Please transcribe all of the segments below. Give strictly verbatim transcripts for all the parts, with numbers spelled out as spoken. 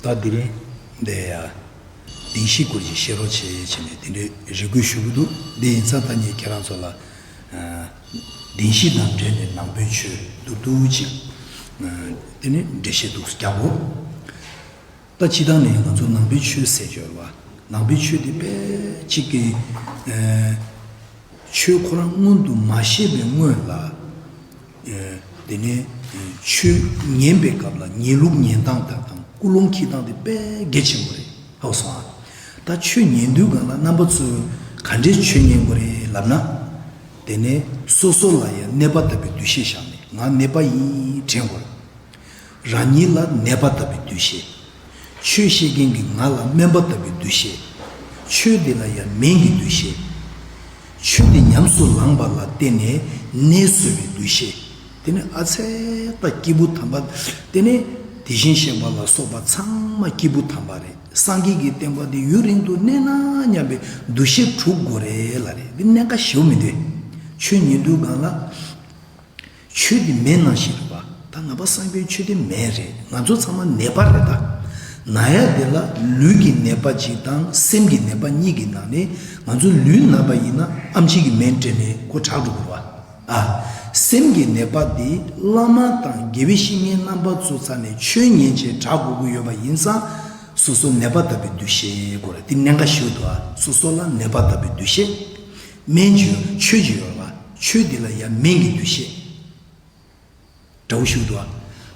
ད་དེ་རིང་འདི་ཡ་བདེན་བཞིའི་སྐོར་གྱི་བཤད་རོགས་བྱེད་བྱས་ནས་དེ་འདྲའི་རེ་སྐུལ་ཞུ་གི་འདུག་དེ་ཡིན་ཙང་ད་ངས་ཁྱེད་རང་ཚོ་ལ་ཨ་བདེན་བཞི་དང་འབྲེལ་ནས་ནང་པའི་ཆོས་མདོར་བསྡུས་ཅིག་ཨ་དེ་ནས་འགྲེལ་བཤད་འདུག་རྒྱག་གོ། ད་སྤྱིར་བཏང་ནས་ང་ཚོ་ནང་པའི་ཆོས་ཟེར་གྱི་ཡོད་རེད་བ། ནང་པའི་ཆོས་དེ་དཔེ་གཅིག་གི་ཨ་ཆོས་ཁོ་རང་མངོན་དུ་མ་བཤད་པའི་སྔོན་ལ། ཨ་དེ་ནས་ཨ་ཆོས་ཉན་པའི་སྐབས་ལ་ཉན་ལུགས་ཉན་སྟངས་དག་དང་ཀུན་སློང་འཁྱེར་སྟངས་དེ་དཔེ་གལ་ཆེན་པོ་རེད། ཧ་གོ་སོང་ཨ། ད་ཆོས་ཉན་དུས་སྒང་ལ་རྣམ་པ་ཚོས་ག་འདྲའི་ཆོས་ཉན་དགོས་རེད་ལབ་ན། དེ་ནས་སོ་སོ་ལ་ཡང་གནས་པ་ལྟ་བུའི་འདུ་ཤེས་བཞག་ནས་ང་གནས་པ་ཡིན་དྲན་དགོས་རེད། རང་ཉིད་ལ་གནས་པ་ལྟ་བུའི་འདུ་ཤེས། ཆོས་བཤད་མཁན་གྱིས་ང་ལ་སྨན་པ་ལྟ་བུའི་འདུ་ཤེས། ཆོས་འདི་ལ་ཡང་སྨན་གྱི་འདུ་ཤེས། ཆོས་འདི་ཉམས་སུ་བླངས་པ་ལ་བརྟེན་ནས་ནད་གསོ་བའི་འདུ་ཤེས། དེ་ནས་ཨ་ཚེ་ད་སྐྱེས་བུ་དམ་པ། དེ་ནས་དེ་བཞིན་གཤེགས་པ་ལ་སོགས་པ་ཚང་མ་སྐྱེས་བུ་དམ་པ་རེད། སངས་རྒྱས་ཀྱི་བསྟན་པ་འདི་ཡུན་རིང་དུ་གནས་ན་སྙམ་པའི་འདུ་ཤེས་དྲུག་དགོས་རེད་ལབ་རེད། འདི་གནད་འགག་ཞེ་པོ་མི་འདུག་ཆོས་ཉན་དུས་སྒང་ལ། ཆོས་དེ་མེད་ནང་བཞིན་རེད་པ། ད་ང་པ་སངས་རྒྱས་ཆོས་དེ་མེད་རེད། ང་ཚོ་ཚང་མ་ནད་པ་རེད་ད། ན་ཡ་དེ་ལ་ལུས་ཀྱི་ནད་པ་གཅིག་དང་སེམས་ཀྱི་ནད་པ་གཉིས་ཀྱི་ནང་ནས་ང་ཚོ་ལུས་ན་པ་ཡིན་ན་ཨམ་ཆི་གི་སྨན་སྤྲད་ནས་ཁོ་དྲག་འགྲོ་དགོས་རེད་པ། ཨ། སེམས་ཀྱི་ནད་པ་དེ་བླ་མ་དང་དགེ་བའི་བཤེས་གཉེན་རྣམ་པ་ཚོ་རྩ་ནས་ཆོས་ཉན་བྱས་དྲག་དགོས་ཀྱི་ཡོད་པ་ཡིན་ཙང་། སོ་སོ་ནད་པ་ལྟ་བུའི་འདུ་ཤེས་དགོས་རེད། དེ་གནད་འགག་ཞིག་འདུག་ཨ། སོ་སོ་ལ་ནད་པ་ལྟ་བུའི་འདུ་ཤེས། སྨན་གྱི་ཆོས་ཀྱི་ཡོད་པ། ཆོས་འདི་ལ་ཡང་སྨན་གྱི་འདུ་ཤེས། འདྲ་བོ་ཞིག་འདུག་ཨ།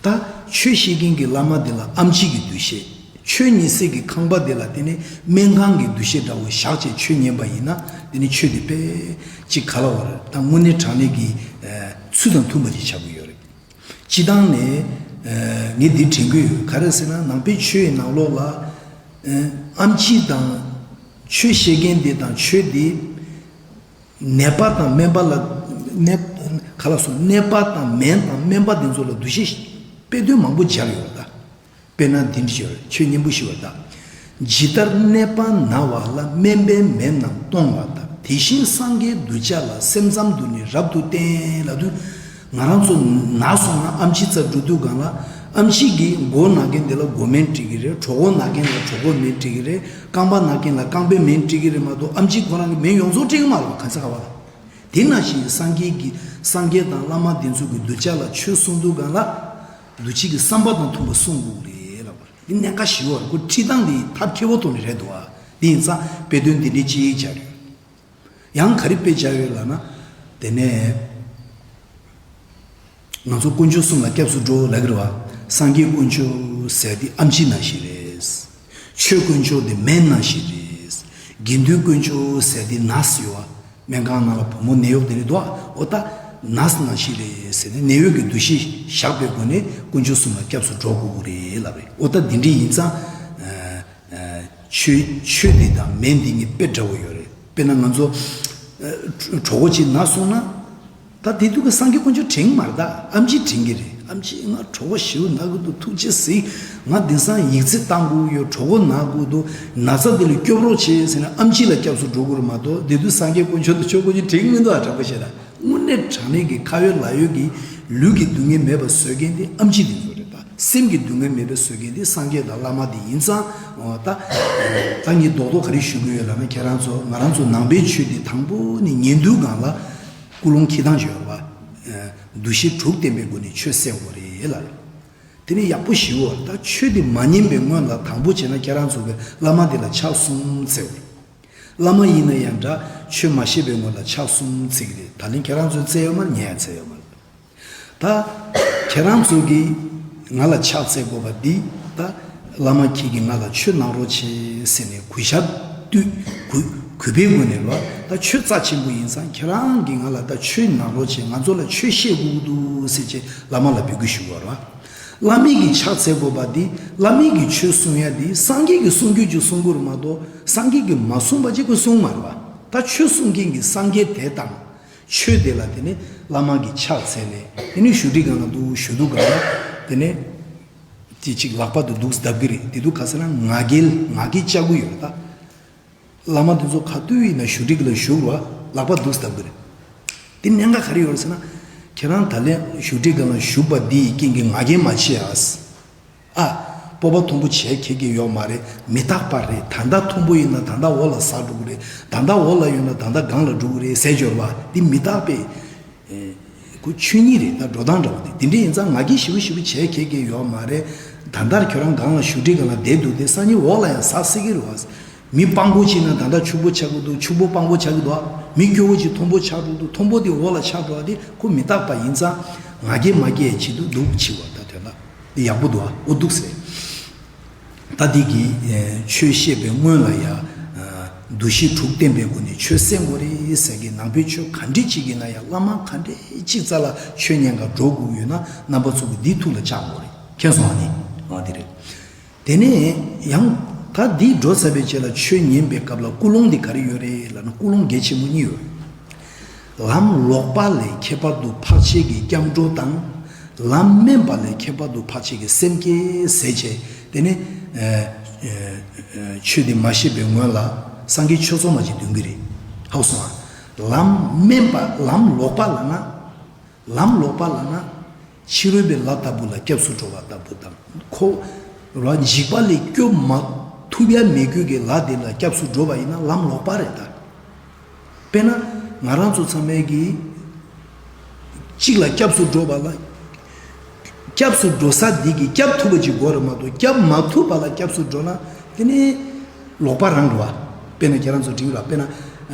ད་ཆོས་བཤད་མཁན་གྱི་བླ་མ་འདི་ལ་ཨམ་ཆི་གི་འདུ་ཤེས། ཆོས་ཉན་སའི་གི་ཁང་པ་འདི་ལ་དེ་ནི་སྨན་ཁང་གི་འདུ་ཤེས་འདྲ་བོ་བཞག་བྱས་ཆོས་ཉན་པ་ཡིན་ན་དེ་ནི་ཆོས་འདི་དཔེ་གཅིག་ག་ལ་བར་ད་དངོས་གནས་དྲང་གནས་ཀྱི་ཚུལ་དང་མཐུན་པ་ཅིག་ཆགས་ཀྱི་ཡོད་རེད། སྤྱི་བཏང་ནས་ངས་འདི་དྲན་གྱི་ཡོད། ག་རེ་ཟེར་ན་ནང་པའི་ཆོས་ནང་ལོགས་ལ་ཨམ་ཆི་དང་ཆོས་བཤད་མཁན་འདི་དང་ཆོས་འདི། ནད་པ་དང་སྨན་པ་ལ་ནད་ག་ལ་སོང་ནད་པ་དང་སྨན་དང་སྨན་པ་དེ་ཚོ་ལ་འདུ་ཤེས་དཔེ་དོན་མང་པོ་སྦྱར་ཡོད་ད། དཔེར་ན་འདི་འདྲ་ཞིག་ཡོད་རེད། ཆོས་སྙིང་པོ་ཞིག་ཡོད་ད། ཇི་ལྟར་ནད་པ་ན་བ་ལ་སྨན་པས་མེད་རྣམས་གཏོང་བ་ལྟར། དེ་བཞིན་སངས་རྒྱས་གདུལ་བྱ་ལ་སེམས་ཙམ་དུ་ནི་རབ་ཏུ་བསྟེན་ལབ་དུས། ང་རང་ཚོ་ན་སོང་ན་ཨམ་ཆི་རྩར་འགྲོ་དུས་སྒང་ལ་ཨམ་ཆི་གིས་མགོ་ན་མཁན་དེ་ལ་མགོ་སྨན་སྤྲད་ཀྱི་རེད། གྲོད་ཁོག་ན་མཁན་ལ་གྲོད་ཁོག་སྨན་སྤྲད་ཀྱི་རེད། རྐང་པ་ན་མཁན་ལ་རྐང་པའི་སྨན་སྤྲད་ཀྱི་རེད་མ་གཏོགས་ཨམ་ཆི་ཁོ་རང་གི་སྨན་ཡོངས་རྫོགས་སྤྲད་ཀྱི་མ་རེད་ག་ས་ག་བ་ལ། དེ་ནང་བཞིན་སངས་རྒྱས་ཀྱི་སངས་རྒྱས་དང་བླ་མ་དེ་ཚོ་གི་གདུལ་བྱ་ལ་ཆོས་གསུང་དུས་སྒང་ལ། འདུ་བྱེད་ཀྱི་བསམ་པ་དང་མཐུན་པ་གསུང་དགོས་རེད་ལབ་པ་རེད། འདི་གནད་འགག་ཞིག་ཡོད་རེད། ཁོ་ཁྲིད་སྟངས་འདི་ཐབས་མཁས་པོ་ཐོག་ནས་རེད་འདུག་ཨ། དེ་ཡིན་ཙང་དཔེ་དོན་འདི་འདྲའི་ཅིག་སྦྱར་ཡོད། ཡང་ག་རེ་དཔེ་སྦྱར་ཡོད་ལབ་ན། དེ་ནས་ང་ཚོ་དཀོན་མཆོག་གསུམ་ལ་སྐྱབས་སུ་འགྲོ་ལབ་ཀྱི་རེད་བ། སངས་རྒྱས་དཀོན་མཆོག་ཟེར་དེ་ཨམ་ཆི་ནང་བཞིན་རེད། ཆོས་དཀོན་མཆོག་དེ་སྨན་ནང་བཞིན་རེད། དགེ་འདུན་དཀོན་མཆོག་ཟེར་དེ་ནར་སི་ཡོད་བ། སྨན་ཁང་ནང་ལ་བུ་མོ་ནད་གཡོག་དེ་རེད་འདུག་བ། འོ་ད་ནར་སི་ནང་བཞིན་རེད་ཟེར་ནས་ནད་གཡོག་གི་འདུ་ཤེས་བཞག་པའི་སྒོ་ནས་དཀོན་མཆོག་གསུམ་ལ་སྐྱབས་སུ་འགྲོ་དགོས་ཀྱི་རེད་ལབ་རེད། འོ་ད་འདི་འདྲ་ཡིན་ཙང་། ཆོས་ཆོས་འདི་དང་སྨན་འདི་གཉིས་དཔེ་འདྲ་བོ་ཡོད་རེད། དཔེར་ན་ང་ཚོ་གྲོད་ཁོག་ཅིག་ན་སོང་ན། ད་དེ་དུས་ཀྱི་སངས་རྒྱས་དཀོན་མཆོག་དྲན་གྱི་མ་རེད་ད། ཨམ་ཆི་དྲན་གྱི་རེད། ཨམ་ཆི་ང་གྲོད་ཁོག་ཞེ་པོ་ན་གི་འདུག་ཐུགས་རྗེ་གཟིགས། ང་དེང་སང་ཡིག་ཚད་བཏང་དགོས་ཡོད། གྲོད་ཁོག་ན་གི་འདུག་ན་ཚ་དེ་ལ་སྐྱོབ་རོགས་བྱེད་ཟེར་ན་ཨམ་ཆི་ལ་སྐྱབས་སུ་འགྲོ་དགོས་རེད་མ་གཏོགས་དེ་དུས་སངས་རྒྱས་དཀོན་མཆོག་དང་ཆོས་དཀོན་མཆོག་དྲན་གྱི་མི་འདུག་ཨ། དྲང་པོ་བཤད་ན་དངོས་གནས་དྲང་གནས་ཀྱི་ཁ་ཡོད་ལག་ཡོད་ཀྱི་ལུས་ཀྱི་སྡུག་བསྔལ་མེད་པ་བཟོ་མཁན་དེ་ཨམ་ཆི་དེ་ཚོ་རེད་ད། སེམས་ཀྱི་སྡུག་བསྔལ་མེད་པའི་བཟོ་མཁན་དེ་སངས་རྒྱས་དང་བླ་མ་དེ་ཡིན་ཙང་། འོ་ད། ད་ངས་རྡོག་རྡོག་ག་རེ་ཞུ་གི་ཡོད་ལབ་ན་ཁྱེད་རང་ཚོ་ང་རང་ཚོ་ནང་པའི་ཆོས་དེ་དང་པོ་ནས་ཉན་དུས་སྒང་ལ་ཀུན་སློང་འཁྱེར་སྟངས་ཅིག་ཡོད་རེད་བ། འདུ་ཤེས་དྲུག་བསྟེན་པའི་སྒོ་ནས་ཆོས་སེལ་དགོས་རེད་ལབ། དེ་ནས་ཡག་པོ་ཞུའོ། ད་ཆོས་དེ་མ་ཉན་པའི་སྔོན་ལ་དང་པོ་བྱས་ན་ཁྱེད་རང་ཚོ་གི་བླ་མ་དེ་ལ་ཕྱག་གསུམ་འཚལ་དགོས། བླ་མ་ཡིན་ན་ཡང་འདྲ་ཆོས་མ་བཤད་པའི་སྔོན་ལ་ཕྱག་གསུམ་འཚལ་གི་རེད། ད་ལན་ཁྱེད་རང་ཚོས་འཚལ་ཡོད་མ་རེད། ངས་ཡང་འཚལ་ཡོད་མ་རེད། ད་ཁྱེད་རང་ཚོ་གིས་ང་ལ་ཕྱག་འཚལ་དགོས་པ་འདི་ད་བླ་མ་ཁྱེད་ཀྱིས་ང་ལ་ཆོས་གནང་རོགས་བྱེད་ཟེར་ནས་གུས་ཞབས་བསྟོད་གུས་གུས་པའི་སྒོ་ནས་རོ། ད་ཆོས་རྩ་ཆེན་པོ་ཡིན་ཙང་ཁྱེད་རང་གིས་ང་ལ་ད་ཆོས་གནང་རོགས་བྱེད། ང་ཚོ་ལ་ཆོས་བཤད་དགོས་ཀྱི་འདུག་ཟེར་བྱས་བླ་མ་ལ་འབོད་སྐུལ་ཞུ་དགོས་རོ། བླ་མ་གིས་ཕྱག་འཚལ་དགོས་པ་འདི་བླ་མ་གིས་ཆོས་གསུང་ཡ་འདི་སངས་རྒྱས་ཀྱིས་གསུང་རྒྱུ་ཅིག་གསུང་དགོས་རེད་མ་གཏོགས་སངས་རྒྱས་ཀྱིས་མ་གསུངས་པ་ཅིག་ཁོས་གསུང་མ་རེད་པ། ད་ཆོས་གསུང་མཁན་གྱི་སངས་རྒྱས་དེ་དང་། ཆོས་དེ་ལ་དེ་ནི་བླ་མ་གིས་ཕྱག་འཚལ་ནས་དེ་ནི་བཞུགས་ཁྲི་སྒང་ལ་འདུག་བཞུགས་དུས་སྒང་ལ་དེ་ནི་དེ་གཅིག་ལག་པ་དེ་འདུག་བརྡབ་གི་རེད། དེ་དུས་ག་ཟེར་ན་ང་རྒྱལ་ང་རྒྱལ་བཅག་གི་ཡོད་རེད་ད། བླ་མ་དེ་ཚོ་ག་དུས་ཡིན་ན་བཞུགས་ཁྲི་སྒང་ལ་བཞུགས་རོགས་ལག་པ་འདུག་བརྡབ་གི་རེད། དེ་གནད་འགག་ག་རེ་ཡོད་རེད་ཟེར་ན་ཁྱེད་རང་ད་ལན་བཞུགས་ཁྲི་སྒང་ལ་བཞུགས་པ་འདི་ཡི་རྐྱེན་གྱིས་ང་རྒྱལ་མ་བྱེད་ཨ། ཨ། སྤོབས་པ་མཐོན་པོ་བྱེད་མཁས་ཀྱི་ཡོད་མ་རེད། མི་རྟག་པ་རེད། ད་ལྟ་མཐོན་པོ་ཡིན་ན་ད་ལྟ་འོག་ལ་ཟག་འགྲོ་གི་རེད། ད་ལྟ་འོག་ལ་ཡོད་ན་ད་ལྟ་སྒང་ལ་འགྲོ་གི་རེད་ཟེར་སྦྱོར་བ་འདི་མི་རྟག་པའི་ཁོ་ཆོས་ཉིད་རེད། ད་འགྲོ་སྟངས་འདྲ་བོ་དེ་དེ་འདྲ་ཡིན་ཙང་ང་རྒྱལ་ཞེ་པོ་ཞེ་པོ་བྱེད་མཁས་ཀྱི་ཡོད་མ་རེད། ད་ལྟར་ཁྱོད་རང་སྒང་ལ་བཞུགས་ཁྲི་སྒང་ལ་བསྡད་འདུག་དེ་སང་ཉིན་འོག་ལ་ཡང་ཟག་སྲིད་ཀྱི་རེད་བ། མི་སྤྲང་པོ་བྱས་ན་ད་ལྟ་ཕྱུག་པོ་ཆགས་ཀྱི་འདུག་ཕྱུག་པོ་སྤྲང་པོ་ཆགས་ཀྱི་འདུག་མི་སྐྱོ་བོ་ཅིག་མཐོན་པོ་ཆགས་འགྲོ་འདུག་མཐོན་པོ་དེ་འོག་ལ་ཆགས་འགྲོ་བ་དེ་ཁོ་མི་རྟག་པ་ཡིན་ཙང་ང་རྒྱལ་མ་སྐྱེས་བྱེད་དུ་འདུག་འཆི་བ་ད་དོན་ལ་དེ་ཡག་པོ་འདུག་ཨ། འོ་འདུག་ཟེར། ད་འདི་གི་ཆོས་བཤད་པའི་སྔོན་ལ་ཡ། འདུ་ཤེས་དྲུག་བསྟེན་པའི་སྒོ་ནས་ཆོས་གསན་དགོས་རེད་ཟེར་གི་ནང་པའི་ཆོས་ག་འདྲ་ཅིག་ཡིན་ན་ཡང་བླ་མ་ག་འདྲ་ཅིག་རྩ་ལ་ཆོས་ཉན་ག་འགྲོ་དགོས་ཡོད་ན་རྣམ་པ་ཚོ་གི་འདི་ཐུགས་ལ་བཅངས་དགོས་རེད། མཁྱེན་སོང་ཨ་ནི། འོ་འདི་རེད། དེ་ནས་ཡང་ད་འདི་འགྲོ་ཚར་བའི་རྗེས་ལ་ཆོས་ཉན་པའི་སྐབས་ལ་ཀུན་སློང་འདི་ག་རེ་ཡོད་རེད་ལབ་ན་ཀུན་སློང་གལ་ཆེན་པོ་གཉིས་ཡོད་རེད། ལམ་ལོག་པ་ལས་ཁྱད་པར་དུ་འཕགས་བྱེད་ཀྱི་སྐྱབས་འགྲོ་དང་། ལམ་དམན་པ་ལས་ཁྱད་པར་དུ་འཕགས་བྱེད་ཀྱི་སེམས་བསྐྱེད་ཟེར་བྱས་དེ་ནི། ཆོས་འདི་མ་ཤེས་པའི་སྔོན་ལ་སངས་རྒྱས་ཆོས་ཚོགས་མ་ཅིག་འདོན་གྱི་རེད། ཧ་གོ་སོང་ང་། ལམ་དམན་པ་ལམ་ལོག་པ་ལབ་ན། ལམ་ལོག་པ་ལབ་ན། ཕྱི་རོལ་པའི་ལ་ལྟ་བུ་ལ་སྐྱབས་སུ་འགྲོ་བ་ལྟ་བུ་དང་ཁོ། ར་འཇིགས་པ་ལས་སྐྱོབ་མ་ཐུབ་ཡ་མེད་རྒྱུ་གི་ལ་དེ་ལ་སྐྱབས་སུ་འགྲོ་བ་ཡིན་ན་ལམ་ལོག་པ་རེད་ད། དཔེར་ན། ང་རང་ཚོ་ཚང་མས་ཀྱི། གཅིག་ལ་སྐྱབས་སུ་འགྲོ་བ་ལ། སྐྱབས་སུ་འགྲོ་ས་འདི་གི་སྐྱབས་ཐུབ་པ་ཅིག་དགོས་རེད་མ་གཏོགས་སྐྱབས་མ་ཐུབ་པ་ལ་སྐྱབས་སུ་འགྲོ་ན་དེ་ནི། ལོག་པ་རང་རེད་བ། དཔེར་ན་ཁྱེད་རང་ཚོ་འགྲིག་ར་དཔེར་ན།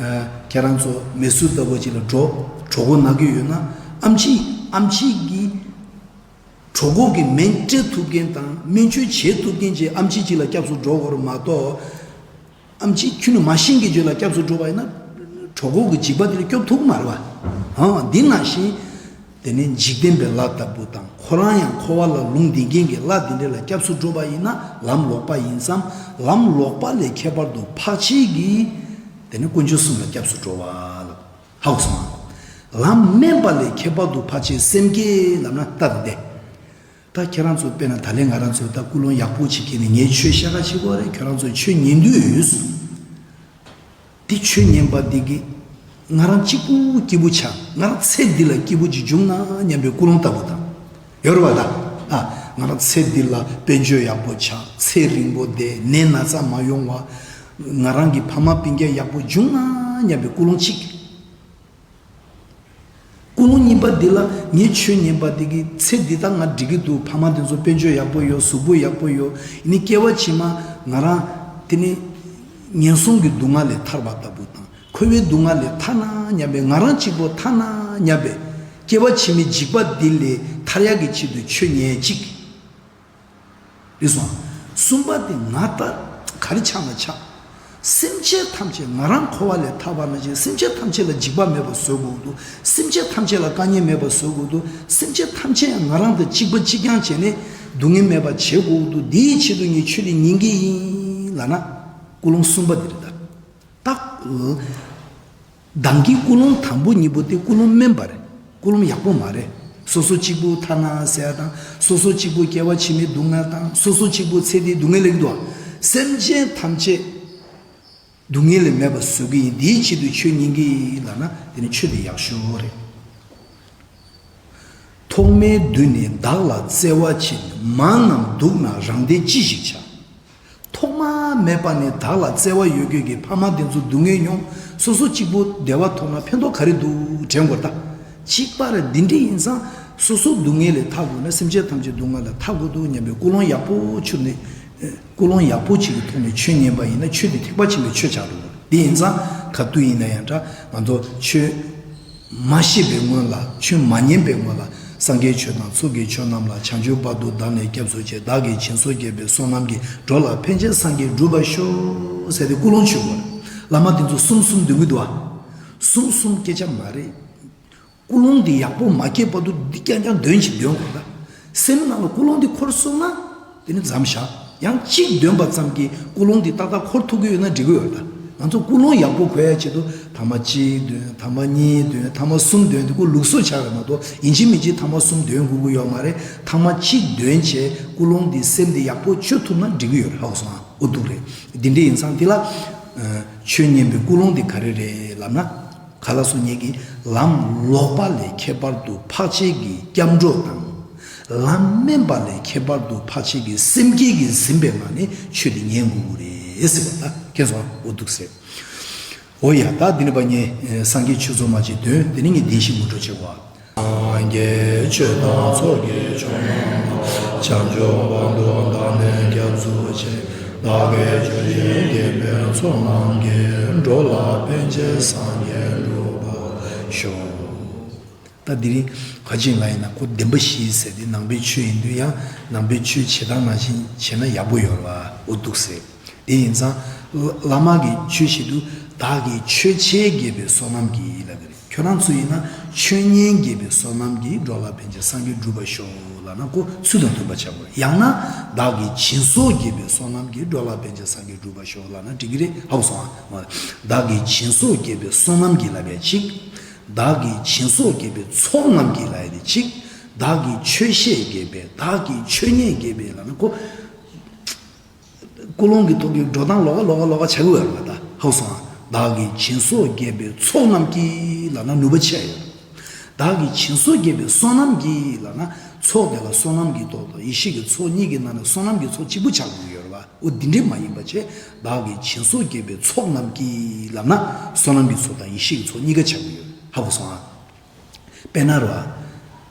ཁྱེད་རང་ཚོ་མེ་སུར་ལྟ་བུ་ཅིག་ལ་འགྲོ། གྲོད་ཁོག་ན་གི་ཡོད་ན། ཨམ་ཆི་ཨམ་ཆི་གི་གྲོད་ཁོག་གི་མེ་སྤྲད་ཐུབ་མཁན་དང་སྨན་བཅོས་བྱེད་ཐུབ་མཁན་གྱི་ཨམ་ཆི་གཅིག་ལ་སྐྱབས་སུ་འགྲོ་དགོས་རེད་མ་གཏོགས། ཨམ་ཆི་ཁྱོན་ནས་མ་ཤེས་མཁན་ཅིག་ལ་སྐྱབས་སུ་འགྲོ་བ་ཡིན་ན། གྲོད་ཁོག་གི་འཇིགས་པ་དེ་ལ་སྐྱོབ་ཐུབ་ཀྱི་མ་རེད་བ། ཧང་འདི་ནང་བཞིན། དེ་ནས་འཇིག་རྟེན་པའི་ལ་ལྟ་བུ་དང་ཁོ་རང་ཡང་འཁོར་བ་ལ་ལུང་འདིང་མཁན་གྱི་ལ་འདི་འདྲ་ལ་སྐྱབས་སུ་འགྲོ་བ་ཡིན་ན་ལམ་ལོག་པ་ཡིན་ཙང་ལམ་ལོག་པ་ལས་ཁྱད་པར་དུ་འཕགས་བྱེད་ཀྱི། དེ་ནས་དཀོན་མཆོག་གསུམ་ལ་སྐྱབས་སུ་འགྲོ་བ་ལ། ཧ་གོ་སོང་ང་། ལམ་དམན་པ་ལས་ཁྱད་པར་དུ་འཕགས་བྱེད་སེམས་བསྐྱེད་ལབ་ན་ལྟ་དང་ལྡན། ད་ཁྱེད་རང་ཚོ་དཔེར་ན་ད་ལན་ང་རང་ཚོས་ད་ཀུན་སློང་ཡག་པོ་ཅིག་ཁྱེར་ནས་ངས་ཆོས་བཤད་ག་བྱེད་དགོས་རེད། ཁྱེད་རང་ཚོས་ཆོས་ཉན་འདོད་ཡོད། འདི་ཆོས་ཉན་པ་འདི་གིས་ང་རང་གཅིག་པུ་སྐྱིད་པོ་ཆགས། ང་རང་ཚེ་འདི་ལ་སྐྱིད་པོ་ཅིག་བྱུང་ན་སྙམ་པའི་ཀུན་སློང་ལྟ་བུ་དང་། ཡོད་རེད་བ་ད། ཨ། ང་རང་ཚེ་འདི་ལ་དཔལ་འབྱོར་ཡག་པོ་ཆགས། ཚེ་རིང་པོ་བསྡད། ནད་ན་ཚ་མ་ཡོང་བ། ང་རང་གི་ཕ་མ་སྤུན་ཀྱག་ཡག་པོ་བྱུང་ན་སྙམ་པའི་ཀུན་སློང་གཅིག་ཀུན་སློང་གཉིས་པ་འདི་ལ་ངས་ཆོས་ཉན་པ་འདི་གིས་ཚེ་འདི་དག་ང་འགྲིག་གི་འདུག་ཕ་མ་འདི་ཚོ་དཔལ་འབྱོར་ཡག་པོ་ཡོད། གཟུགས་པོ་ཡག་པོ་ཡོད། ཡིན་ནའི་སྐྱེ་བ་ཕྱི་མ་ང་རང་དེ་ནི་ངན་སོང་གི་སྡུག་བསྔལ་ལས་ཐར་བ་ལྟ་བུ་དང་འཁོར་བའི་སྡུག་བསྔལ་ལས་ཐར་ན་སྙམ་པའི་ང་རང་གཅིག་པོ་ཐར་ན་སྙམ་པའི་སྐྱེ་བ་ཕྱི་མའི་འཇིགས་པ་འདི་ལས་ཐར་ཡག་གི་ཆེད་དུ་ཆོས་ཉན་གཅིག་རེད་སོང་། གསུམ་པ་དེ་ང་ལྟར་ག་རེ་ཆགས་ན་ཆགས། སེམས་ཅན་ཐམས་ཅད་ང་རང་འཁོར་བ་ལས་ཐར་བ་ནང་བཞིན་སེམས་ཅན་ཐམས་ཅད་ལ་འཇིགས་པ་མེད་པ་བཟོ་དགོས་འདུག་སེམས་ཅན་ཐམས་ཅད་ལ་དཀའ་ངལ་མེད་པ་བཟོ་དགོས་འདུག་སེམས་ཅན་ཐམས་ཅད་ཡང་ང་རང་དང་གཅིག་པ་གཅིག་རྐྱང་བྱས་ནས་སྡུག་བསྔལ་མེད་པ་བྱེད་དགོས་འདུག་འདིའི་ཆེད་དུ་ངས་ཆོས་འདི་ཉན་གྱི་ཡིན་ལབ་ན། ཀུན་སློང་གསུམ་པ་འདི་རེད་ད། ད། གདམས་ཀྱི་ཀུན་སློང་དང་པོ་གཉིས་པོ་དེ་ཀུན་སློང་དམན་པ་རེད། ཀུན་སློང་ཡག་པོ་མ་རེད། སོ་སོ་གཅིག་པུ་ཐ་ན་ཟེར་ཡ་དང་སོ་སོ་གཅིག་པུ་སྐྱེ་བ་ཕྱི་མའི་སྡུག་བསྔལ་དང་སོ་སོ་གཅིག་པུ་ཚེ་འདིའི་སྡུག་བསྔལ་ལེགས་འདུག་སེམས་ཅན་ཐམས་ཅད་སྡུག་བསྔལ་ལས་མེད་པ་བཟོ་གི་ཡིན། དེའི་ཆེད་དུ་ཆོས་ཉན་གི་ཡིན་ལབ་ན་དེ་ནི་ཆོས་དེ་ཡག་ཤོས་རེད། ཐོག་མའི་དུས་ནས་བདག་ལ་བརྩེ་བ་བྱིན། མ་རྣམས་སྡུག་ན་རང་བདེ་ཅི་ཞིག་བྱ། ཐོག་མ་མེད་པ་ནས་བདག་ལ་བརྩེ་བ་ཡོད་མཁན་གྱི་ཕ་མ་དེ་ཚོ་སྡུག་བསྔལ་མྱོང་། སོ་སོ་གཅིག་པུ་བདེ་བ་ཐོབ་ན་ཕན་ཐོགས་ག་རེ་འདུག་དྲན་དགོས་ད། གཅིག་པ་རེད། འདི་འདྲ་ཡིན་ཙང་སོ་སོ་སྡུག་བསྔལ་ལས་ཐར་དགོས་ན་སེམས་ཅན་ཐམས་ཅད་སྡུག་བསྔལ་ལས་ཐར་དགོས་འདུག་སྙམ་པའི་ཀུན་སློང་ཡག་པོ་ཆུད་ནས། ཀུན་སློང་ཡག་པོ་ཅིག་གི་ཐོག་ནས་ཆོས་ཉན་པ་ཡིན་ན་ཆོས་དེ་ཐེག་པ་ཆེན་པོའི་ཆོས་ཆགས་འགྲོ་གི་རེད། དེ་ཡིན་ཙང་ག་དུས་ཡིན་ན་ཡང་འདྲ་ང་ཚོ་ཆོས་མ་ཤེས་པའི་སྔོན་ལ་ཆོས་མ་ཉན་པའི་སྔོན་ལ་སངས་རྒྱས་ཆོས་དང་ཚོགས་ཀྱི་མཆོག་རྣམས་ལ། བྱང་ཆུབ་བར་དུ་བདག་ནི་སྐྱབས་སུ་མཆི། བདག་གིས་སྦྱིན་སོགས་བགྱིས་པའི་བསོད་ནམས་ཀྱིས། འགྲོ་ལ་ཕན་ཕྱིར་སངས་རྒྱས་འགྲུབ་པར་ཤོག་ཟེར་ཏེ་ཀུན་སློང་ཆོས་དགོས་རེད། བླ་མ་དེ་ཚོ་གསུམ་གསུམ་འདོན་གི་འདུག་ཨ། གསུམ་གསུམ་སྐད་ཆ་མ་རེད། ཀུན་སློང་འདི་ཡག་པོ་མ་སྐྱེས་བར་དུ་འདི་རྐྱང་རྐྱང་འདོན་ཅིག་འདོན་དགོས་ད། སེམས་ནང་ལ་ཀུན་སློང་འདི་འཁོར་སོང་ན། དེ་ནི་མཚམས་བཞག་ཡང་གཅིག་འདོན་པ་ཙམ་གྱིས་ཀུན་སློང་འདི་ཏག་ཏག་འཁོར་ཐུབ་ཀྱི་ཡོད་ན་འགྲིག་གི་ཡོད་ད། ང་ཚོ་ཀུན་སློང་ཡག་པོ་དགོས་ཡ་ཆེད་དུ་ཐ་མ་གཅིག་འདོན། ཐ་མ་གཉིས་འདོན། ཐ་མ་གསུམ་འདོན་དེ་ཀུན་ལུགས་སྲོལ་ཆགས་རེད་མ་གཏོགས་ཡིན་གཅིག་མིན་གཅིག་ཐ་མ་གསུམ་འདོན་དགོས་ཀྱི་ཡོད་མ་རེད། ཐ་མ་གཅིག་འདོན་བྱས་ཀུན་སློང་འདི་སེམས་འདི་ཡག་པོ་བཅོས་ཐུབ་ན་འགྲིག་གི་ཡོད་རེད། ཧ་གོ་སོང་ཨ། འོ་འདུག་རེད། འདི་འདྲ་ཡིན་ཙང་འདི་ལ། ཆོས་ཉན་པའི་ཀུན་སློང་འདི་ག་རེ་རེད་ལབ་ན། ག་ལ་སོ་ཉིད་ཀྱི་ལམ་ལོག་པ་ལས་ཁྱད་པར་དུ་འཕགས་བྱེད་ཀྱི་སྐྱབས་འགྲོ་དང་། ལམ་དམན་པ་ལས་ཁྱད་པར་དུ་ཕར་ཕྱིན་གྱི་སེམས་བསྐྱེད་ཀྱིས་ཟིན་པའི་ངང་ནས་ཆོས་དེ་ཉན་དགོས་ཀྱི་རེད་ཟེར་བ་ད་ཁྱེད་ཚོ་འོ་འདུག་ཟེར། འོ་ཡ་ད་འདི་ནི་བ་ངས་སངས་རྒྱས་ཆོས་ཚོགས་མ་ཅིག་འདོན་དེ་ནི་ངས་བདེན་བཞི་ངོ་སྤྲོད་བྱེད་དགོས། སངས་རྒྱས་ཆོས་དང་ཚོགས་ཀྱི་མཆོག་རྣམས་དང་། བྱང་ཆུབ་བར་དུ་བདག་ནི་སྐྱབས་སུ་མཆི། བདག་གིས་ཆོས་བཞིན་བསྐྱེད་པའི་ཚོགས་རྣམས་ཀྱིས། འགྲོ་ལ་ཕན་ཕྱིར་སངས་རྒྱས་འགྲུབ་པར་ཤོག་ད་དེ་རིང་ག་ཅིག་ལ་ཡིན་ན་ཁོ་བདེན་པ་བཞི་ཟེར་ཏེ་ནང་པའི་ཆོས་ཡིན་དུས་ཡང་ནང་པའི་ཆོས་བྱེད་སྟངས་ནང་བཞིན་བྱས་ན་ཡག་པོ་ཡོད་རེད་བ་འོ་འདུག་ཟེར། དེ་ཡིན་ཙང་བླ་མ་གི་ཆོས་བྱེད་དུས་བདག་གིས་ཆོས་བྱས་དགེ་བའི་བསོད་ནམས་ཀྱིས་ལབ་ཀྱི་རེད། ཁྱོད་རང་ཚོ་ཡིན་ན་ཆོས་ཉན་དགེ་བའི་བསོད་ནམས་ཀྱིས། འགྲོ་ལ་ཕན་ཕྱིར་སངས་རྒྱས་འགྲུབ་པར་ཤོག་ལབ་ན་ཁོ་ཚུལ་དང་མཐུན་པ་ཆགས་དགོས། ཡང་ན་བདག་གིས་སྦྱིན་སོགས་དགེ་བའི་བསོད་ནམས་ཀྱིས། འགྲོ་ལ་ཕན་ཕྱིར་སངས་རྒྱས་འགྲུབ་པར་ཤོག་ལབ་ན་འགྲིག་གི་རེད། ཧ་གོ་སོང་ཨ། བདག་གིས་སྦྱིན་སོགས་དགེ་བའི་བསོད་ནམས་ཀྱིས་ལབ་ཡ་གཅིག་བདག་གིས་སྦྱིན་སོགས་དགེ་བའི་ཚོགས་རྣམས་ཀྱིས་ལབ་ཡ་དེ་གཅིག་བདག་གིས་ཆོས་བཤད་དགེ་བའི། བདག་གིས་ཆོས་ཉན་དགེ་བའི་ལབ་ན་ཁོ། ཀུན་སློང་གི་ཐོག་གི་འགྲོ་སྟངས་ལོགས་ཀ་ལོགས་ཀ་ལོགས་ཀ་ཆགས་ཀྱི་ཡོད་རེད་པ། ད་ཧ་གོ་སོང་ཨ། བདག་གིས་སྦྱིན་སོགས་དགེ་བའི་ཚོགས་རྣམས་ཀྱིས་ལབ་ན་ནུས་པ་ཆེ་ཡོད། བདག་གིས་སྦྱིན་སོགས་དགེ་བའི་བསོད་ནམས་ཀྱིས་ལབ་ན་ཚོགས་དེ་ལ་བསོད་ནམས་ཀྱི་ཐོག་དང་ཡེ་ཤེས་ཀྱི་ཚོགས་གཉིས་ཀྱི་ནང་ནས་བསོད་ནམས་ཀྱི་ཚོགས་གཅིག་པུ་ཆགས་ཀྱི་ཡོད་རེད་པ། འོ་འདི་འདྲས་མ་ཡིན་པ་བྱས་བདག་གིས་སྦྱིན་སོགས་དགེ་བའི་ཚོགས་རྣམས་ཀྱིས་ལབ་ན་བསོད་ནམས་ཀྱི་ཚོགས་དང་ཡེ་ཤེས་ཀྱི་ཚོགས་གཉིས་ཀ་ཆགས་ཀྱི་ཡོད། ཧ་གོ་སོང་ཨ། དཔེར་ན་རོ།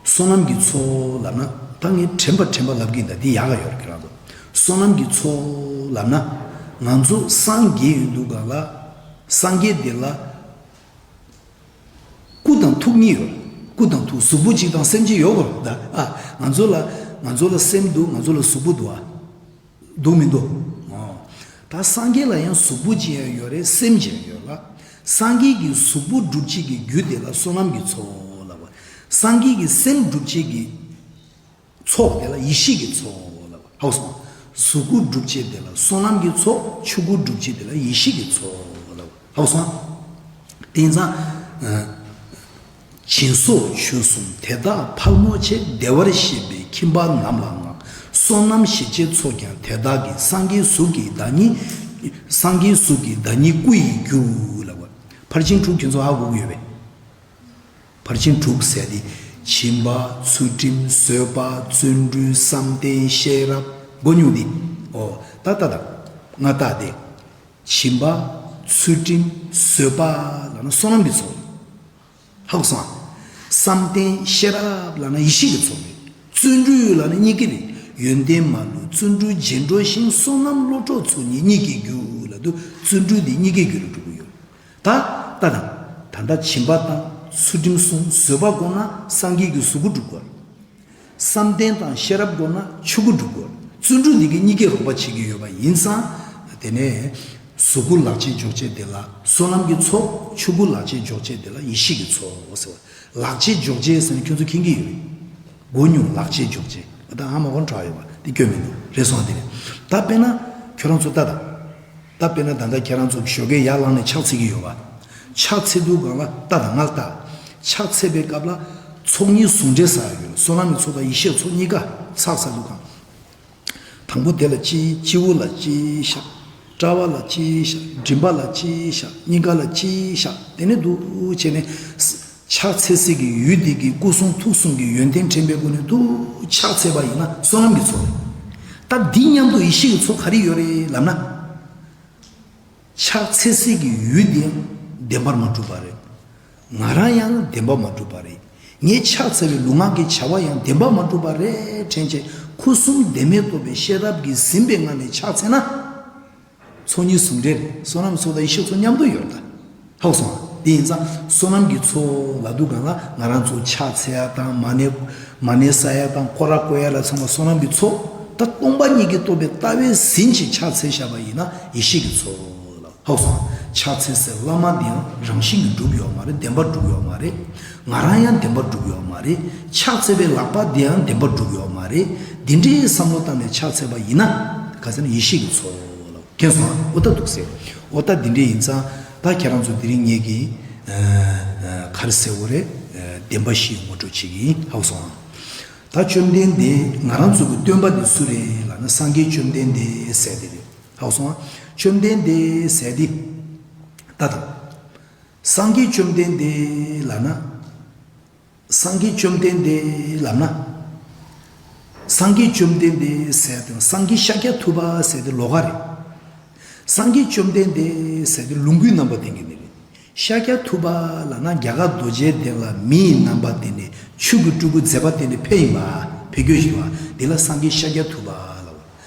བསོད་ནམས་ཀྱི་ཚོགས་ལབ་ན་ད་ངས་དྲན་པ་དྲན་པ་ལབ་ཀྱི་ཡིན། ད་འདི་ཡག་ག་ཡོད་རེད་ཁྱེད་རང་ཚོ། བསོད་ནམས་ཀྱི་ཚོགས་ལབ་ན་ང་ཚོ་སངས་རྒྱས་ཡོང་དུས་སྒང་ལ་སངས་རྒྱས་འདི་ལ་སྐུ་དང་ཐུགས་གཉིས་ཡོད། སྐུ་དང་ཐུགས་གཟུགས་པོ་གཅིག་དང་སེམས་གཅིག་ཡོད་དགོས་རེད་ད། ཨ་ང་ཚོ་ལ་ང་ཚོ་ལ་སེམས་འདུག་ང་ཚོ་ལ་གཟུགས་པོ་འདུག་ཨ། འདུག་མི་འདུག་ཨོ། ད་སངས་རྒྱས་ལ་ཡང་གཟུགས་པོ་ཅིག་ཡང་ཡོད་རེད། སེམས་ཅིག་ཡང་ཡོད་ལ། སངས་རྒྱས་ཀྱི་གཟུགས་པོ་སྒྲུབ་བྱེད་ཀྱི་རྒྱུ་དེ་ལ་བསོད་ནམས་ཀྱི་ཚོགས་ལབ་པ། སངས་རྒྱས་ཀྱི་སེམས་སྒྲུབ་བྱེད་ཀྱི་ཚོགས་དེ་ལ་ཡེ་ཤེས་ཀྱི་ཚོགས་ལབ་པ། ཧ་གོ་སོང་། གཟུགས་སྐུ་སྒྲུབ་བྱེད་དེ་ལ་བསོད་ནམས་ཀྱི་ཚོགས། ཆོས་སྐུ་སྒྲུབ་བྱེད་དེ་ལ་ཡེ་ཤེས་ཀྱི་ཚོགས་ལབ་པ། ཧ་གོ་སོང་། དེ་ཡིན་ཙང་། སྦྱིན་སོགས་ཆོས་གསུམ་དེ་དག་ཕལ་མོ་ཆེ། བདེ་བར་གཤེགས་པའི་ཁྱིམ་པ་རྣམས་ལ་བསྔགས། བསོད་ནམས་ཞེས་བྱའི་ཚོགས་ཀྱང་དེ་དག་གིས། སངས་རྒྱས་གཟུགས་ཀྱི་བདག་ཉིད། སངས་རྒྱས་གཟུགས་ཀྱི་བདག་ཉིད་སྐུ་ཡི་རྒྱུ་ལབ་པ། ཕར་ཕྱིན་དྲུག་ཁྱེད་ཚོ་ཧ་གོ་གི་ཡོད་པས། ཕར་ཕྱིན་དྲུག་ཟེར་ཏེ། སྦྱིན་པ། ཚུལ་ཁྲིམས། བཟོད་པ། བརྩོན་འགྲུས། བསམ་གཏན། ཤེས་རབ། མགོ་ཉུང་འདི། ཨོ། ད་ལྟ་དང་། ང་ལྟ་སྟེ། སྦྱིན་པ། ཚུལ་ཁྲིམས། བཟོད་པ་ལབ་ན་བསོད་ནམས་ཀྱི་ཚོགས། ཧ་གོ་སོང་ཨ། བསམ་གཏན་ཤེས་རབ་ལབ་ན་ཡེ་ཤེས་ཀྱི་ཚོགས་རེད། བརྩོན་འགྲུས་ལབ་ན་གཉིས་ཀ་རེད། ཡོན་ཏན་མ་ལུས་བརྩོན་འགྲུས་རྗེས་འགྲོ་ཞིང་། བསོད་ནམས་བློ་གྲོས་ཚོགས་གཉིས་གཉིས་ཀའི་རྒྱུ་ལབ་དུས་བརྩོན་འགྲུས་འདི་གཉིས་ཀའི་རྒྱུ་ལ་འགྲོ་གི་ཡོད། ད་ལྟ་དང་། ད་ལྟ་སྦྱིན་པ་དང་ཚུལ་ཁྲིམས་སྲུང་། བཟོད་པ་སྒོམ་ན་སངས་རྒྱས་ཀྱི་གཟུགས་སྐུ་འགྲུབ་དགོས། བསམ་གཏན་དང་ཤེས་རབ་སྒོམ་ན་ཆོས་སྐུ་འགྲུབ་དགོས། བརྩོན་འགྲུས་འདི་གི་གཉིས་ཀས་རོགས་པ་བྱེད་ཀྱི་ཡོད་པ་ཡིན་ཙང་། དེ་ནས་གཟུགས་སྐུ་ལག་རྗེས་འཇོག་བྱེད་དེ་ལ་བསོད་ནམས་ཀྱི་ཚོགས། ཆོས་སྐུ་ལག་རྗེས་འཇོག་བྱེད་དེ་ལ་ཡེ་ཤེས་ཀྱི་ཚོགས་ཟེར་བ། ལག་རྗེས་འཇོག་བྱེད་ཟེར་ན་ཁྱོད་ཚོ་མཁྱེན་གྱི་ཡོད་རེད། མགོ་ཉུང་ལག་རྗེས་འཇོག་བྱེད། ད་ཨ་མ་གོང་དྲག་ཡོད་པ་དེ་སྐྱོན་མི་འདུག་རེད་སོང་དེ་རེད། ད་དཔེར་ན་ཁྱོད་རང་ཚོ་ལྟ་དང་། ད་དཔེར་ན་ད་ལྟ་ཁྱེད་རང་ཚོ་ཞོགས་ཀས་ཡར་ལངས་ནས་ཕྱག་འཚལ་གྱི་ཡོད་པ། ཕྱག་འཚལ་དུས་སྒང་ལ་ལྟ་དང་ང་ལ་ལྟ། ཕྱག་འཚལ་བའི་སྐབས་ལ་ཚོགས་གཉིས་ཟུང་འབྲེལ་ཟེར་ཡ་ཡོད། བསོད་ནམས་ཀྱི་ཚོགས་དང་ཡེ་ཤེས་ཚོགས་གཉིས་ཀ་ཚགས་ཚ་དུས་སྒང་། དང་པོ་དེ་ལ་གཅིག། སྤྱི་བོ་ལ་གཅིག་བཞག། དཔྲལ་བ་ལ་གཅིག་བཞག། མགྲིན་པ་ལ་གཅིག་བཞག། སྙིང་ག་ལ་གཅིག་བཞག། དེ་ནས་འདུག་བྱས་ནས། ཕྱག་འཚལ་སའི་གི་ཡུལ་དེ་གི་སྐུ་གསུང་ཐུགས་གསུམ་གྱི་ཡོན་ཏན་དྲན་པའི་སྒོ་ནས་འདུག་ཕྱག་འཚལ་བ་ཡིན་ན་བསོད་ནམས་ཀྱི་ཚོགས་རེད། ད་འདི་མཉམ་དུ་ཡེ་ཤེས་ཀྱི་ཚོགས་ག་རེ་ཡོད་རེད་ལབ་ན། ཕྱག་འཚལ་སའི་གི་ཡུལ་དེ་ཡང་བདེན་པར་མ་གྲུབ་པ་རེད། ང་རང་ཡང་བདེན་པར་མ་གྲུབ་པ་རེད། ངས་ཕྱག་འཚལ་བའི་ལུས་ངག་གི་བྱ་བ་ཡང་བདེན་པར་མ་གྲུབ་པ་རེད་དྲན་བྱས། ཁུ་སིམ་བདེན་མེད་རྟོགས་པའི་ཤེས་རབ་ཀྱིས་ཟིན་པའི་ངང་ནས་ཕྱག་འཚལ་ན། ཚོགས་གཉིས་ཟུང་འབྲེལ་རེད། བསོད་ནམས་ཚོགས་དང་ཡེ་ཤེས་ཚོགས་མཉམ་དུ་ཡོད་རེད་ད། ཧ་གོ་སོང་ང་། དེ་ཡིན་ཙང་བསོད་ནམས་ཀྱི་ཚོགས་ལབ་དུས་སྒང་ལ་ང་རང་ཚོ་ཕྱག་འཚལ་ཡ་དང་མ་ཎི་མ་ཎི་བསགས་ཡ་དང་སྐོར་ར་བསྐོར་ཡ་ལ་ཚང་མ་བསོད་ནམས་ཀྱི་ཚོགས། ད་སྟོང་པ་ཉིད་ཀྱིས་རྟོགས་པའི་ལྟ་བས་ཟིན་ཅིང་ཕྱག་འཚལ་བཞག་པ་ཡིན་ན་ཡེ་ཤེས་ཀྱི་ཚོགས་ལ། ཧ་གོ་སོང་ང་། ཕྱག་འཚལ་སའི་བླ་མ་དེའང་རང་བཞིན་གྱིས་གྲུབ་ཡོད་མ་རེད། བདེན་པར་གྲུབ་ཡོད་མ་རེད། ང་རང་ཡང་བདེན་པར་གྲུབ་ཡོད་མ་རེད། ཕྱག་འཚལ་བའི་ལག་པ་དེའང་བདེན་པར་གྲུབ་ཡོད་མ་རེད། འདི་འདྲའི་བསམ་བློ་བཏང་ནས་ཕྱག་འཚལ་བ་ཡིན་ན་ག་ཟེར་ན་ཡེ་ཤེས་ཀྱི་ཚོགས་ལ། མཁྱེན་སོང་ཨ། འོ་ད་འདུག་ཟེར། འོ་ད་འདི་འདྲ་ཡིན་ཙང་ད་ཁྱེད་རང་ཚོ་དེ་རིང་ངེད་ཀྱི་ག་རེ་ཟེར་དགོས་རེད། བདེན་པ་བཞི་ངོ་སྤྲོད་བྱེད་ཀྱི་ཡིན། ཧ་གོ་སོང་ཨ། ད་བཅོམ་ལྡན་འདས་ང་རང་ཚོ་གི་སྟོན་པ་དེ་སུ་རེད་ལབ་ན་སངས་རྒྱས་བཅོམ་ལྡན་འདས་ཟེར་དེ་རེད། ཧ་གོ་སོང་ཨ། བཅོམ་ལྡན་འདས་ཟེར་དེ་ད་དང་། སངས་རྒྱས་བཅོམ་ལྡན་འདས་ལབ་ན། སངས་རྒྱས་བཅོམ་ལྡན་འདས་ལབ་ན། སངས་རྒྱས་བཅོམ་ལྡན་འདས་ཟེར་དང་སངས་རྒྱས་ཤཱཀྱ་ཐུབ་པ་ཟེར་དེ་ལོགས་ཀ་རེད། སངས་རྒྱས་བཅོམ་ལྡན་འདས་ཟེར་དེ་ལོངས་སྐུའི་རྣམ་པ་བསྟན་གྱི་ནི་རེད། ཤཱཀྱ་ཐུབ་པ་ལབ་ན་རྒྱ་གར་རྡོ་རྗེ་གདན་ལ་མིའི་རྣམ་པ་བསྟན་ནས་ཆོས་ཀྱི་སྤྲུལ་སྐུ་མཛད་པ་བསྟན་ནས་ཕེབས་ཡིན་པ་ཕེབས་སྐྱོད་བཞིན་པ་འདི་ལ་སངས་རྒྱས་ཤཱཀྱ་ཐུབ་པ་ལབ།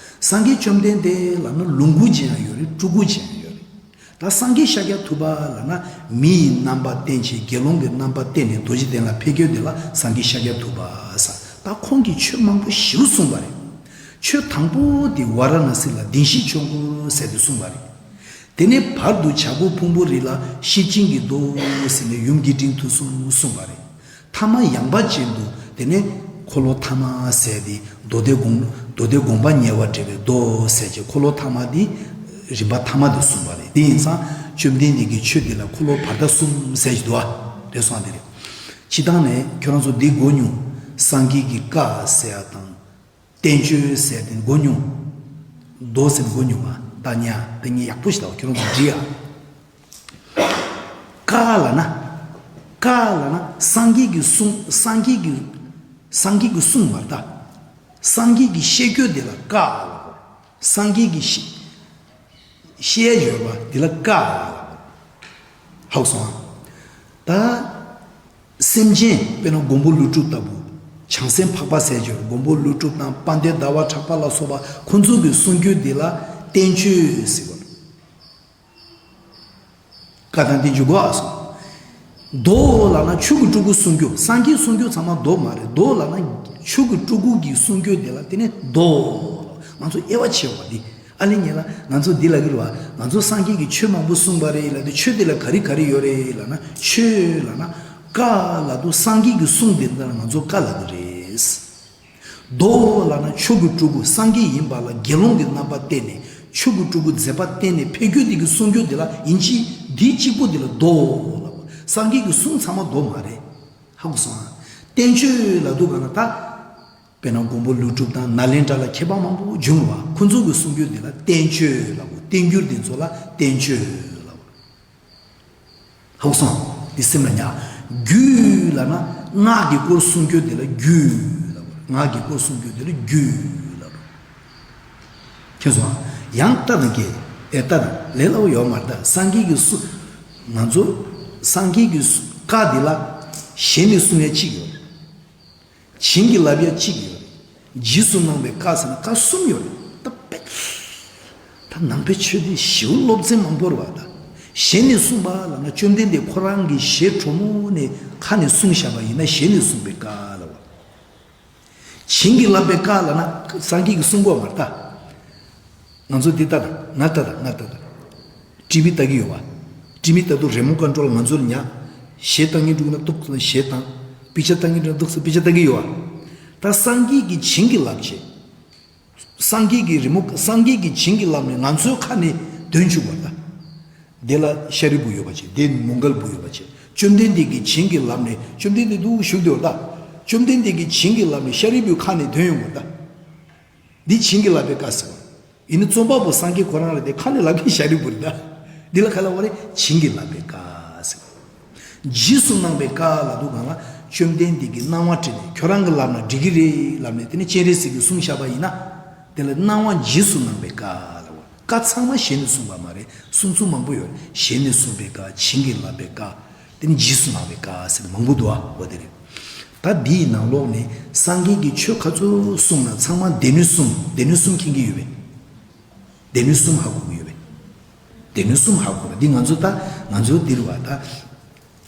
སངས་རྒྱས་བཅོམ་ལྡན་འདས་ལབ་ན་ལོངས་སྐུ་ཅན་ཡང་ཡོད་རེད། སྤྲུལ་སྐུ་ཅན་ཡང་ཡོད་རེད། ད་སངས་རྒྱས་ཤཱཀྱ་ཐུབ་པ་ལབ་ན་མི་ཡི་རྣམ་པ་བསྟན་བྱས་དགེ་སློང་གི་རྣམ་པ་བསྟན་ནས་རྡོ་རྗེ་གདན་ལ་ཕེབས་སྐྱོད་དེ་ལ་སངས་རྒྱས་ཤཱཀྱ་ཐུབ་པ་ཟེར། ད་ཁོང་གིས་ཆོས་མང་པོ་ཞིག་གསུངས་པ་རེད། ཆོས་དང་པོ་དེ་ཝཱ་ར་ཎ་སི་ལ་བདེན་བཞིའི་ཆོས་འཁོར་ཟེར་དེ་གསུངས་པ་རེད། དེ་ནས་བར་དུ་བྱ་རྒོད་ཕུང་པོའི་རི་ལ་ཤེར་ཕྱིན་གྱི་མདོ་ཟེར་ནས་ཡུམ་དགེ་འདུན་དུ་གསུངས་གསུངས་པ་རེད། ཐ་མ་ཡངས་པ་ཅན་དུ་དེ་ནས་འཁོར་ལོ་ཐ་མ་ཟེར་ཏེ་མདོ་སྡེ་དགོངས་མདོ་སྡེ་དགོངས་པ་ཉེ་བར་འགྲེལ་བའི་མདོ་ཟེར་གྱི་འཁོར་ལོ་ཐ་མ་འདི་རིམ་པ་ཐ་མ་དེ་གསུངས་པ་རེད། དེ་ཡིན་ཙང་བཅོམ་ལྡན་འདས་ཀྱི་ཆོས་འདི་ལ་འཁོར་ལོ་བར་ཐག་གསུམ་ཟེར་གྱི་འདུག་ཨ། རེད་སོང་ཨ། དེ་རེད། སྤྱིར་བཏང་ནས་ཁྱོད་རང་ཚོ་འདི་གོ་མྱོང་། སངས་རྒྱས་ཀྱི་བཀའ་ཟེར་ཡ་དང་། བསྟན་བཅོས་ཟེར་དེ་གོ་མྱོང་། མདོ་ཟེར་གོ་མྱོང་ང་། ད་ཉ་དེ་ཉིད་ཡག་པོ་ཞིག་ལ་ཁྱོད་རང་ཚོ་འདྲི་ཡ། བཀའ་ལབ་ན། བཀའ་ལབ་ན་སངས་རྒྱས་ཀྱི་གསུང་། སངས་རྒྱས་ཀྱི་སངས་རྒྱས་ཀྱི་གསུང་མ་རེད་ད། སངས་རྒྱས་ཀྱི་བཤད་རྒྱུ་དེ་ལ་བཀའ་ལབ་དགོས། སངས་རྒྱས་ཀྱི་བཤད་བཤད་ཡོད་པ་དེ་ལ་བཀའ་ལབ་དགོས། ཧ་གོ་སོང་ཨ། ད། སེམས་ཅན་དཔེར་ན་མགོན་པོ་ཀླུ་སྒྲུབ་ལྟ་བུ། བྱང་སེམས་འཕགས་པ་ཟེར་གྱི་ཡོད། མགོན་པོ་ཀླུ་སྒྲུབ་དང་དཔལ་ལྡན་ཟླ་བ་གྲགས་པ་ལ་སོགས་པ་ཁོ་ཚོ་གི་གསུང་རྒྱུ་འདི་ལ་བསྟན་བཅོས་ཟེར་བ། བཀའ་དང་བསྟན་བཅོས་གོ་ཨ་སོང་། མདོ་ལབ་ན་ཆོས་ཀྱི་སྤྲུལ་སྐུ་གསུང་རྒྱུ། སངས་རྒྱས་གསུང་རྒྱུ་ཚང་མ་མདོ་མ་རེད། མདོ་ལབ་ན་ཆོས་ཀྱི་སྤྲུལ་སྐུ་གི་གསུང་རྒྱུ་འདི་ལ་དེ་ནི་མདོ་ལབ། ང་ཚོ་དབྱེ་བ་ཕྱེ་བ་འདི། ཨ་ལེ་ཉེ་ལ་ང་ཚོ་འདི་ལ་གི་རུ་བ། ང་ཚོ་སངས་རྒྱས་ཀྱིས་ཆོས་མང་པོ་གསུངས་པ་རེད་ལབ་དུས་ཆོས་འདི་ལ་ག་རེ་ག་རེ་ཡོད་རེད་ལབ་ན། ཆོས་ལབ་ན་བཀའ་ལབ་དུས་སངས་རྒྱས་ཀྱིས་གསུངས་དེ་འདི་ལ་ང་ཚོ་བཀའ་ལབ་གི་རེད། མདོ་ལབ་ན་ཆོས་ཀྱི་སྤྲུལ་སྐུ། སངས་རྒྱས་ཡིན་པ་ལ་དགེ་སློང་གི་རྣམ་པ་བསྟན་ནས་ཆོས་ཀྱི་སྤྲུལ་སྐུ་མཛད་པ་བསྟན་ནས་ཕེབས་རྒྱུ་དེ་གི་གསུང་རྒྱུ་དེ་ལ་ཡིན་གཅིག་འདི་གཅིག་པོ་དེ་ལ་མདོ་ལབ། སངས་རྒྱས་ཀྱི་གསུང་ཚང་མ་མདོ་མ་རེད། ཧ་གོ་སོང་ཨ། བསྟན་བཅོས་ལབ་དུས་ག་ན་ད། དཔེར་ན་མགོན་པོ་ཀླུ་སྒྲུབ་དང་ནཱ་ལེནྡྲ་ལ་མཁས་པ་མང་པོ་བྱུང་བ་ཁོ་ཚོ་གི་གསུང་རྒྱུ་འདི་ལ་བསྟན་བཅོས་ལབ་དགོས། བསྟན་འགྱུར་འདི་ཚོ་ལ་བསྟན་བཅོས་ལབ་དགོས། ཧ་གོ་སོང་། འདི་སེམས་ལ་ཉར། རྒྱུད་ལབ་ན་སྔགས་ཀྱི་སྐོར་གསུང་རྒྱུ་འདི་ལ་རྒྱུད་ལབ་དགོས། སྔགས་ཀྱི་སྐོར་གསུང་རྒྱུ་འདི་ལ་རྒྱུད་ལབ་དགོས། མཁྱེན་སོང་ཨ། ཡང་ལྟ་དང་སྐད། ཨེ་ལྟ་དང་ལས་སླ་བོ་ཡོད་མ་རེད་ད། སངས་རྒྱས་ཀྱི་གསུང་། ང་ཚོ་སངས་རྒྱས་ཀྱི་གསུང་བཀའ་འདི་ལ་ཞལ་ནས་གསུང་ཡ་གཅིག་ཡོད་རེད། བྱིན་གྱིས་བརླབས་ཡ་གཅིག་ཡོད་རེད། རྗེས་སུ་གནང་བའི་བཀའ་ཟེར་ན་བཀའ་གསུམ་ཡོད་རེད་ད། དཔེ། ད་ནང་པའི་ཆོས་འདི་ཞེ་པོ་སློབ་ཚན་མང་པོ་རེད་བ་ད། ཞལ་ནས་གསུངས་པ་ལབ་ན་བཅོམ་ལྡན་འདས་ཁོ་རང་གི་ཞལ་དྲོན་མོ་ནས་ཁ་ནས་གསུངས་བཞག་པ་ཡིན་ན་ཞལ་ནས་གསུངས་པའི་བཀའ་ལབ་བ། བྱིན་གྱིས་བརླབས་པའི་བཀའ་ལབ་ན་སངས་རྒྱས་ཀྱིས་གསུང་གོ་མ་རེད་ད། ང་ཚོ་འདི་ལྟ་དང་ང་ལྟ་དང་ང་ལྟ་དང་། ཊི་ཝི་ལྟ་གི་ཡོད་བ། ཊི་ཝི་ལྟ་དུས་རི་མོ་ཀོན་ཊོལ་ང་ཚོར་ཉག་ཞེ་ལྟ་ངེས་འདུག་ན་འདུག་ཟེར་ན་ཞེ་ལྟ། པི་ཅར་ལྟ་ངེས་འདུག་ན་འདུག་ཟེར་པི་ཅར་ལྟ་གི་ཡོད་བ། ད་སངས་རྒྱས་ཀྱིས་བྱིན་གྱིས་བརླབས་བྱས། སངས་རྒྱས་ཀྱིས་རི་མོ་སངས་རྒྱས་ཀྱིས་བྱིན་གྱིས་བརླབས་ནས་ང་ཚོའི་ཁ་ནས་འདོན་བཅུག་པ་ད། དེ་ལ་ཤཱ་རིའི་བུ་ཡོད་པ་བྱས། དེ་མོའུ་འགལ་བུ་ཡོད་པ་བྱས། བཅོམ་ལྡན་འདས་ཀྱིས་བྱིན་གྱིས་བརླབས་ནས་བཅོམ་ལྡན་འདས་འདུག་བཞུགས་དེ་བ་ད། བཅོམ་ལྡན་འདས་ཀྱིས་བྱིན་གྱིས་བརླབས་ནས་ཤཱ་རིའི་བུའི་ཁ་ནས་འདོན་ཡོང་བ་ད། འདི་བྱིན་གྱིས་བརླབས་པའི་བཀའ་ཟེར་བ། ཡིན་ནི་རྩོམ་པ་པོ་སངས་རྒྱས་ཁོ་རང་རེད་དེ་ཁ་ནས་ལབ་མཁན་ཤཱ་རིའི་བུ་རེད་ད། འདི་ལ་ཁ་ལ་བ་རེད་བྱིན་གྱིས་བརླབས་པའི་བཀའ་ཟེར་བ། རྗེས་སུ་གནང་བའི་བཀའ་ལབ་དུས་གང་ལ་བཅོམ་ལྡན་འདས་ཀྱིས་གནང་བ་བྲིས་ནས་ཁྱོད་རང་གིས་ལབ་ན་འགྲིག་གི་རེད་ལབ་ནས་དེ་ནི་སྤྱན་རས་གཟིགས་ཀྱིས་གསུངས་བཞག་པ་ཡིན་ན། དེ་ལ་གནང་བ་རྗེས་སུ་གནང་བའི་བཀའ་ལབ་བ། བཀའ་ཚང་མ་ཞལ་ནས་གསུངས་པ་མ་རེད། གསུང་ཚུལ་མང་པོ་ཡོད་རེད། ཞལ་ནས་གསུངས་པའི་བཀའ། བྱིན་གྱིས་བརླབས་པའི་བཀའ། དེ་ནི་རྗེས་སུ་གནང་བའི་བཀའ་ཟེར་ནས་མང་པོ་འདུག་ཨ། འོ་དེ་རེད། ད་འདིའི་ནང་ལོགས་ནས་སངས་རྒྱས་ཀྱིས་ཆོས་ག་ཚོད་གསུངས་ན་ཚང་མ་སྡེ་སྣོད་གསུམ། སྡེ་སྣོད་གསུམ་མཁྱེན་གྱི་ཡོད་པས། སྡེ་སྣོད་གསུམ་ཧ་གོ་གི་ཡོད་པས། སྡེ་སྣོད་གསུམ་ཧ་གོ་ན་འདི་ང་ཚོ་ད་ང་ཚོ་འདིར་བ་ད།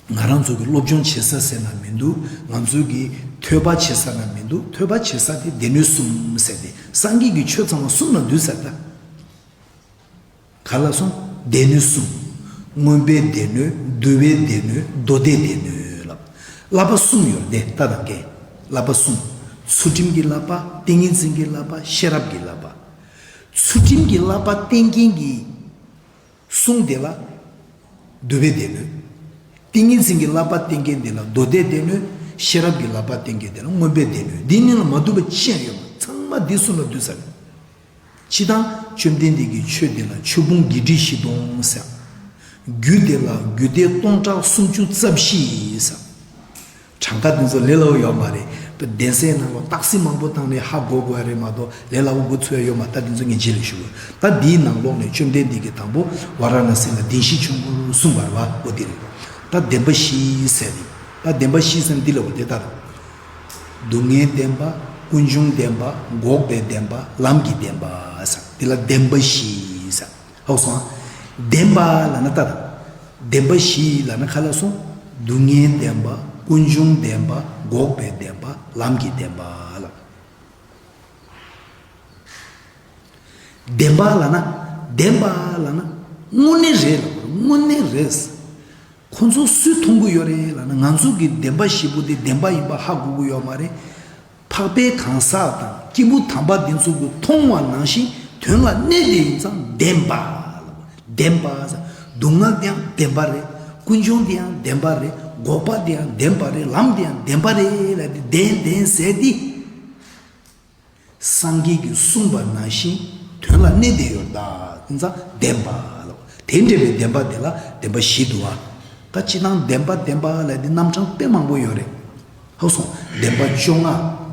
ང་རང་ཚོ་གི་སློབ་སྦྱོང་བྱེད་ས་ཟེར་ན་མི་འདུག་ང་ཚོ་གི་ཐོས་པ་བྱེད་ས་ན་མི་འདུག་ཐོས་པ་བྱེད་ས་དེ་སྡེ་སྣོད་གསུམ་ཟེར་ཏེ་སངས་རྒྱས་ཀྱི་ཆོས་ཚང་མ་གསུམ་ལ་འདུས་ཟེར་ད། ག་ལ་སོང་། སྡེ་སྣོད་གསུམ། མངོན་པའི་སྡེ་སྣོད། འདུལ་བའི་སྡེ་སྣོད། མདོ་སྡེའི་སྡེ་སྣོད་ལབ། བསླབ་པ་གསུམ་ཡོད་དེ་ལྟ་དང་སྐད། བསླབ་པ་གསུམ། ཚུལ་ཁྲིམས་ཀྱི་བསླབ་པ། ཏིང་ངེ་འཛིན་གྱི་བསླབ་པ། ཤེས་རབ་ཀྱི་བསླབ་པ། ཚུལ་ཁྲིམས་ཀྱི་བསླབ་པ་བསྟན་མཁན་གྱི་གསུང་དེ་ལ་འདུལ་བའི་སྡེ་སྣོད། ཏིང་ངེ་འཛིན་གྱི་བསླབ་པ་བསྟན་མཁན་དེ་ལ་མདོ་སྡེའི་སྡེ་སྣོད། ཤེས་རབ་ཀྱི་བསླབ་པ་བསྟན་མཁན་དེ་ལ་མངོན་པའི་སྡེ་སྣོད། འདི་གཉིས་ལ་མ་འདུས་པ་ཅི་ཡང་ཡོད་མ། ཚང་མ་འདི་གསུམ་ལ་འདུས་ས་རེད། སྤྱིར་བཏང་བཅོམ་ལྡན་འདས་ཀྱི་ཆོས་འདི་ལ་ཆོས་ཕུང་བརྒྱད་ཁྲི་བཞི་སྟོང་ཟེར། རྒྱུད་འདི་ལ་རྒྱུད་སྡེ་སྟོང་ཕྲག་སུམ་ཅུ་རྩ་བཞི་ཟེར། གྲངས་ཀ་འདི་ཚོ་ལས་སླ་བོ་ཡོད་མ་རེད། གདན་སའི་ནང་ལོགས་རྟགས་གསལ་མང་པོ་བཏང་ནས་ཧ་གོ་དགོས་ཡ་རེད་མ་གཏོགས་ལས་སླ་བོ་འགོ་ཚུགས་ཡ་ཡོད་མ་རེད། ད་འདི་ཚོ་ངས་རྗེས་ལ་ཞུ་དགོས། ད་འདིའི་ནང་ལོགས་ནས་བཅོམ་ལྡན་འདས་ཀྱིས་དང་པོ་ཝཱ་ར་ཎ་སི་ལ་བདེན་བཞི་ཆོས་འཁོར་གསུངས་པ་རེད་བ། འོ་དེ་རེད། ད་བདེན་པ་བཞི་ཟེར་ནས། ད་བདེན་པ་བཞི་ཟེར་ན་འདི་ལ་འོ་དེ་ལྟར། སྡུག་བསྔལ་བདེན་པ། ཀུན་འབྱུང་བདེན་པ། འགོག་པའི་བདེན་པ། ལམ་གྱི་བདེན་པ་ཟེར། འདི་ལ་བདེན་པ་བཞི་ཟེར། ཧ་གོ་སོང་ཨ། བདེན་པ་ལབ་ན་ད་ད། བདེན་པ་བཞི་ལབ་ན་ག་ལ་སོང་། སྡུག་བསྔལ་བདེན་པ། ཀུན་འབྱུང་བདེན་པ། འགོག་པའི་བདེན་པ། ལམ་གྱི་བདེན་པ་ལ། བདེན་པ་ལབ་ན། བདེན་པ་ལབ་ན། དངོས་གནས་རེད་ལབ་དགོས། དངོས་གནས་རེད། ཁོ་ཚོ་སུས་མཐོང་གི་ཡོད་རེད་ལབ་ན། ང་ཚོ་གི་བདེན་པ་བཞི་པོ་དེ་བདེན་པ་ཡིན་པ་ཧ་གོ་གི་ཡོད་མ་རེད། འཕགས་པའི་གང་ཟག་དང་སྐྱེས་བུ་དམ་པ་འདི་ཚོ་གིས་མཐོང་བ་ནང་བཞིན་དོན་ལ་གནས་དེ་ཡིན་ཙང་བདེན་པ་ལབ། བདེན་པ་ཟེར། སྡུག་བསྔལ་དེ་ཡང་བདེན་པ་རེད། ཀུན་འབྱུང་དེ་ཡང་བདེན་པ་རེད། འགོག་པ་དེ་ཡང་བདེན་པ་རེད། ལམ་དེ་ཡང་བདེན་པ་རེད་ལབ་དེ་བདེན་བདེན་ཟེར་དེ། སངས་རྒྱས་ཀྱིས་གསུངས་པ་ནང་བཞིན་དོན་ལ་གནས་བསྡད་ཡོད་ད་ཙང་བདེན་པ་ལ། དེ་འདྲ་བའི་བདེན་པ་དེ་ལ་བདེན་པ་བཞི་འདུག་བ། ད་སྤྱིར་བཏང་བདེན་པ་བདེན་པ་ལབ་དེ་རྣམ་གྲངས་དཔེ་མང་པོ་ཡོད་རེད། ཧ་གོ་སོང་། བདེན་པ་བཅོ་ལྔ།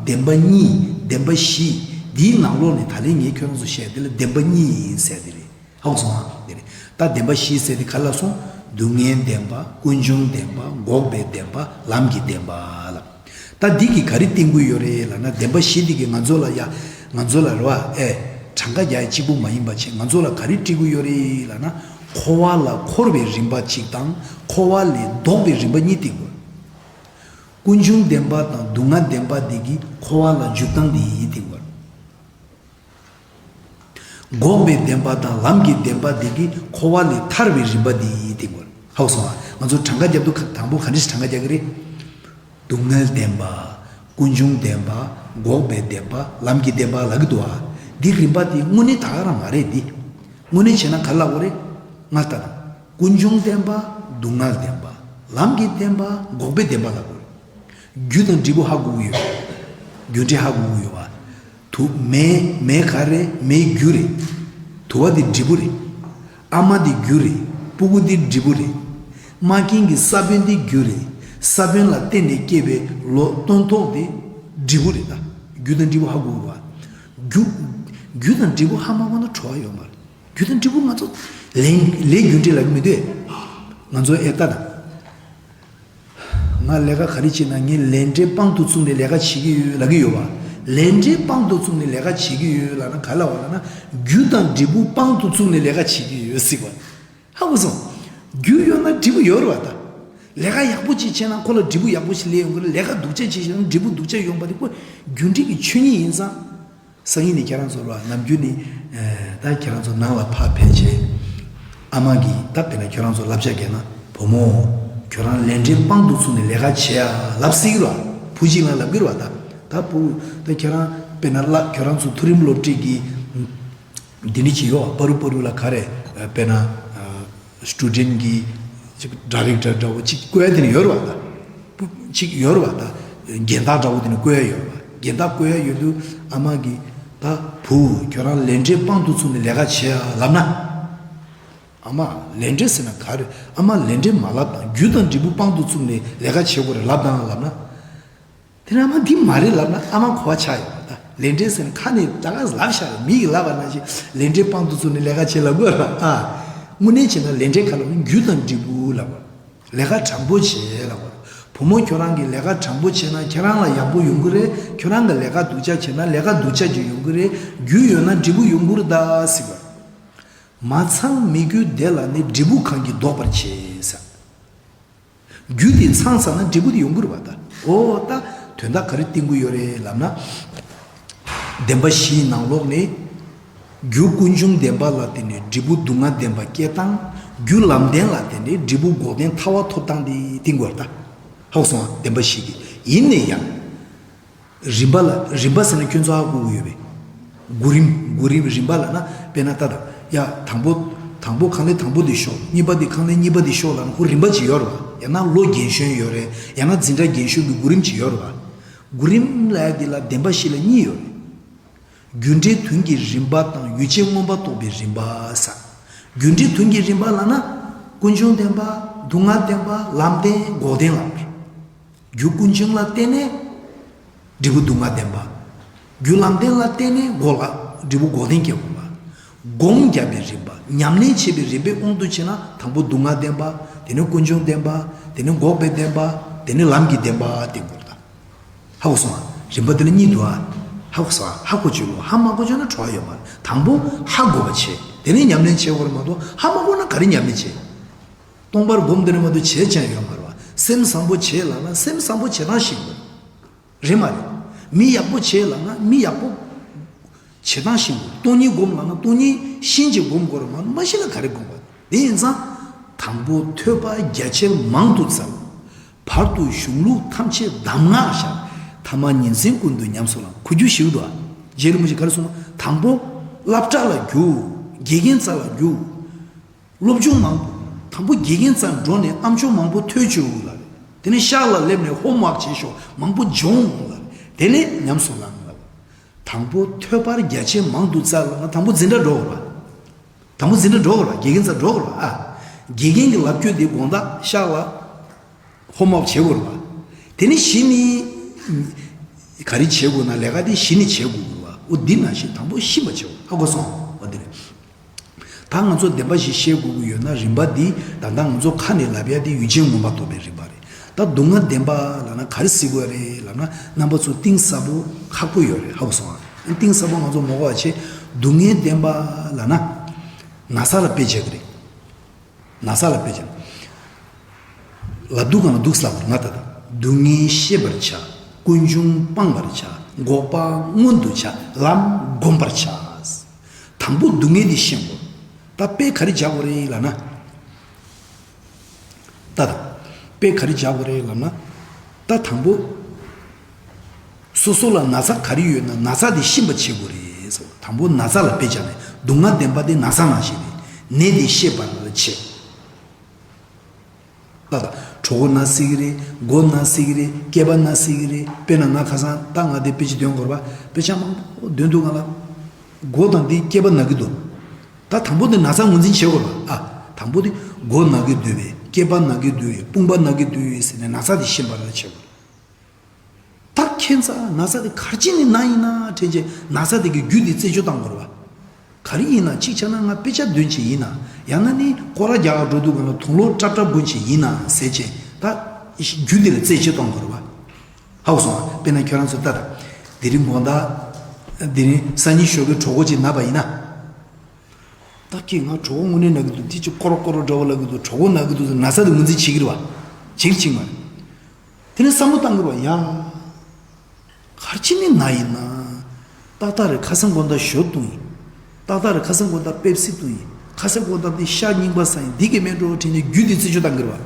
བདེན་པ་གཉིས། བདེན་པ་བཞི། འདིའི་ནང་ལོགས་ནས་ད་ལན་ངས་ཁྱོད་རང་ཚོ་བཤད་དེ་ལ་བདེན་པ་གཉིས་ཡིན་ཟེར་དེ་རེད། ཧ་གོ་སོང་ཨ། དེ་རེད། ད་བདེན་པ་བཞི་ཟེར་དེ་ག་ལ་སོང་། སྡུག་བསྔལ་བདེན་པ། ཀུན་འབྱུང་བདེན་པ། འགོག་པའི་བདེན་པ། ལམ་གྱི་བདེན་པ་ལ། ད་འདི་གིས་ག་རེ་བསྟན་གྱི་ཡོད་རེད་ལབ་ན། བདེན་པ་བཞི་འདི་གིས་ང་ཚོ་ལ་ཡ། ང་ཚོ་ལ་རེད་བ། ཨེ། གྲངས་ཀ་རྒྱག་ཡ་གཅིག་པུ་མ་ཡིན་པ་བྱས་ང་ཚོ་ལ་ག་རེ་སྤྲད་ཀྱི་ཡོད་རེད་ལབ་ན། འཁོར་བ་ལ་འཁོར་བའི་རིམ་པ་གཅིག་དང་། འཁོར་བ་ལས་ལྡོག་པའི་རིམ་པ་གཉིས་སྟེར་གྱི་ཡོད། ཀུན་འབྱུང་བདེན་པ་དང་སྡུག་བསྔལ་བདེན་པ་འདི་གིས་འཁོར་བ་ལ་འཇུག་སྟངས་འདི་ཡིན་སྟེར་གྱི་ཡོད། འགོག་པའི་བདེན་པ་དང་ལམ་གྱི་བདེན་པ་འདི་གིས་འཁོར་བ་ལས་ཐར་བའི་རིམ་པ་འདི་ཡིན་སྟེར་གྱི་ཡོད། ཧ་གོ་སོང་ཨ། ང་ཚོ་གྲངས་ཀ་རྒྱབ་དུས་དང་པོ་ག་འདྲ་ཞིག་གྲངས་ཀ་རྒྱག་གི་རེད། སྡུག་བསྔལ་བདེན་པ། ཀུན་འབྱུང་བདེན་པ། འགོག་པའི་བདེན་པ། ལམ་གྱི་བདེན་པ་ལབ་ཀྱི་འདུག་ཨ། འདི་རིམ་པ་འདི་དངོས་གནས་ད་ག་རང་མ་རེད་འདི། དངོས་གནས་བྱས་ན་ག་རེ་ལབ་དགོས་རེད། སྔར་ལྟར་དང་། ཀུན་འབྱུང་བདེན་པ། སྡུག་བསྔལ་བདེན་པ། ལམ་གྱི་བདེན་པ། འགོག་པའི་བདེན་པ་ལབ་དགོས་རེད། རྒྱུ་དང་འབྲས་བུ་ཧ་གོ་གི་ཡོད། རྒྱུ་འབྲས་ཧ་གོ་གི་ཡོད་པ། དུ་མེ། མེ་ག་རེ། མེ་རྒྱུ་རེད། དུ་བ་འདི་འབྲས་བུ་རེད། ཨ་མ་འདི་རྒྱུ་རེད། སྤུ་གུ་འདི་འབྲས་བུ་རེད། མ་རྒན་གྱི་ས་བོན་འདི་རྒྱུ་རེད། ས་བོན་ལ་བརྟེན་ནས་སྐྱེས་པའི་ལོ་སྟོན་ཐོག་འདི་འབྲས་བུ་རེད་ད། རྒྱུ་དང་འབྲས་བུ་ཧ་གོ་གི་ཡོད་པ། རྒྱུ། རྒྱུ་དང་འབྲས་བུ་ཧ་མ་གོ་ན་བྲོ་བ་ཡོད་མ་རེད། རྒྱུ་དང་འབྲས་བུ་ང་ཚོ་ལས་ལས་རྒྱུ་འབྲས་ལབ་ཀྱི་མི་འདུག་ཨེ། ང་ཚོ་ཨེ་ལྟ་དང་། ང་ལས་ཀ་ག་རེ་བྱེད་ན་ངས་ལས་འབྲས་དཔང་དུ་བཙུགས་ནས་ལས་ཀ་བྱེད་ཀྱི་ཡོད་ལབ་ཀྱི་ཡོད་པ། ལས་འབྲས་དཔང་དུ་བཙུགས་ནས་ལས་ཀ་བྱེད་ཀྱི་ཡོད་ལབ་ན་ག་ལབ་པ་ལབ་ན། རྒྱུ་དང་འབྲས་བུ་དཔང་དུ་བཙུགས་ནས་ལས་ཀ་བྱེད་ཀྱི་ཡོད་ཟེར་བ། ཧ་གོ་སོང་། རྒྱུ་ཡོད་ན་འབྲས་བུ་ཡོད་རེད་བ་ད། ལས་ཀ་ཡག་པོ་ཅིག་བྱས་ན་ཁོ་ལ་འབྲས་བུ་ཡག་པོ་ཞིག་སླེབས་ཡོང་གི་རེད། ལས་ཀ་སྡུག་ཅག་ཅིག་བྱས་ན་འབྲས་བུ་སྡུག་ཅག་ཡོང་པ་དེ་ཁོ་རྒྱུ་འབྲས་ཀྱི་ཆོས་ཉིད་ཡིན་ཙང་། སང་ཉིན་ནས་ཁྱེད་རང་ཚོ་ལ་ནམ་རྒྱུན་ནས་ད་ཁྱེད་རང་ཚོ་ནང་ལ་ཕར་ཕེབས་བྱས། ཨ་མ་གིས་ད་དཔེར་ན་ཁྱེད་རང་ཚོ་བསླབ་བྱ་བརྒྱབ་ན། བུ་མོ། ཁྱོད་རང་ལས་འབྲས་དཔང་དུ་བཙུགས་ནས་ལས་ཀ་བྱེད་ཡ་ལབ་སྲིད་ཀྱི་རེད་བ། བུ་གཅིག་ལ་ལབ་ཀྱི་རེད་བ་ད། ད་བུ། ད་ཁྱེད་རང་དཔེར་ན་བསླབ་ཁྱོད་རང་ཚོ་མཐོ་རིམ་སློབ་ཁྲིད་ཀྱི། འདི་འདྲ་ཅིག་ཡོད། པ་རུ་པ་རུ་ལ་ག་རེ། དཔེར་ན། སི་ཊུ་ཌེན་གི་ཅིག་ཌའི་རེག་ཊར་འདྲ་བོ་ཅིག་བསྐོ་ཡ་དེ་ནི་ཡོད་རེད་བ་ད། ཅིག་ཡོད་རེད་བ་ད། རྒན་བདག་འདྲ་བོ་དེ་ནི་བསྐོ་ཡ་ཡོད་རེད་བ། རྒན་བདག་བསྐོ་ཡ་ཡོད་དུས་ཨ་མ་གིས་ད་བུ་ཁྱོད་རང་ལས་འབྲས་དཔང་དུ་བཙུགས་ནས་ལས་ཀ་བྱེད་ཡ་ལབ་ན། ཨ་མ་ལས་འབྲས་ཟེར་ན་ག་རེ། ཨ་མ་ལས་འབྲས་མ་ལབ་དང་རྒྱུ་དང་འབྲས་བུ་དཔང་དུ་བཙུགས་ནས་ལས་ཀ་བྱེད་དགོས་རེད་ལབ་དང་ལབ་ན། དེ་ནས་ཨ་མ་འདི་མ་རེད་ལབ་ན་ཨ་མ་གོ་བ་ཆགས་ཡོང་བ་ད། ལས་འབྲས་ཟེར་ན་ཁ་ནས་ད་ག་ལབ་ཤག་རེད། མི་གིས་ལབ་པ་ནང་བཞིན་ལས་འབྲས་དཔང་དུ་བཙུགས་ནས་ལས་ཀ་བྱེད་ལབ་དགོས་ར། ཨ། དངོས་གནས་བྱས་ན་ལས་འབྲས་ག་ལབ་ན་རྒྱུ་དང་འབྲས་བུ་ལབ་དགོས། ལས་ཀ་དྲང་པོ་བྱེད་ལབ་དགོས། བུ་མོ་ཁྱོད་རང་གིས་ལས་ཀ་དྲང་པོ་བྱས་ན་ཁྱེད་རང་ལ་ཡག་པོ་ཡོང་གི་རེད། ཁྱོད་རང་གིས་ལས་ཀ་སྡུག་ཅག་བྱས་ན་ལས་ཀ་སྡུག་ཅག་ཅིག་ཡོང་གི་རེད། རྒྱུ་ཡོད་ན་འབྲས་བུ་ཡོང་གི་རེད་ད་ཟེར་བ། མ་ཚང་མི་རྒྱུ་དེ་ལ་ནི་འབྲས་བུ་གང་གིས་ལྡོག་པར་བྱེད་ཟེར། རྒྱུ་དེ་ཚང་ཙམ་ན་འབྲས་བུ་དེ་ཡོང་གི་རེད་བ་ད། འོ་ད་དོན་དག་ག་རེ་བསྟན་གྱི་ཡོད་རེད་ལབ་ན། བདེན་པ་བཞིའི་ནང་ལོགས་ནས། རྒྱུ་ཀུན་འབྱུང་བདེན་པ་ལ་བརྟེན་ནས་འབྲས་བུ་སྡུག་བསྔལ་བདེན་པ་སྐྱེ་སྟངས། རྒྱུ་ལམ་བདེན་ལ་བརྟེན་ནས་འབྲས་བུ་འགོག་བདེན་ཐར་པ་ཐོབ་སྟངས་དེ་བསྟན་གྱི་ཡོད་རེད་ད། ཧ་གོ་སོང་ཨ། བདེན་པ་བཞི་གི་ཡིན་ནའི་ཡང་། རིམ་པ་ལ་རིམ་པ་ཟེར་ན་ཁྱོད་ཚོ་ཧ་གོ་གི་ཡོད་པས། གོ་རིམ་གོ་རིམ་རིམ་པ་ལབ་ན་དཔེར་ན་ད་ད་ཡ་དང་པོ་དང་པོ་གང་ལས་དང་པོ་དེ་ཤོག་གཉིས་པ་དེ་གང་ལས་གཉིས་པ་དེ་ཤོག་ལབ་ན་ཁོ་རིམ་པ་ཅིག་ཡོད་རེད་བ། ཡང་ན་བློ་རྒན་གཞོན་ཡོད་རེད། ཡང་ན་འཛིན་གྲྭ་རྒན་གཞོན་གྱི་གོ་རིམ་ཅིག་ཡོད་རེད་བ། གོ་རིམ་ལབ་ཡ་དེ་ལ་བདེན་པ་བཞི་ལ་གཉིས་ཡོད་རེད། རྒྱུ་འབྲས་དོན་གྱི་རིམ་པ་དང་ཡུལ་ཅན་མངོན་པར་རྟོགས་པའི་རིམ་པ་ཟེར། རྒྱུ་འབྲས་དོན་གྱི་རིམ་པ་ལབ་ན། ཀུན་འབྱུང་བདེན་པ། སྡུག་བསྔལ་བདེན་པ། ལམ་བདེན། འགོག་བདེན་ལབ་རེད། རྒྱུ་ཀུན་འབྱུང་ལ་བརྟེན་ནས། འབྲས་བུ་སྡུག་བསྔལ་བདེན་པ། རྒྱུ་ལམ་བདེན་ལ་བརྟེན་ནས་འགོག་ལ་འབྲས་བུ་འགོག་བདེན་སྐྱེ་དགོས་པ། སྒོམ་བརྒྱབ་པའི་རིམ་པ་ཉམས་ལེན་བྱེད་པའི་རིམ་པའི་དབང་དུ་བྱས་ན་དང་པོ་སྡུག་བསྔལ་བདེན་པ། དེ་ནས་ཀུན་འབྱུང་བདེན་པ། དེ་ནས་འགོག་པའི་བདེན་པ། དེ་ནས་ལམ་གྱི་བདེན་པ་བསྟན་དགོས་ད། ཧ་གོ་སོང་ཨ། རིམ་པ་དེ་ལ་གཉིས་འདུག་ཨ། ཧ་གོ་སོང་ཨ། ཧ་གོ་བཅུག་ལོ། ཧ་མ་གོ་བཅུག་ན་བྲོ་བ་ཡོད་མ་རེད། དང་པོ་ཧ་གོ་བ་བྱེད། དེ་ནས་ཉམས་ལེན་བྱེད་དགོས་རེད་མ་གཏོགས་ཧ་མ་གོ་ན་ག་རེ་ཉམས་ལེན་བྱེད། སྟོང་པར་སྒོམ་དེ་ནས་མ་གཏོགས་བྱེད་ཅང་ཡོད་མ་རེད་བ། སེམས་བཟང་པོ་བྱེད་ལབ་ན་སེམས་བཟང་པོ་བྱེད་སྟངས་ཤེས་དགོས། རེད་མ་རེད། མི་ཡག་པོ་བྱེད་ལབ་ན་མི་ཡག་པོ་བྱེད་སྟངས་ཤེས་དགོས། སྟོང་ཉིད་སྒོམ་ལབ་ན་སྟོང་ཉིད་ཤེས་བྱེད་སྒོམ་དགོས་རེད་མ་གཏོགས་མ་ཤེས་ན་ག་རེ་སྒོམ་པ། དེ་ཡིན་ཙང་། དང་པོ་ཐོས་པ་རྒྱ་ཆེར་མང་དུ་བཙལ། བར་དུ་གཞུང་ལུགས་ཐམས་ཅད་གདམས་ངག་ཤར། ཐ་མ་ཉིན་མཚན་ཀུན་ཏུ་ཉམས་སུ་བླང་། གོ་རྒྱུ་ཞིག་འདུག་ཨ། རྗེ་རིན་པོ་ཆེ་ག་རེ་གསུངས། དང་པོ་སློབ་གྲྭ་ལ་རྒྱུགས། དགེ་རྒན་རྩ་ལ་རྒྱུགས། སློབ་སྦྱོང་མང་པོ། དང་པོ་དགེ་རྒན་རྩར་འགྲོ་ནས་ཨམ་ཅོག་མང་པོ་ཐོས་བཅུག་ལ། དེ་ནས་ཤག་ལ་སླེབས་ནས་ཧོམ་ཝག་བྱེད་ཤོག་མང་པོ་སྦྱོང་ལ། དེ་ནས་ཉམས་སུ་བླང་ལ། དང་པོ་ཐོས་པར་རྒྱ་ཆེ་མང་དུ་བཙལ་ལ་དང་པོ་འཛིན་གྲྭ་འགྲོ་དགོས་པ། དང་པོ་འཛིན་གྲྭ་འགྲོ་དགོས་པ། དགེ་རྒན་རྩར་འགྲོ་དགོས་པ་ཨ། དགེ་རྒན་གྱི་ལབ་རྒྱུ་དེ་དགོང་དག་ཤག་ལ། ཧོམ་ཝག་བྱེད་དགོས་རེད་བ། དེ་ནི་གཞི་ནི། ག་རེ་བྱེད་དགོས་ན་ལས་ཀ་དེ་གཞི་ནི་བྱེད་དགོས་རེད་བ། འོ་འདི་ནང་བཞིན་དང་པོ་ཤེས་པ་བྱེད་དགོས། ཧ་གོ་སོང་། འོ་དེ་རེད། ད་ང་ཚོ་བདེན་པ་ཞིག་ཤེས་དགོས་ཀྱི་ཡོད་ན་རིམ་པ་འདི་ད་ལྟ་ང་ཚོ་ཁ་ནས་ལབ་ཡ་དེ་ཡུལ་ཅན་མངོན་པར་རྟོགས་པའི་རིམ་པ་རེད། ད་སྡུག་བསྔལ་བདེན་པ་ལབ་ན་ག་རེ་ཟེར་དགོས་རེད་ལབ་ན་རྣམ་པ་ཚོ་གཏིང་ཟབ་པོ་ཁག་པོ་ཡོད་རེད། ཧ་གོ་སོང་ཨ། གཏིང་ཟབ་པོ་ང་ཚོ་མ་གོ་བ་བྱེད། སྡུག་བསྔལ་བདེན་པ་ལབ་ན། ན་ཚ་ལ་དཔེ་བྱེད་ཀྱི་རེད། ན་ཚ་ལ་དཔེ་ཅན། ལབ་སྡུག་གང་ལ་སྡུག་ལབ་ང་ད་ལྟ། སྡུག་བསྔལ་ཤེས་པར་བྱ། ཀུན་འབྱུང་སྤང་བར་བྱ། འགོག་པ་མངོན་དུ་བྱ། ལམ་བསྒོམ་པར་བྱ། དང་པོ་སྡུག་བསྔལ་འདི་ཤེས་དགོས། ད་དཔེ་ག་རེ་བྱ་དགོས་རེད་ལབ་ན། ད་ད། དཔེ་ག་རེ་བྱ་དགོས་རེད་ལབ་ན། ད་དང་པོ། སོ་སོ་ལ་ན་ཚ་ག་རེ་ཡོད་ན་ན་ཚ་དེ་ཤེས་པ་བྱེད་དགོས་རེད་ཟེར། དང་པོ་ན་ཚ་ལ་དཔེ་བྱས་ནས་སྡུག་བསྔལ་བདེན་པ་དེ་ན་ཚ་ནང་བཞིན་རེད། ནད་དེ་ཤེས་པ་ལ་བྱེད། ལ་ད་གྲོད་ཁོག་ན་སྲིད་ཀྱི་རེད། མགོ་ན་སྲིད་ཀྱི་རེད། སྐེད་པ་ན་སྲིད་ཀྱི་རེད། དཔེར་ན་ང་ཁ་སང་ད་ང་དེ་དཔེ་ཅིག་འདོན་དགོས་རེད་པ། དཔེ་ཆ་མང་པོ་འདོན་འདུག་ང་ལ། མགོ་དང་དེ་སྐེད་པ་ན་གི་འདུག་ད་དང་པོ་དེ་ན་ཚ་ངོས་འཛིན་བྱེད་དགོས་རེད་པ། ཨ། དང་པོ་དེ་མགོ་ན་གི་འདུག་བས། སྐེད་པ་ན་གི་འདུག་བས། དཔུང་པ་ན་གི་འདུག་བས་ཟེར་ནས་ན་ཚ་དེ་ཤེས་པ་ལ་བྱེད་དགོས། ད་ཁྱེད་ཚ་ན་ཚ་དེ་ག་རེ་བྱས་ནས་ན་ཡིན་ན་དྲན་རྗེས་ན་ཚ་དེ་གི་རྒྱུ་དེ་རྩད་གཅོད་བཏང་དགོས་རེད་བ། ག་རེ་ཡིན་ན་གཅིག་ཆ་ན་ང་དཔེ་ཆ་འདོན་བྱས་ཡིན་ན། ཡང་ན་ནི་སྐོར་ར་རྒྱག་ག་འགྲོ་དུས་ག་ལ་དུང་ལོག་ཀྲབ་ཀྲབ་འགོ་བྱས་ཡིན་ན་ཟེར་བྱས་ད་རྒྱུ་དེ་ལ་རྩད་གཅོད་བཏང་དགོས་རེད་བ། ཧ་གོ་སོང་ཨ། དཔེར་ན་ཁྱོད་རང་ཚོ་ལྟ་དང་། དེ་རིང་དགོང་དག་དེ་རིང་སང་ཉིན་ཞོགས་ཀས་གྲོད་ཁོག་ཅིག་ན་བ་ཡིན་ན། ད་ཁྱེད་ང་གྲོད་ཁོག་དངོས་གནས་ན་གི་འདུག་དེ་ཅིག་ཀོ་རོ་ཀོ་རོ་འདྲ་བོ་ལབ་གི་འདུག་གྲོད་ཁོག་ན་གི་འདུག་ཟེར་ན་ཚ་དེ་ངོས་འཛིན་བྱེད་ཀྱི་རེད་བ། བྱེད་ཀྱི་བྱེད་ཀྱི་མ་རེད། དེ་ནས་བསམ་བློ་བཏང་གི་རེད་བ་ཡ། ག་རེ་བྱས་ནས་ན་ཡིན་ན། ཏག་ཏག་རེད་ཁ་སང་དགོང་དག་ཞོ་བཏུང་ཡིན། ཏག་ཏག་རེད་ཁ་སང་དགོང་དག་པེབ་སི་བཏུང་ཡིན། ཁ་སང་དགོང་དག་འདི་ཤ་རྙིང་པ་ཟ་ཡིན་འདི་གས་མེད་འགྲོ་དྲན་ནས་རྒྱུ་དེ་རྩད་གཅོད་བཏང་གི་རེད་བ།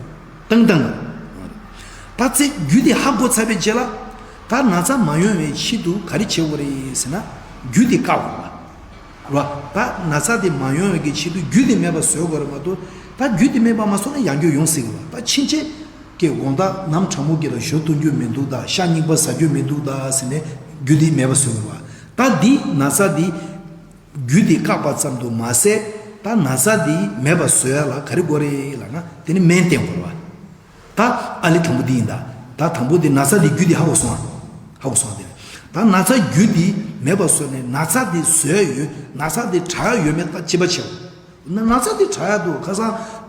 བཏང་བཏང་གི་རེད། ད་རྩད་རྒྱུ་དེ་ཧ་གོ་ཚར་བའི་རྗེས་ལ། ད་ན་ཚ་མ་ཡོང་བའི་ཆེད་དུ་ག་རེ་བྱེད་དགོས་རེད་ཟེར་ན། རྒྱུ་དེ་བཀག་དགོས་རེད་བ། རེད་བ། ད་ན་ཚ་དེ་མ་ཡོང་བའི་གི་ཆེད་དུ་རྒྱུ་དེ་མེད་པ་བཟོ་དགོས་རེད་མ་གཏོགས། ད་རྒྱུ་དེ་མེད་པ་མ་བཟོས་ན་ཡང་རྒྱུ་ཡོང་སྲིད་གི་རེད་བ། ད་ཕྱིན་ཆད་ཀྱི་དགོང་དག་ནམ་གྲང་མོ་གི་ལ་ཞོ་བཏུང་རྒྱུ་མི་འདུག་ད་ཤ་རྙིང་པ་ཟ་རྒྱུ་མི་འདུག་ད་ཟེར་ནས་རྒྱུ་དེ་མེད་པ་བཟོ་གི་རེད་བ། ད་འདི་ན་ཚ་འདི་རྒྱུ་དེ་བཀག་པ་ཙམ་དུ་མ་ཟད་ད་ན་ཚ་འདི་མེད་པ་བཟོ་ཡ་ལ་ག་རེ་དགོས་རེད་ལབ་ན་དེ་ནི་སྨན་བསྟེན་དགོས་རེད་བ། ད་ཨ་ལི་དང་པོ་འདི་ཡིན་ད། ད་དང་པོ་འདི་ན་ཚ་འདི་རྒྱུ་འདི་ཧ་གོ་སོང་ཨ། ཧ་གོ་སོང་ཨ་དེ། ད་ན་ཚ་རྒྱུ་འདི་མེད་པ་བཟོས་ནས་ན་ཚ་འདི་བཟོས་ཡོད་ན་ཚ་འདི་དྲག་ཡོད་མེད་ད་དཔྱད་པ་བྱེད། ན་ན་ཚ་འདི་དྲག་ཡ་འདུག་ཁ་སང་།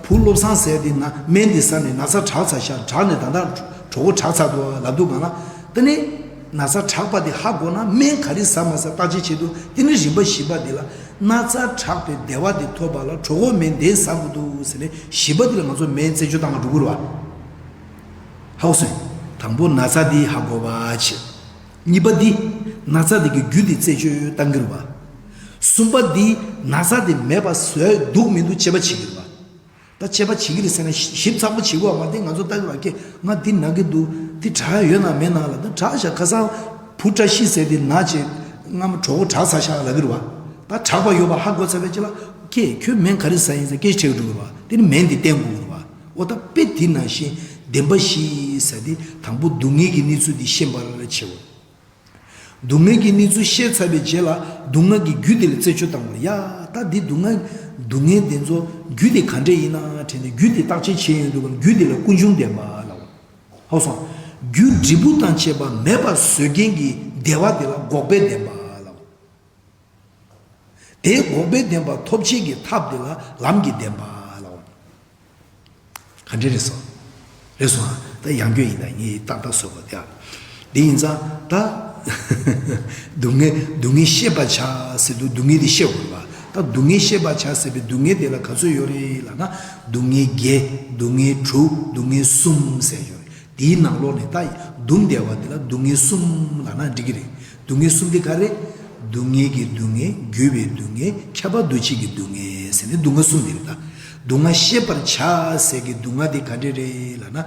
བུ་བློ་བཟང་ཟེར་འདི་ན་སྨན་འདི་ཟ་ནས་ན་ཚ་དྲག་ཚར་ཤག་དྲག་ནས་ད་ལྟ་གྲོད་ཁོག་དྲག་ཚར་འདུག་ལབ་འདུག་གང་ལ། དེ་ནས་ན་ཚ་དྲག་པ་འདི་ཧ་གོ་ན་སྨན་ག་རེ་ཟ་མ་ཟ་བརྟག་དཔྱད་བྱེད་འདུག་དེ་ནས་རིམ་པ་བཞི་པ་འདི་ལ། ན་ཚ་དྲག་པའི་བདེ་བ་དེ་ཐོབ་པ་ལ་གྲོད་ཁོག་སྨན་དེ་ཟ་དགོས་འདུག་ཟེར་ནས་བཞི་པ་དེ་ལ་ང་ཚོ་སྨན་རྩད་གཅོད་བཏང་ག་འགྲོ་གི་རེད་བ། ཧ་གོ་སོང་། དང་པོ་ན་ཚ་དེ་ཧ་གོ་བ་བྱེད། གཉིས་པ་དེ་ན་ཚ་དེ་གི་རྒྱུ་དེ་རྩད་གཅོད་བཏང་གི་རེད་བ། གསུམ་པ་དེ་ན་ཚ་དེ་མེད་པ་བཟོས་འདུག་མི་འདུག་དཔྱད་པ་བྱེད་ཀྱི་རེད་བ། ད་དཔྱད་པ་བྱེད་ཀྱི་རེད་ཟེར་ན་ཞིབ་ཚགས་པོ་བྱེད་དགོས་བ་མ་གཏོགས་ང་ཚོ་ལྟ་གི་རེད་བ་ཀྱེ་ང་འདི་ན་གི་འདུག་འདི་དྲག་ཡོད་ན་མེད་ན་ལ་ད་དྲག་ཤག་ཁ་སང་བུ་བཀྲ་ཤིས་ཟེར་དེ་ན་བྱས་སྔ་མོ་གྲོད་ཁོག་དྲག་ཚར་ཤག་ལབ་ཀྱི་རེད་བ། ད་དྲག་པ་ཡོད་པ་ཧ་གོ་ཚར་བའི་རྗེས་ལ་ཀྱེ་ཁྱོད་སྨན་ག་རེ་ཟ་ཡིན་ཟེར་སྐད་ཆ་དྲིས་ཀྱི་འགྲོ་གི་རེད་བ། དེ་ནི་སྨན་འདི་བསྟེན་དགོས་ཀྱི་རེད་བ། འོ་ད་དཔེ་དེ་ནང་བཞིན་བདེན་པ་བཞི་ཟེར་དེ་དང་པོ་སྡུག་བསྔལ་གྱི་གནས་ཚུལ་འདི་ཤེས་པར་བྱེད་དགོས། སྡུག་བསྔལ་གྱི་གནས་ཚུལ་ཤེས་ཚར་བའི་རྗེས་ལ་སྡུག་བསྔལ་གྱི་རྒྱུ་དེ་ལ་རྩད་གཅོད་བཏང་བ་ལ་ཡ་ད་འདི་སྡུག་བསྔལ་སྡུག་བསྔལ་དེ་ཚོ་རྒྱུ་དེ་ག་འདྲས་ཡིན་ན་དྲན་ཏེ་རྒྱུ་དེ་བརྟག་དཔྱད་བྱས་ཡོང་དུས་རྒྱུ་དེ་ལ་ཀུན་འབྱུང་བདེན་པ་ལབ། ཧ་གོ་སོང་ རྒྱུ་འབྲས་བུ་དང་བཅས་པ་མེད་པར་བཟོད་མཁན་གྱི་བདེ་བ་དེ་ལ་འགོག་པའི་བདེན་པ་ལབ། དེའི་འགོག་པའི་བདེན་པ་ཐོབ་བྱེད་ཀྱི་ཐབས་དེ་ལ་ལམ་གྱི་བདེན་པ་ལབ། ག་འདྲ་རེད་སོང་། རེད་སོང་ཨ། ད་ཡང་སྐྱོན་ཡིན་ད་ངས་ཏག་ཏག་བཟོས་པ་དེ་ཨ། དེ་ཡིན་ཙང་ད། སྡུག་བསྔལ་སྡུག་བསྔལ་ཤེས་པར་བྱ་ཟེར་དུས་སྡུག་བསྔལ་དེ་ཤེས་དགོས་པ། ད་སྡུག་བསྔལ་ཤེས་པར་བྱ་ཟེར་བའི་སྡུག་བསྔལ་དེ་ལ་ག་ཚོད་ཡོད་རེད་ལབ་ན། སྡུག་བསྔལ་བརྒྱད། སྡུག་བསྔལ་དྲུག་སྡུག་བསྔལ་གསུམ་ཟེར་ཡོད་རེད། དེའི་ནང་ལོགས་ནས་ད་སྡུག་བདེ་བ་དེ་ལ་སྡུག་བསྔལ་གསུམ་ལབ་ན་འགྲིག་གི་རེད། སྡུག་བསྔལ་གསུམ་དེ་ག་རེ། སྡུག་བསྔལ་གྱི་སྡུག་བསྔལ། རྒུད་པའི་སྡུག་བསྔལ། ཁྱབ་པ་འདུ་བྱེད་ཀྱི་སྡུག་བསྔལ་ཟེར་ནས་སྡུག་བསྔལ་གསུམ་དེ་རེད་ད། སྡུག་བསྔལ་ཤེས་པར་བྱ་ཟེར་གྱི་སྡུག་བསྔལ་དེ་ག་འདྲ་རེད་ལབ་ན།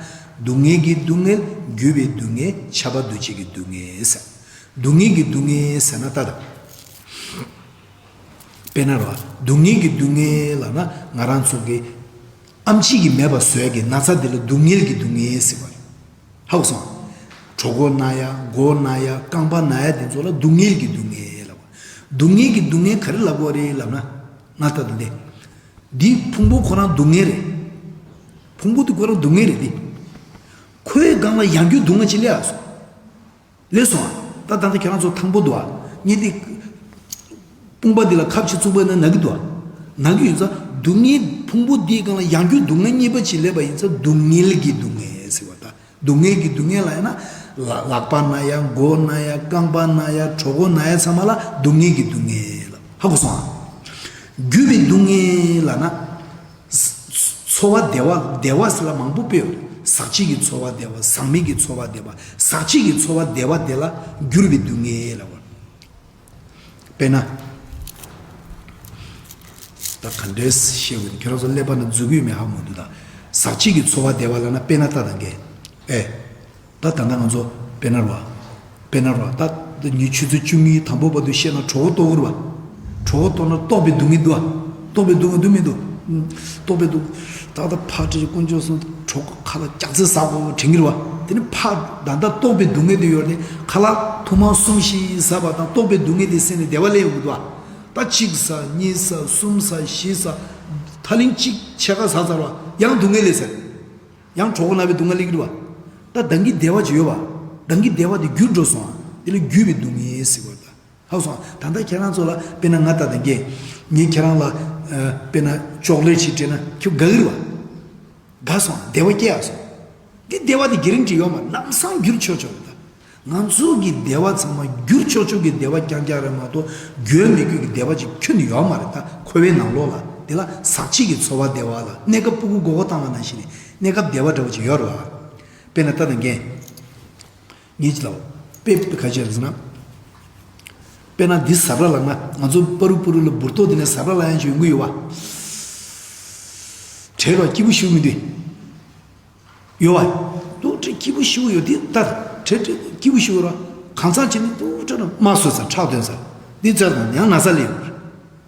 སྡུག་བསྔལ་གྱི་སྡུག་བསྔལ། རྒུད་པའི་སྡུག་བསྔལ། ཁྱབ་པ་འདུ་བྱེད་ཀྱི་སྡུག་བསྔལ་ཟེར། སྡུག་བསྔལ་གྱི་སྡུག་བསྔལ་ཟེར་ན་ད་ད། དཔེར་ན་རོ། སྡུག་བསྔལ་གྱི་སྡུག་བསྔལ་ལབ་ན་ང་རང་ཚོ་གི་ཨེམ་ཆི་གིས་མེད་པ་བཟོ་ཡ་གི་ན་ཚ་དེ་ལ་སྡུག་བསྔལ་གྱི་སྡུག་བསྔལ་ཟེར་བ་རེད། ཧ་གོ་སོང་ཨ། གྲོད་ཁོག་ན་ཡ། མགོ་ན་ཡ། རྐང་པ་ན་ཡ་དེ་ཚོ་ལ་སྡུག་བསྔལ་གྱི་སྡུག་བསྔལ་ལབ་པ། སྡུག་བསྔལ་གྱི་སྡུག་བསྔལ་ག་རེ་ལབ་དགོས་རེད་ལབ་ན། ང་ལྟ་དང་དེ། འདི་ཕུང་པོ་ཁོ་རང་སྡུག་བསྔལ་རེད། ཕུང་པོ་དེ་ཁོ་རང་སྡུག་བསྔལ་རེད་དེ། ཁོའི་སྒང་ལ་ཡང་རྒྱུ་སྡུག་བསྔལ་ཅིག་སླེབས་ཨ་སོང་། ལགས་སོ། ད་ད་ལྟ་ཁྱེད་རང་ཚོ་ཐང་པོ་འདུག་ཨ། གཉིད་དེ། དཔུང་པ་འདི་ལ་ཁབ་ཅིག་བཙུགས་པ་ན་ན་གི་འདུག་ཨ། ན་གི་ཡོད་ཙང་སྡུག་བསྔལ་ཕུང་པོ་འདིའི་སྒང་ལ་ཡང་རྒྱུ་སྡུག་བསྔལ་གཉིས་པ་ཅིག་སླེབས་པ་ཡིན་ཙང་སྡུག་བསྔལ་གྱི་སྡུག་བསྔལ་ཟེར་བ་ད། སྡུག་བསྔལ་གྱི་སྡུག་བསྔལ་ལ་ཡང་ན། ལ་ལག་པ་ན་ཡ། མགོ་ན་ཡ། རྐང་པ་ན་ཡ། གྲོད་ཁོག་ན་ཡ་ཚང་མ་ལ་སྡུག་བསྔལ་གྱི་སྡུག་བསྔལ་ལ་ཧ་གོ་སོང་ཨ། རྒུད་པའི་སྡུག་བསྔལ་ལ་ན། ཚོར་བ་བདེ་བ་བདེ་བ་ཟེར་ལ་མང་པོ་དཔེ་ཡོད་རེད། ཟག་བཅས་ཀྱི་ཚོར་བ་བདེ་བ། ཟག་མེད་ཀྱི་ཚོར་བ་བདེ་བ། ཟག་བཅས་ཀྱི་ཚོར་བ་བདེ་བ་དེ་ལ་རྒུད་པའི་སྡུག་བསྔལ་ལབ་པ། དཔེར་ན། ད་ག་འདྲས་བཤད་དགོས་ནི་ཁྱོད་རང་ཚོ་ཀླད་པ་ན་འཛུལ་གྱི་ཡོད་མེད་ཧ་གོ་མི་འདུག་ད། ཟག་བཅས་ཀྱི་ཚོར་བ་བདེ་བ་ལབ་ན་དཔེར་ན་ལྟ་དང་གས། ཨེ། ད་ད་ལྟ་ང་ཚོ་དཔེར་ན་རོ། དཔེར་ན་རོ། ད་ད་ཉིན་ཆུ་ཚོད་བཅུ་གཉིས་དང་པོ་བར་དུ་བཤད་ན་གྲོད་ཁོག་ལྟོགས་ཀྱི་རེད་བ། གྲོད་ཁོག་ལྟོགས་ན་ལྟོགས་པའི་སྡུག་བསྔལ་འདུག་བ། ལྟོགས་པའི་སྡུག་བསྔལ་འདུག་མི་འདུག་ལྟོགས་པའི་སྡུག་ད་ལྟ་ཕར་ཁྲིད་དཀོན་མཆོག་གསུམ་གྲོད་ཁོག་ཁ་ལག་སྐྱག་རྫུན་ཟ་དགོས་དྲན་གྱི་རེད་བ། དེ་ནི་ཕར་ད་ལྟ་ལྟོགས་པའི་སྡུག་བསྔལ་དེ་ཡོད་རེད། ཁ་ལག་ཐུར་མ་གསུམ་བཞི་ཟ་བ་དང་ལྟོགས་པའི་སྡུག་བསྔལ་དེ་སེམས་ནས་བདེ་བ་སླེབས་ཡོང་གི་འདུག་བ། ད་གཅིག་ཟ། གཉིས་ཟ། གསུམ་ཟ། བཞི་ཟ། ད་ལན་གཅིག་ཕྱེད་ཀ་ཟ་ཚར་བ། ཡང་སྡུག་བསྔལ་སླེབས་ཟེར། ཡང་གྲོད་ཁོག་ན་བའི་སྡུག་བསྔལ་སླེབས་ཀྱི་རེད་བ། ད་ད་གིན་བདེ་བ་ཅིག་ཡོད་བ། ད་གིན་བདེ་བ་དེ་འགྱུར་འགྲོ་སོང་ཨ། དེ་ལ་རྒུད་པའི་སྡུག་བསྔལ་ཟེར་བ་ད། ཧ་གོ་སོང་ཨ། ད་ལྟ་ཁྱེད་རང་ཚོ་ལ་དཔེར་ན་ང་ལྟ་དང་གས། ངས་ཁྱེད་རང་ལ། ཨ། དཔེར་ན་ཅོག་ལེ་ཊི་ཅིག་སྤྲད་ན་ཁྱོད་དགའ་གི་རེད་བ། དགའ་སོང་ཨ། བདེ་བ་སྐྱེ་ཡག་སོང་། འདི་བདེ་བ་དེ་གེ་རན་ཊི་ཡོད་མ་རེད། ལམ་སང་འགྱུར་ཆོག་ཆོག་རེད་ད། ང་ཚོ་གི་བདེ་བ་ཚང་མ་འགྱུར་ཆོག་ཆོག་གི་བདེ་བ་རྐྱང་རྐྱང་རེད་མ་གཏོགས་རྒྱུན་མི་དགོས་ཀྱི་བདེ་བ་ཅིག་ཁྱོན་ནས་ཡོད་མ་རེད་ད། འཁོར་བའི་ནང་ལོགས་ལ་དེ་ལ་ཟག་བཅས་ཀྱི་ཚོར་བ་བདེ་བ་ལ་གནས་སྐབས་སྤུ་གུ་མགོ་སྐོར་བཏང་བ་ནང་བཞིན་གནས་སྐབས་བདེ་བ་འདྲ་བོ་ཅིག་ཡོད་རེད་བ། དཔེར་ན་ལྟ་དང་གས། ངས་ཅི་ལབ། དཔེ་ཁ་ཤས་རེད་ཟེར་ན། དཔེར་ན་འདི་ཟ་འཕྲུག་ལངས་ན་ང་ཚོ་པ་རུ་པུ་རུ་ལ་འབུར་ཏོག་དེ་ནས་ཟ་འཕྲུག་ལངས་ཡག་ཅིག་ཡོང་གི་ཡོད་བ། བྲེལ་རོགས་སྐྱིད་པོ་ཞུ་མི་འདུག་ཡོད་བ། སྡུག་བྲེལ་སྐྱིད་པོ་ཞུ་ཡོད་དེ་ལྟར་བྲེལ་བྲེལ་སྐྱིད་པོ་ཞུ་རོགས་གང་ཚང་བྱས་ནས་སྡུག་བྲེལ་རོགས་མ་བཟོད་ས་ཁྲག་འདོན་ས་འདི་བཙལ་དང་ཡང་ན་ཚ་ལས་ཡོང་གི་རེད།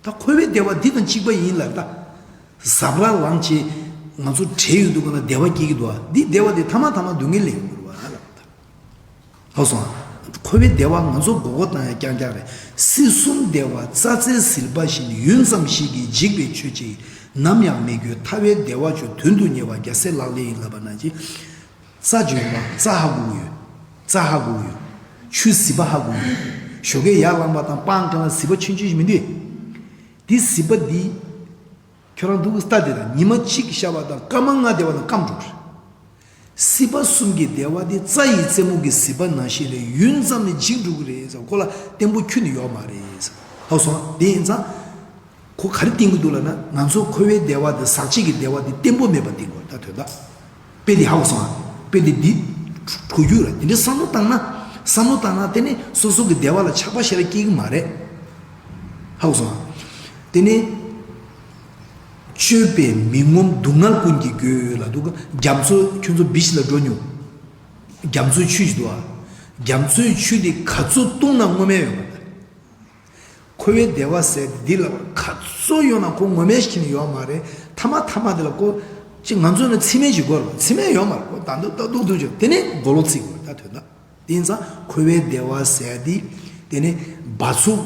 ད་འཁོར་བའི་བདེ་བ་འདི་དང་གཅིག་པ་ཡིན་ལབ་ད། ཟ་འཕྲུག་ལངས་བྱས་ང་ཚོ་བྲེལ་ཡོད་འདུག་ག་ན་བདེ་བ་སྐྱེ་གི་འདུག་ཨ། འདི་བདེ་བ་དེ་ཐ་མ་ཐ་མ་སྡུག་བསྔལ་ལས་ཡོང་གི་རེད་བ་ལབ་ད། ཧ་སོང་། འཁོར་བའི་བདེ་བ་ང་ཚོ་མགོ་སྐོར་བཏང་ཡ་རྐྱང་རྐྱང་རེད། སྲིད་གསུམ་བདེ་བ་རྩྭ་རྩེའི་ཟིལ་པ་བཞིན། ཡུན་ཙམ་ཞིག་གིས་འཇིག་པའི་ཆོས་ཅན། ནམ་ཡང་མི་འགྱུར་ཐར་པའི་བདེ་བ་མཆོག། དོན་དུ་གཉེར་བ་རྒྱལ་སྲས་ལག་ལེན་ཡིན། ལབ་པ་ནང་བཞིན། རྩྭ་འཇོ་བ་རྩྭ་ཧ་གོ་གི་ཡོད། རྩྭ་ཧ་གོ་གི་ཡོད། ཆུའི་ཟིལ་པ་ཧ་གོ་གི་ཡོད། ཞོགས་ཀས་ཡར་ལངས་པ་དང་སྤང་གང་ལ་ཟིལ་པ་ཆུང་ཆུང་ཞིག་མི་འདུག་འདི་ཟིལ་པ་འདི། ཁྱོད་རང་འདུག་ལྟ་དེ་དང་ཉི་མ་གཅིག་ཤར་བ་དང་སྐར་མ་ལྔ་བདེ་བ་དང་སྐམ་འགྲོ་གི་རེད། སྲིད་པ་གསུམ་གྱི་བདེ་བ་དེ་རྩྭ་ཡི་རྩེ་མོ་གི་ཟིལ་པ་ནང་བཞིན་རེད། ཡུན་ཙམ་ནས་འཇིག་འགྲོ་གི་རེད་ཟེར། ཁོ་ལ་བརྟན་པོ་ཁྱོན་ནས་ཡོད་མ་རེད་ཟེར། ཧ་སོང་། དེ་ཡིན་ཙང་། ཁོ་ག་རེ་བསྟན་གྱི་འདུག་ལབ་ན་ང་ཚོ་འཁོར་བའི་བདེ་བ་དེ་ཟག་བཅས་ཀྱི་བདེ་བ་དེ་བརྟན་པོ་མེད་པ་བསྟན་དགོས་ད་དོན་དག་དཔེ་དེ་ཧ་གོ་སོང་ཨ། དཔེ་དེ་འདི་གོ་རྒྱུ་རེད། དེ་འདྲའི་བསམ་བློ་བཏང་ན། བསམ་བློ་བཏང་ན་དེ་ནི་སོ་སོ་གི་བདེ་བ་ལ་ཆགས་པ་ཞེ་དྲག་སྐྱེ་གི་མ་རེད། ཧ་གོ་སོང་ཨ། དེ་ནི། སྤྱོད་པས་མི་ངོམས་སྡུག་བསྔལ་ཀུན་གྱི་རྒྱུ་ལབ་འདུག་ག་རྒྱ་མཚོ་ཁྱོད་ཚོ་བི་ཆི་ལ་འགྲོ་མྱོང་། རྒྱ་མཚོའི་ཆུ་ཞིག་འདུག་ཨ། རྒྱ་མཚོའི་ཆུ་དེ་ག་ཚོད་བཏུང་ན་ངོམས་ཡ་ཡོད་མ་རེད། འཁོར་བའི་བདེ་བ་ཟེར་དེ་འདི་ལ་ག་ཚོད་ཡོང་ན་ཁོ་ངོམས་ཤེས་ནི་ཡོད་མ་རེད། ཐ་མ་ཐ་མ་དེ་ལ་ཁོ་ཅིག་ང་ཚོ་ནི་ཚིག་སྨན་ཅིག་དགོས་རེད། ཚིག་སྨན་ཡོད་མ་རེད། ཁོ་ད་འདུག་ད་འདུག་འདུག་ཅིག་དེ་ནས་མགོ་ལོག་ཚིག་དགོས་རེད། ད་དོན་དག་དེ་ཡིན་ཙང་འཁོར་བའི་བདེ་བ་ཟེར་དེ་དེ་ནི་འབག་བཙོག་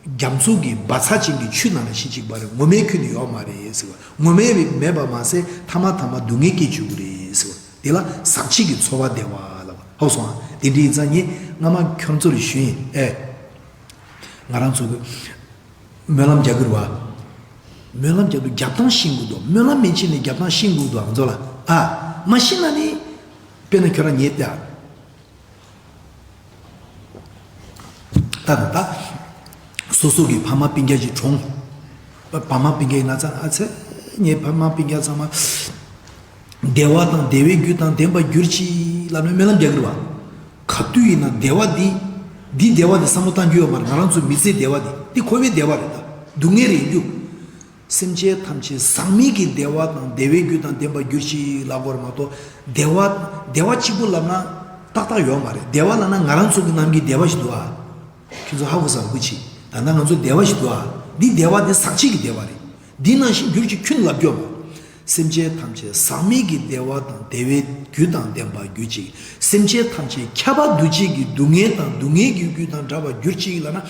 རྒྱ་མཚོ་གི་འབག་ཚ་ཅན་གྱི་ཆུ་ནང་ལ་ཤི་གཅིག་པ་རེད། ངོམས་ཁྱོན་ནི་ཡོད་མ་རེད་ཟེར་བ། ངོམས་མེད་པ་མ་ཟད་ཐ་མ་ཐ་མ་སྡུག་བསྔལ་སྐྱེ་བཅུག་གི་རེད་ཟེར་བ། དེ་ལ་ཟག་བཅས་ཀྱི་ཚོར་བ་བདེ་བ་ལབ་པ། ཧོ་སོང་ཨ། དེ་འདྲ་ཡིན་ཙང་ངས་སྔ་མ་ཁྱོད་ཚོ་ལ་ཞུས་ཡིན་ཨེ། ང་རང་ཚོ་གི་སྨོན་ལམ་རྒྱག་གི་རེད་བ། སྨོན་ལམ་རྒྱག་དུས་རྒྱབ་སྟངས་ཤེས་དགོས་འདུག་སྨོན་ལམ་མན་ཆད་ནས་རྒྱབ་སྟངས་ཤེས་དགོས་འདུག་ང་ཚོ་ལ། ཨ། མ་ཤེས་ན་ནི། དཔེར་ན་ཁྱོད་རང་ཉལ་ཏེ་ཨ། ད་ད་ད། སོ་སོ་གི་ཕ་མ་སྤུན་ཀྱག་ཅིག་གྲོངས། ཕ་མ་སྤུན་ཀྱག་ཡིན་ན་ཚ་ཨ་ཚེ། ངའི་ཕ་མ་སྤུན་ཀྱག་ཚང་མ། བདེ་བ་དང་བདེ་བའི་རྒྱུ་དང་ལྡན་པར་གྱུར་ཅིག་ལབ་ནས་སྨོན་ལམ་རྒྱག་གི་རེད་བ། ག་དུས་ཡིན་ན་བདེ་བ་འདི། འདི་བདེ་བ་འདི་བསམ་བློ་བཏང་རྒྱུ་ཡོད་མ་རེད། ང་རང་ཚོའི་མི་ཚེའི་བདེ་བ་འདི་འདི་འཁོར་བའི་བདེ་བ་རེད་ད། སྡུག་བསྔལ་རེད་རྒྱུ། སེམས་ཅན་ཐམས་ཅད་ཟག་མེད་ཀྱི་བདེ་བ་དང་བདེ་བའི་རྒྱུ་དང་ལྡན་པར་གྱུར་ཅིག་ལབ་དགོས་རེད་མ་གཏོགས། བདེ་བ། བདེ་བ་གཅིག་པུ་ལབ་ན་ཏག་ཏག་ཡོད་མ་རེད། བདེ་བ་ལབ་ན་ང་རང་ཚོ་གི་ནང་གི་བདེ་བ་ཞིག་འདུག་ཨ། ཁྱོད་ཚོ་ཧ་གོ་ས་གོ་ཅིག་ད་ལྟ་ང་ཚོ་བདེ་བ་ཞིག་འདུག་ཨ། འདི་བདེ་བ་འདི་ཟག་བཅས་ཀྱི་བདེ་བ་རེད། འདི་ནང་བཞིན་གྱུར་ཅིག་ཁྱོད་ལབ་རྒྱུ་མ། སེམས་ཅན་ཐམས་ཅད་ཟག་མེད་ཀྱི་བདེ་བ་དང་བདེ་བའི་རྒྱུ་དང་ལྡན་པར་གྱུར་ཅིག་སེམས་ཅན་ཐམས་ཅད་ཁྱབ་པ་འདུ་བྱེད་ཀྱི་སྡུག་བསྔལ་དང་སྡུག་བསྔལ་གྱི་རྒྱུ་དང་བྲལ་བར་གྱུར་ཅིག་ལབ་ན།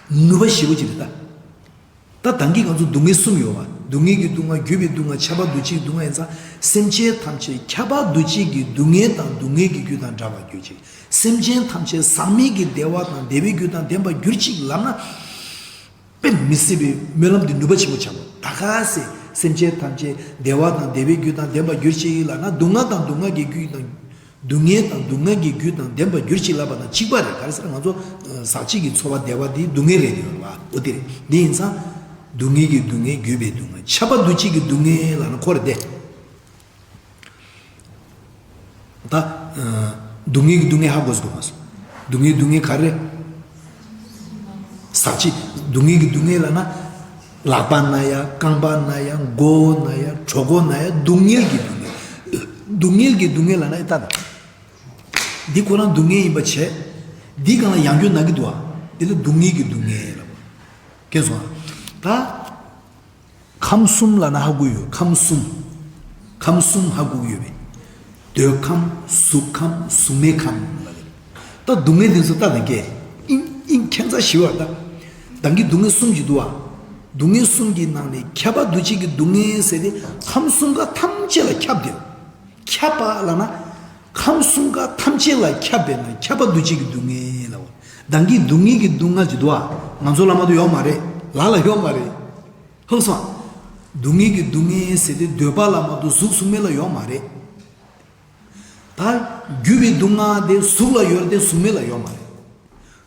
ནུས་པ་ཞེ་པོ་ཅིག་རེད་ད། ད་ད་གིན་ང་ཚོ་སྡུག་བསྔལ་གསུམ་ཡོད་པ། སྡུག་བསྔལ་གྱི་སྡུག་བསྔལ། རྒུད་པའི་སྡུག་བསྔལ། ཁྱབ་པ་འདུ་བྱེད་ཀྱི་སྡུག་བསྔལ་ཡིན་ཙང་། སེམས་ཅན་ཐམས་ཅད་ཁྱབ་པ་འདུ་བྱེད་ཀྱི་སྡུག་བསྔལ་དང་སྡུག་བསྔལ་གྱི་རྒྱུ་དང་བྲལ་བར་གྱུར་ཅིག་སེམས་ཅན་ཐམས་ཅད་ཟག་མེད་ཀྱི་བདེ་བ་དང་བདེ་བའི་རྒྱུ་དང་ལྡན་པར་གྱུར་ཅིག་ལབ་ན། དཔེ་མི་སྲིད་པའི་སྨོན་ལམ་འདི་ནུས་པ་ཆེན་པོ་ཆགས་པ། ད་ག་སེ། སེམས་ཅན་ཐམས་ཅད་བདེ་བ་དང་བདེ་བའི་རྒྱུ་དང་ལྡན་པར་གྱུར་ཅིག་ལབ་ན། སྡུག་བསྔལ་དང་སྡུག་བསྔལ་གྱི་རྒྱུ་དང་། སྡུག་བསྔལ་དང་སྡུག་བསྔལ་གྱི་རྒྱུ་དང་ལྡན་པར་གྱུར་ཅིག་ལབ་པ་དང་གཅིག་པ་རེད། ག་རེ་ཟེར་ན་ང་ཚོ་ཟག་བཅས་ཀྱི་ཚོར་བ་བདེ་བ་འདི་སྡུག་བསྔལ་རེད་ཡོད་རེད་བ། འོ་དེ་རེད། འདི་ཡིན་ཙང་། སྡུག་བསྔལ་གྱི་སྡུག་བསྔལ། རྒུད་པའི་སྡུག་བསྔལ། ཁྱབ་པ་འདུ་བྱེད་ཀྱི་སྡུག་བསྔལ་ལབ་ན་ཁོ་རེད་དེ། ད། སྡུག་བསྔལ་གྱི་སྡུག་བསྔལ་ཧ་གོ་སོང་མ་སོང་། སྡུག་བསྔལ་སྡུག་བསྔལ་ག་རེ། ཟག་བཅས། སྡུག་བསྔལ་གྱི་སྡུག་བསྔལ་ལབ་ན། ལག་པ་ན་ཡ། རྐང་པ་ན་ཡ། མགོ་བོ་ན་ཡ། གྲོད་ཁོག་ན་ཡ། སྡུག་བསྔལ་གྱི་སྡུག་བསྔལ། སྡུག་བསྔལ་གྱི་སྡུག་བསྔལ་ལབ་ན་ཨེ་ལྟ་ད། འདི་ཁོ་རང་སྡུག་བསྔལ་ཡིན་པ་བྱས། འདི་སྒང་ལ་ཡང་རྒྱུ་ན་གི་འདུག་ཨ། འདི་ལ་སྡུག་བསྔལ་གྱི་སྡུག་བསྔལ་ལབ། མཁྱེན་སོང་ཨ། ད། ཁམས་གསུམ་ལབ་ན་ཧ་གོ་ཡོད། ཁམས་གསུམ། ཁམས་གསུམ་ཧ་གོ་གི་ཡོད་པས། འདོད་ཁམས། གཟུགས་ཁམས། གཟུགས་མེད་ཁམས་ལབ་ཀྱི། ད་སྡུག་བསྔལ་འདི་ཚོ་ལྟ་དང་སྐད། ཨིན་ཨིན་ཁྱད་མཚར་ཞེ་བ་ལྟ། ད་གིན་སྡུག་བསྔལ་གསུམ་ཞིག་འདུག་བ། སྡུག་བསྔལ་གསུམ་གྱི་ནང་ནས་ཁྱབ་པ་འདུ་བྱེད་ཀྱི་སྡུག་བསྔལ་ཟེར་ཏེ་ཁམས་གསུམ་ཀ་ཐམས་ཅད་ལ་ཁྱབ་བསྡད། ཁྱབ་པ་ལབ་ན། ཁམས་གསུམ་ཀ་ཐམས་ཅད་ལ་ཁྱབ་པས་ན་ཁྱབ་པ་འདུ་བྱེད་ཀྱི་སྡུག་བསྔལ་ལབ་བ། ད་གིན་སྡུག་བསྔལ་གྱི་སྡུག་བསྔལ་ཅིག་འདུག་བ། ང་ཚོ་ལ་མ་གཏོགས་ཡོད་མ་རེད། ལ་ལ་ཡོད་མ་རེད། ཧང་སང་། སྡུག་བསྔལ་གྱི་སྡུག་བསྔལ་ཟེར་ཏེ་འདོད་པ་ལ་མ་གཏོགས་གཟུགས་གཟུགས་མེད་ལ་ཡོད་མ་རེད། ད། རྒུད་པའི་སྡུག་བསྔལ་དེ་གཟུགས་ལ་ཡོད་རེད་དེ་གཟུགས་མེད་ལ་ཡོད་མ་རེད།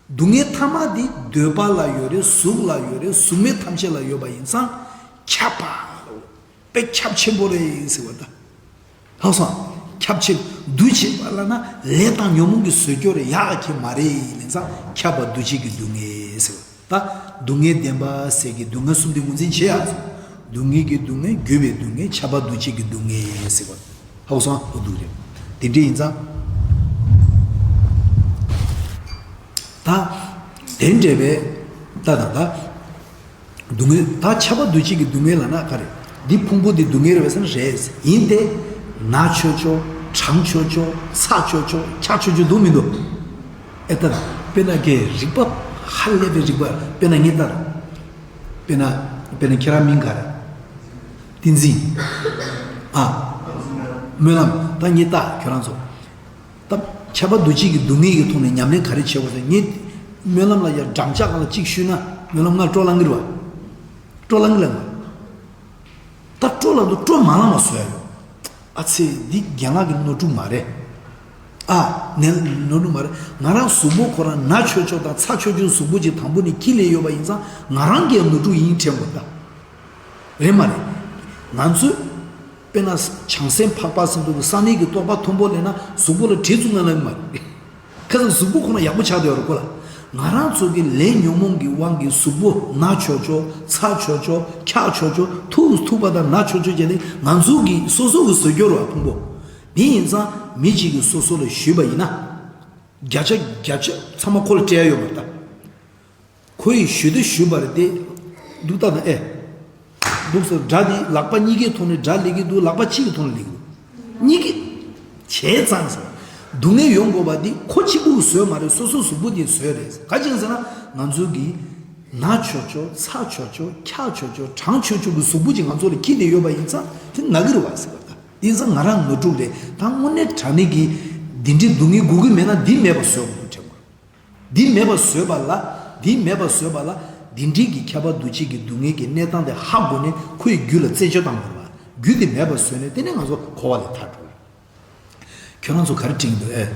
སྡུག་བསྔལ་ཐ་མ་དེ་འདོད་པ་ལ་ཡོད་རེད། གཟུགས་ལ་ཡོད་རེད། གཟུགས་མེད་ཐམས་ཅད་ལ་ཡོད་པ་ཡིན་ཙང་། ཁྱབ་པ་ལ། དཔེ་ཁྱབ་ཆེན་པོ་རེད་ཟེར་བ་ད། ཧང་སང་། ཁྱབ་ཆེན། འདུ་བྱེད་པ་ལབ་ན་ལས་དང་ཉོན་མོངས་ཀྱི་ཟོས་སྐྱོ་རེད། ཡག་གི་མ་རེད་ལབ་ཙང་ཁྱབ་པ་འདུ་བྱེད་ཀྱི་སྡུག་བསྔལ་ཟེར་བ། ད་སྡུག་བསྔལ་བདེན་པ་ཟེར་གྱི་སྡུག་བསྔལ་གསུམ་དེ་ངོས་འཛིན་བྱེད་ཡག་སོང་། སྡུག་བསྔལ་གྱི་སྡུག་བསྔལ། རྒུད་པའི་སྡུག་བསྔལ། ཁྱབ་པ་འདུ་བྱེད་ཀྱི་སྡུག་བསྔལ་ཟེར་བ། ཧ་གོ་སོང་ཨ། འོ་འདུག་རེད། དེ་འདྲ་ཡིན་ཙང་། ད། དེ་འདྲ་བའི། ད་ད་ད། སྡུག་བསྔལ། ད་ཁྱབ་པ་འདུ་བྱེད་ཀྱི་སྡུག་བསྔལ་ལབ་ན་ག་རེ། འདི་ཕུང་པོ་འདི་སྡུག་བསྔལ་རེད་པས་ཟེར་ན་རེད། ཡིན་ཏེ། ན་ཆོག་ཆོག་གྲང་ཆོག་ཆོག་ཚ་ཆོག་ཆོག་འཁྱག་ཆོག་ཆོག་འདུག་མི་འདུག་ཨེ་ལྟ། དཔེར་ན་ཀྱེ་རིག་པ་ཧ་ལས་པའི་རིག་པ། དཔེར་ན་ངས་ལྟ། དཔེར་ན། དཔེར་ན་ཁྱེད་རང་མིང་ག་རེ། བསྟན་འཛིན། ཨ། སྨོན་ལམ། ད་ངས་ལྟ་ཁྱོད་རང་ཚོ། ད་ཁྱབ་པ་འདུ་བྱེད་ཀྱི་སྡུག་བསྔལ་གྱི་ཐོག་ནས་ཉམས་ལེན་ག་རེ་བྱེད་དགོས་ཟེར། ངས་སྨོན་ལམ་ལ་ཡར་འགྲམ་ལྕག་སྒང་ལ་གཅིག་གཞུས་ན་སྨོན་ལམ་སྔར་སྤྲོ་ལངས་ཀྱི་རེད་བ། སྤྲོ་ལངས་ཀྱི་རེད་བ། ད་སྤྲོ་ལངས་འདུག་སྤྲོ་མ་ལངས་པ་བཟོ་ཡ་ཡོད། ཨ་ཚེ་འདི་རྒན་ལགས་ཀྱི་ནོར་འཁྲུལ་མ་རེད། ཨ། ནས་ནོར་འཁྲུལ་མ་རེད། ང་རང་གཟུགས་པོ་ཁོ་རང་ན་ཆོག་ཆོག་དང་ཚ་ཆོག་ཆོག་གཟུགས་པོ་ཅིག་དང་པོ་ནས་འཁྱེར་སླེབས་ཡོད་པ་ཡིན་ཙང་ང་རང་གི་ནོར་འཁྲུལ་ཡིན་དྲན་དགོས་ད། རེད་མ་རེད། ང་ཚོས། དཔེར་ན་བྱང་སེམས་འཕགས་པ་ཟེར་དུས་ཀྱི་ས་གནས་ཀྱི་རྟོགས་པ་མཐོན་པོ་སླེབས་ན་གཟུགས་པོ་ལ་དྲི་བཙུགས་ན་ལབ་མ་རེད། ཁ་སང་གཟུགས་པོ་ཁོ་ན་ཡག་པོ་ཆགས་བསྡད་ཡོད་རེད་ཁོ་ལ། ང་རང་ཚོ་གི་ལས་ཉོན་མོངས་ཀྱི་དབང་གིས་གཟུགས་པོ་ན་ཆོག་ཆོག་ཚ་ཆོག་ཆོག་འཁྱག་ཆོག་ཆོག་ཐུག་ཐུག་པ་དང་ན་ཆོག་ཆོག་བྱས་ཏེ་ང་ཚོ་གི་སོ་སོ་གི་བཟོ་སྐྱོར་བ་ཕུང་པོ། དེ་ཡིན་ཙང་མི་གཅིག་གིས་སོ་སོ་ལ་གཞུས་པ་ཡིན་ན། བརྒྱ་ཆ་བརྒྱ་ཆ་ཚང་མ་ཁོ་ལ་སྤྲད་ཡ་ཡོད་མ་རེད་ད། ཁོ་ཡིས་གཞུས་དེ་གཞུས་པ་རེད་དེ། འདུག་ལྟ་དང་ཨེ། འདུག་སེ་དགྲ་དེ་ལག་པ་གཉིས་ཀའི་ཐོག་ནས་དགྲ་སླེབས་ཀྱི་འདུག་ལག་པ་གཅིག་གི་ཐོག་ནས་སླེབས་ཀྱི་འདུག་གཉིས་ཀའི། བྱས་ཙང་ཟེར། སྡུག་བསྔལ་ཡོང་དགོས་པ་འདི་ཁོ་གཅིག་པུ་གིས་བཟོས་མ་རེད། སོ་སོ་གཟུགས་པོ་དེས་བཟོས་རེད། ག་ཅི་ཡིན་ཟེར་ན་ང་ཚོ་གི་ན་ཆོག་ཆོག་ཚ་ཆོག་ཆོག་འཁྱག་ཆོག་ཆོག་གྲང་ཆོག་ཆོག་གི་གཟུགས་པོ་ཅིག་ང་ཚོ་ལ་འཁྱེར་བསྡད་ཡོད་པ་ཡིན་ཙང་དེ་ན་གི་རེད་བ་ཟེར་བ་དང་། དེ་ཡིན་ཙང་ང་རང་ནོར་འཁྲུལ་རེད། ད་དངོས་གནས་དྲང་གནས་ཀྱི་ འདི་འདྲའི་སྡུག་བསྔལ་དགོས་ཀྱི་མེད་ན་འདི་མེད་པ་བཟོ་དགོས་དྲན་དགོས། འདི་མེད་པ་བཟོས་པ་ལ། འདི་མེད་པ་བཟོས་པ་ལ། འདི་འདྲའི་གི་ཁྱབ་པ་འདུ་བྱེད་ཀྱི་སྡུག་བསྔལ་གྱི་གནས་སྟངས་དེ་ཧ་གོ་ནས་ཁོའི་རྒྱུད་ལ་རྩད་གཅོད་བཏང་དགོས་པ། རྒྱུ་དེ་མེད་པ་བཟོས་ནས་དེ་ནས་ང་ཚོ་འཁོར་བ་ལས་ཐར་འགྲོ་གི་རེད། ཁྱོད་རང་ཚོ་ག་རེ་དྲན་གྱི་འདུག་ཨེ།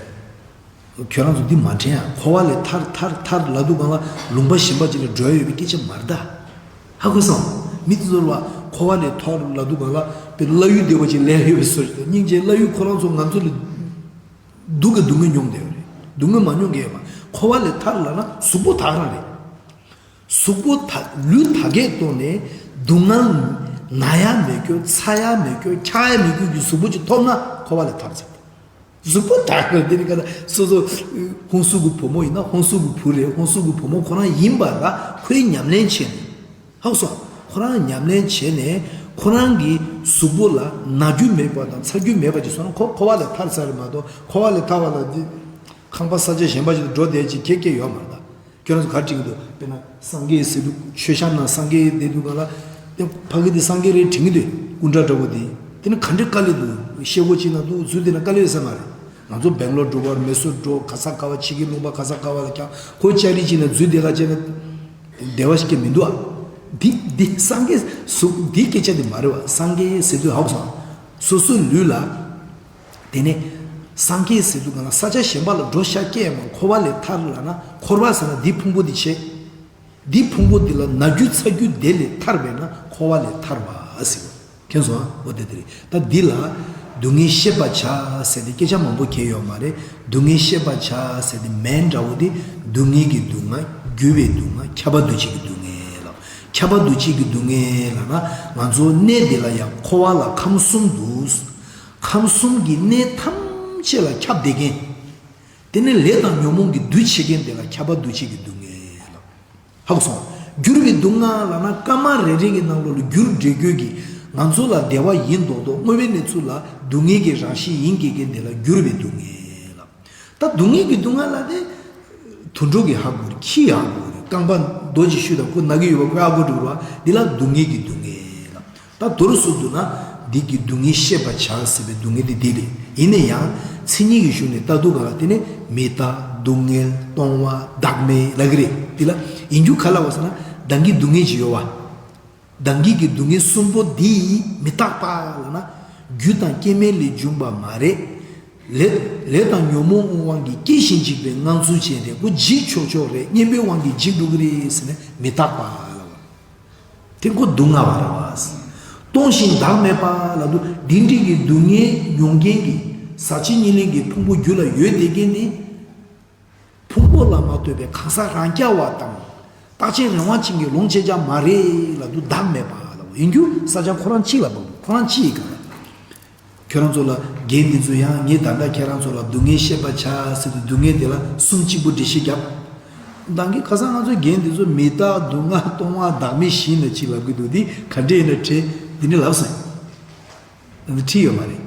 ཁྱོད་རང་ཚོ་འདི་མ་དྲན་ཡ། འཁོར་བ་ལས་ཐར་ཐར་ཐར་ལབ་དུས་སྒང་ལ་ལུང་པ་གཞན་པ་ཅིག་ལ་འགྲོ་ཡ་ཡོད་པའི་སྐད་ཆ་མ་རེད་ད། ཧ་གོ་སོང་། མི་དེ་ཚོ་ལ་འཁོར་བ་ལས་ཐར་ལབ་དུས་སྒང་ལ་དཔེ་བླ་གཡུ་སྡེ་པ་ཅིག་སླེབས་ཡོད་པའི་བཟོ་ཞིག་དང་། སྙིང་རྗེ། བླ་གཡུ་ཁོ་རང་ཚོ་ང་ཚོ་ལ་སྡུག་གི་སྡུག་བསྔལ་མྱོང་བསྡད་ཡོད་རེད། སྡུག་བསྔལ་མ་མྱོང་མཁན་ཡོད་མ། འཁོར་བ་ལས་ཐར་ལབ་ན་གཟུགས་པོ་དག་རང་རེད། གཟུགས་པོ་དག་ལུས་དག་གི་ཐོག་ནས་སྡུག་བསྔལ་ན་ཡ་མེད་རྒྱུ། ཚ་ཡ་མེད་རྒྱུ། འཁྱག་ཡ་མེད་རྒྱུ་གི་གཟུགས་པོ་ཅིག་ཐོབ་ན་འཁོར་བ་ལས་ཐར་ཚར། གཟུགས་པོ་དག་ལ་དེ་ནི་ག་ལ་སོ་སོ་ཧོན་སུར་གི་བུ་མོ་ཡིན་ན་ཧོན་སུར་གི་བུ་རེད། ཧོན་སུར་གི་བུ་མོ་ཁོ་རང་ཡིན་པ་ལ་ཁོས་ཉམས་ལེན་བྱས་ནས། ཧ་གོ་སོང་། ཁོ་རང་ཉམས་ལེན་བྱས་ནས་ཁོ་རང་གི་གཟུགས་པོ་ལ་ན་རྒྱུ་མེད་པ་དང་ཚ་རྒྱུ་མེད་པ་ཅིག་བཟོས་ན་ཁོ་འཁོར་བ་ལས་ཐར་ཚར་རེད་མ་གཏོགས། འཁོར་བ་ལས་ཐར་བ་ལ་འདི་ཁང་པ་ས་ཆ་གཞན་པ་ཅིག་ཏུ་འགྲོ་བསྡད་ཅིག་ཁྱད་ཁྱད་ཡོད་མ་རེད་ད། ཁྱོད་རང་ཚོ་ག་རེ་དྲན་གྱི་འདུག་དཔེར་ན་སངས་རྒྱས་ཟེར་དུས་མཆོད་བཤམས་ནང་སངས་རྒྱས་བསྡད་དུས་སྒང་ལ། དེ་ཕ་གི་དེ་སངས་རྒྱས་རེད་དྲན་གྱི་འདུག་སྐུ་འདྲ་འདྲ་པོ་དེ། དེ་ནི་ག་འདྲའི་དཀའ་ལས་འདུག་ཤེལ་སྒོ་གཅིག་ནང་འདུག་འཛུལ་བསྡད་ན་དཀའ་ལས་ཡོད་ས་མ་རེད། ང་ཚོ་སྦེང་ལོར་འགྲོ་བར་མེ་སོར་འགྲོ་ག་ས་ག་བ་ཕྱི་གི་ལུང་པ་ག་ས་ག་བ་ལ་ཀྱང་ཁོ་ལྕགས་རི་གཅིག་ནང་འཛུལ་བསྡད་ལ་བྱས་ན་བདེ་བ་ཞིག་ཀྱང་མི་འདུག་ཨ། འདི་འདི་སངས་རྒྱས་གཟུགས་འདི་སྐད་ཆ་དེ་མ་རེད་བ། སངས་རྒྱས་ཟེར་དུས་ཧ་གོ་སོང་། སོ་སོའི་ལུས་ལ། དེ་ནས་སངས་རྒྱས་ཟེར་དུས་སྒང་ལ་ས་ཆ་གཞན་པ་ལ་འགྲོ་ཤག་སྐྱེས་མ། འཁོར་བ་ལས་ཐར་ལབ་ན། འཁོར་བ་ཟེར་ན་འདི་ཕུང་པོ་འདི་བྱས། འདི་ཕུང་པོ་འདི་ལ་ན་རྒྱུ་ཚ་རྒྱུ་དེ་ལས་ཐར་བས་ན་འཁོར་བ་ལས་ཐར་བ་ཟེར་བ། མཁྱེན་སོང་ཨ། འོ་དེ་དེ་རེད། ད་འདི་ལ་སྡུག་བསྔལ་ཤེས་པར་བྱ་ཟེར་ཏེ་སྐད་ཆ་མང་པོ་གང་ཡོད་མ་རེད། སྡུག་བསྔལ་ཤེས་པར་བྱ་ཟེར་ཏེ་མན་འདྲ་བོ་དེ་སྡུག་བསྔལ་གྱི་སྡུག་བསྔལ། རྒྱུ་བའི་སྡུག་བསྔལ། ཁྱབ་པ་འདུ་བྱེད་ཀྱི་སྡུག་བསྔལ་ལ། ཁྱབ་པ་འདུ་བྱེད་ཀྱི་སྡུག་བསྔལ་ལབ་ན་ང་ཚོ་གནས་འདི་ལ་ཡང་འཁོར་བ་ལ་ཁམས་གསུམ་འདུག་ཁམས་གསུམ་གྱི་གནས་ཐམས་ཅད་ལ་ཁྱབ་བསྡད་མཁན། དེ་ནི་ལས་དང་ཉོན་མོངས་ཀྱི་འདུ་བྱེད་མཁན་དེ་ལ་ཁྱབ་པ་འདུ་བྱེད་ཀྱི་སྡུག་བསྔལ་ལབ། ཧ་གོ་སོང་། འགྱུར་བའི་སྡུག་བསྔལ་ལབ་ན་སྐར་མ་རེ་རེ་གི་ནང་ལོགས་ལ་འགྱུར་འགྲོ་རྒྱུ་གི། ང་ཚོ་ལ་བདེ་བ་ཡིན་མདོག་མདོག་དངོས་པོའི་གནས་ཚུལ་ལ་སྡུག་བསྔལ་གྱི་རང་བཞིན་ཡིན་དགོས་མཁན་དེ་ལ་འགྱུར་བའི་སྡུག་བསྔལ་ལབ། ད་སྡུག་བསྔལ་གྱི་སྡུག་བསྔལ་ལ་དེ། དུད་འགྲོ་གིས་ཧ་གོ་རེད། ཁྱིས་ཧ་གོ་རེད། རྐང་པ་རྡོ་གཅིག་གཞུས་དང་ཁོ་ན་གི་ཡོད་པ་ཁོས་ཧ་གོ་འགྲོ་རེད་བ། འདི་ལ་སྡུག་བསྔལ་གྱི་སྡུག་བསྔལ་ལབ། ད་མདོར་བསྡུ་ན། འདི་གི་སྡུག་བསྔལ་ཤེས་པར་བྱ་ཟེར་བའི་སྡུག་བསྔལ་དེ་འདི་རེད། ཡིན་ན་ཡང་མཚན་ཉིད་ཀྱི་གཞུང་ནས་ལྟ་དུས་སྒང་ལ་དེ་ནི་མི་རྟག་སྡུག་བསྔལ་སྟོང་པ་བདག་མེད་ལབ་ཀྱི་རེད། འདི་ལ་ཡིན་རྒྱུ་ག་ལབ་པ་ཟེར་ན་བདག་གི་སྡུག་བསྔལ་ཅིག་ཡོད་བ། བདག་གི་གི་སྡུག་བསྔལ་གསུམ་པོ་འདི་མི་རྟག་པ་ལབ་ན། རྒྱུ་དང་རྐྱེན་མེད་ལས་བྱུང་བ་མ་རེད། ལས་ལས་དང་ཉོན་མོངས་དབང་གིས་སྐྱེ་ཞིང་འཇིག་པའི་སྣང་ཚུལ་ཅན་རེད། ཁོ་འཇིག་ཆོག་ཆོག་རེད། གཉེན་པོའི་དབང་གིས་འཇིག་འགྲོ་གི་རེད་ཟེར་ནས་མི་རྟག་པ་ལབ་པ། དེ་ཁོ་སྡུག་བསྔལ་བ་རེད་བ། སྟོང་ཞིང་བདག་མེད་པ་ལབ་དུས་འདི་འདྲའི་གི་སྡུག་བསྔལ་མྱོང་མཁན་གྱི་ཟག་བཅས་གཉིས་ལེན་གྱི་ཕུང་པོ་རྒྱུད་ལ་ཡོད་བསྡད་མཁན་དེ། ཕུང་པོ་ལ་མ་ལྟོས་པའི་གང་ཟག་རང་རྐྱ་བ་དང་། རྟག་ཅན་རང་དབང་ཅན་གྱི་ལོངས་སྤྱད་བྱ་མ་རེད་ལབ་དུས་བདག་མེད་པ་ལབ་པ་ཡིན་རྒྱུ་ས་ཆ་ཁོ་རང་གཅིག་ལ་བབས་འདུག་ཁོ་རང་གཅིག་ཡིན་ག་རེད། ཁྱོད་རང་ཚོ་ལ་རྒན་འདི་ཚོ་ཡང་ངས་ད་ལྟ་ཁྱེད་རང་ཚོ་ལ་སྡུག་བསྔལ་ཤེས་པར་བྱ་ཟེར་དུས་སྡུག་བསྔལ་དེ་ལ་གསུམ་གཅིག་པུ་འགྲེལ་བཤད་བརྒྱབ། ད་གིན་ཁ་སང་ང་ཚོའི་རྒན་འདི་ཚོ་མི་རྟག་སྡུག་བསྔལ་སྟོང་པ་བདག་མེད་བཞི་ནས་གཅིག་ལབ་གི་འདུག་འདི་ག་འདྲས་ཡིན་ན་དྲན། འདི་འདྲས་ལབ་སོང་། འདི་ཁྲིད་ཡོད་མ་རེད།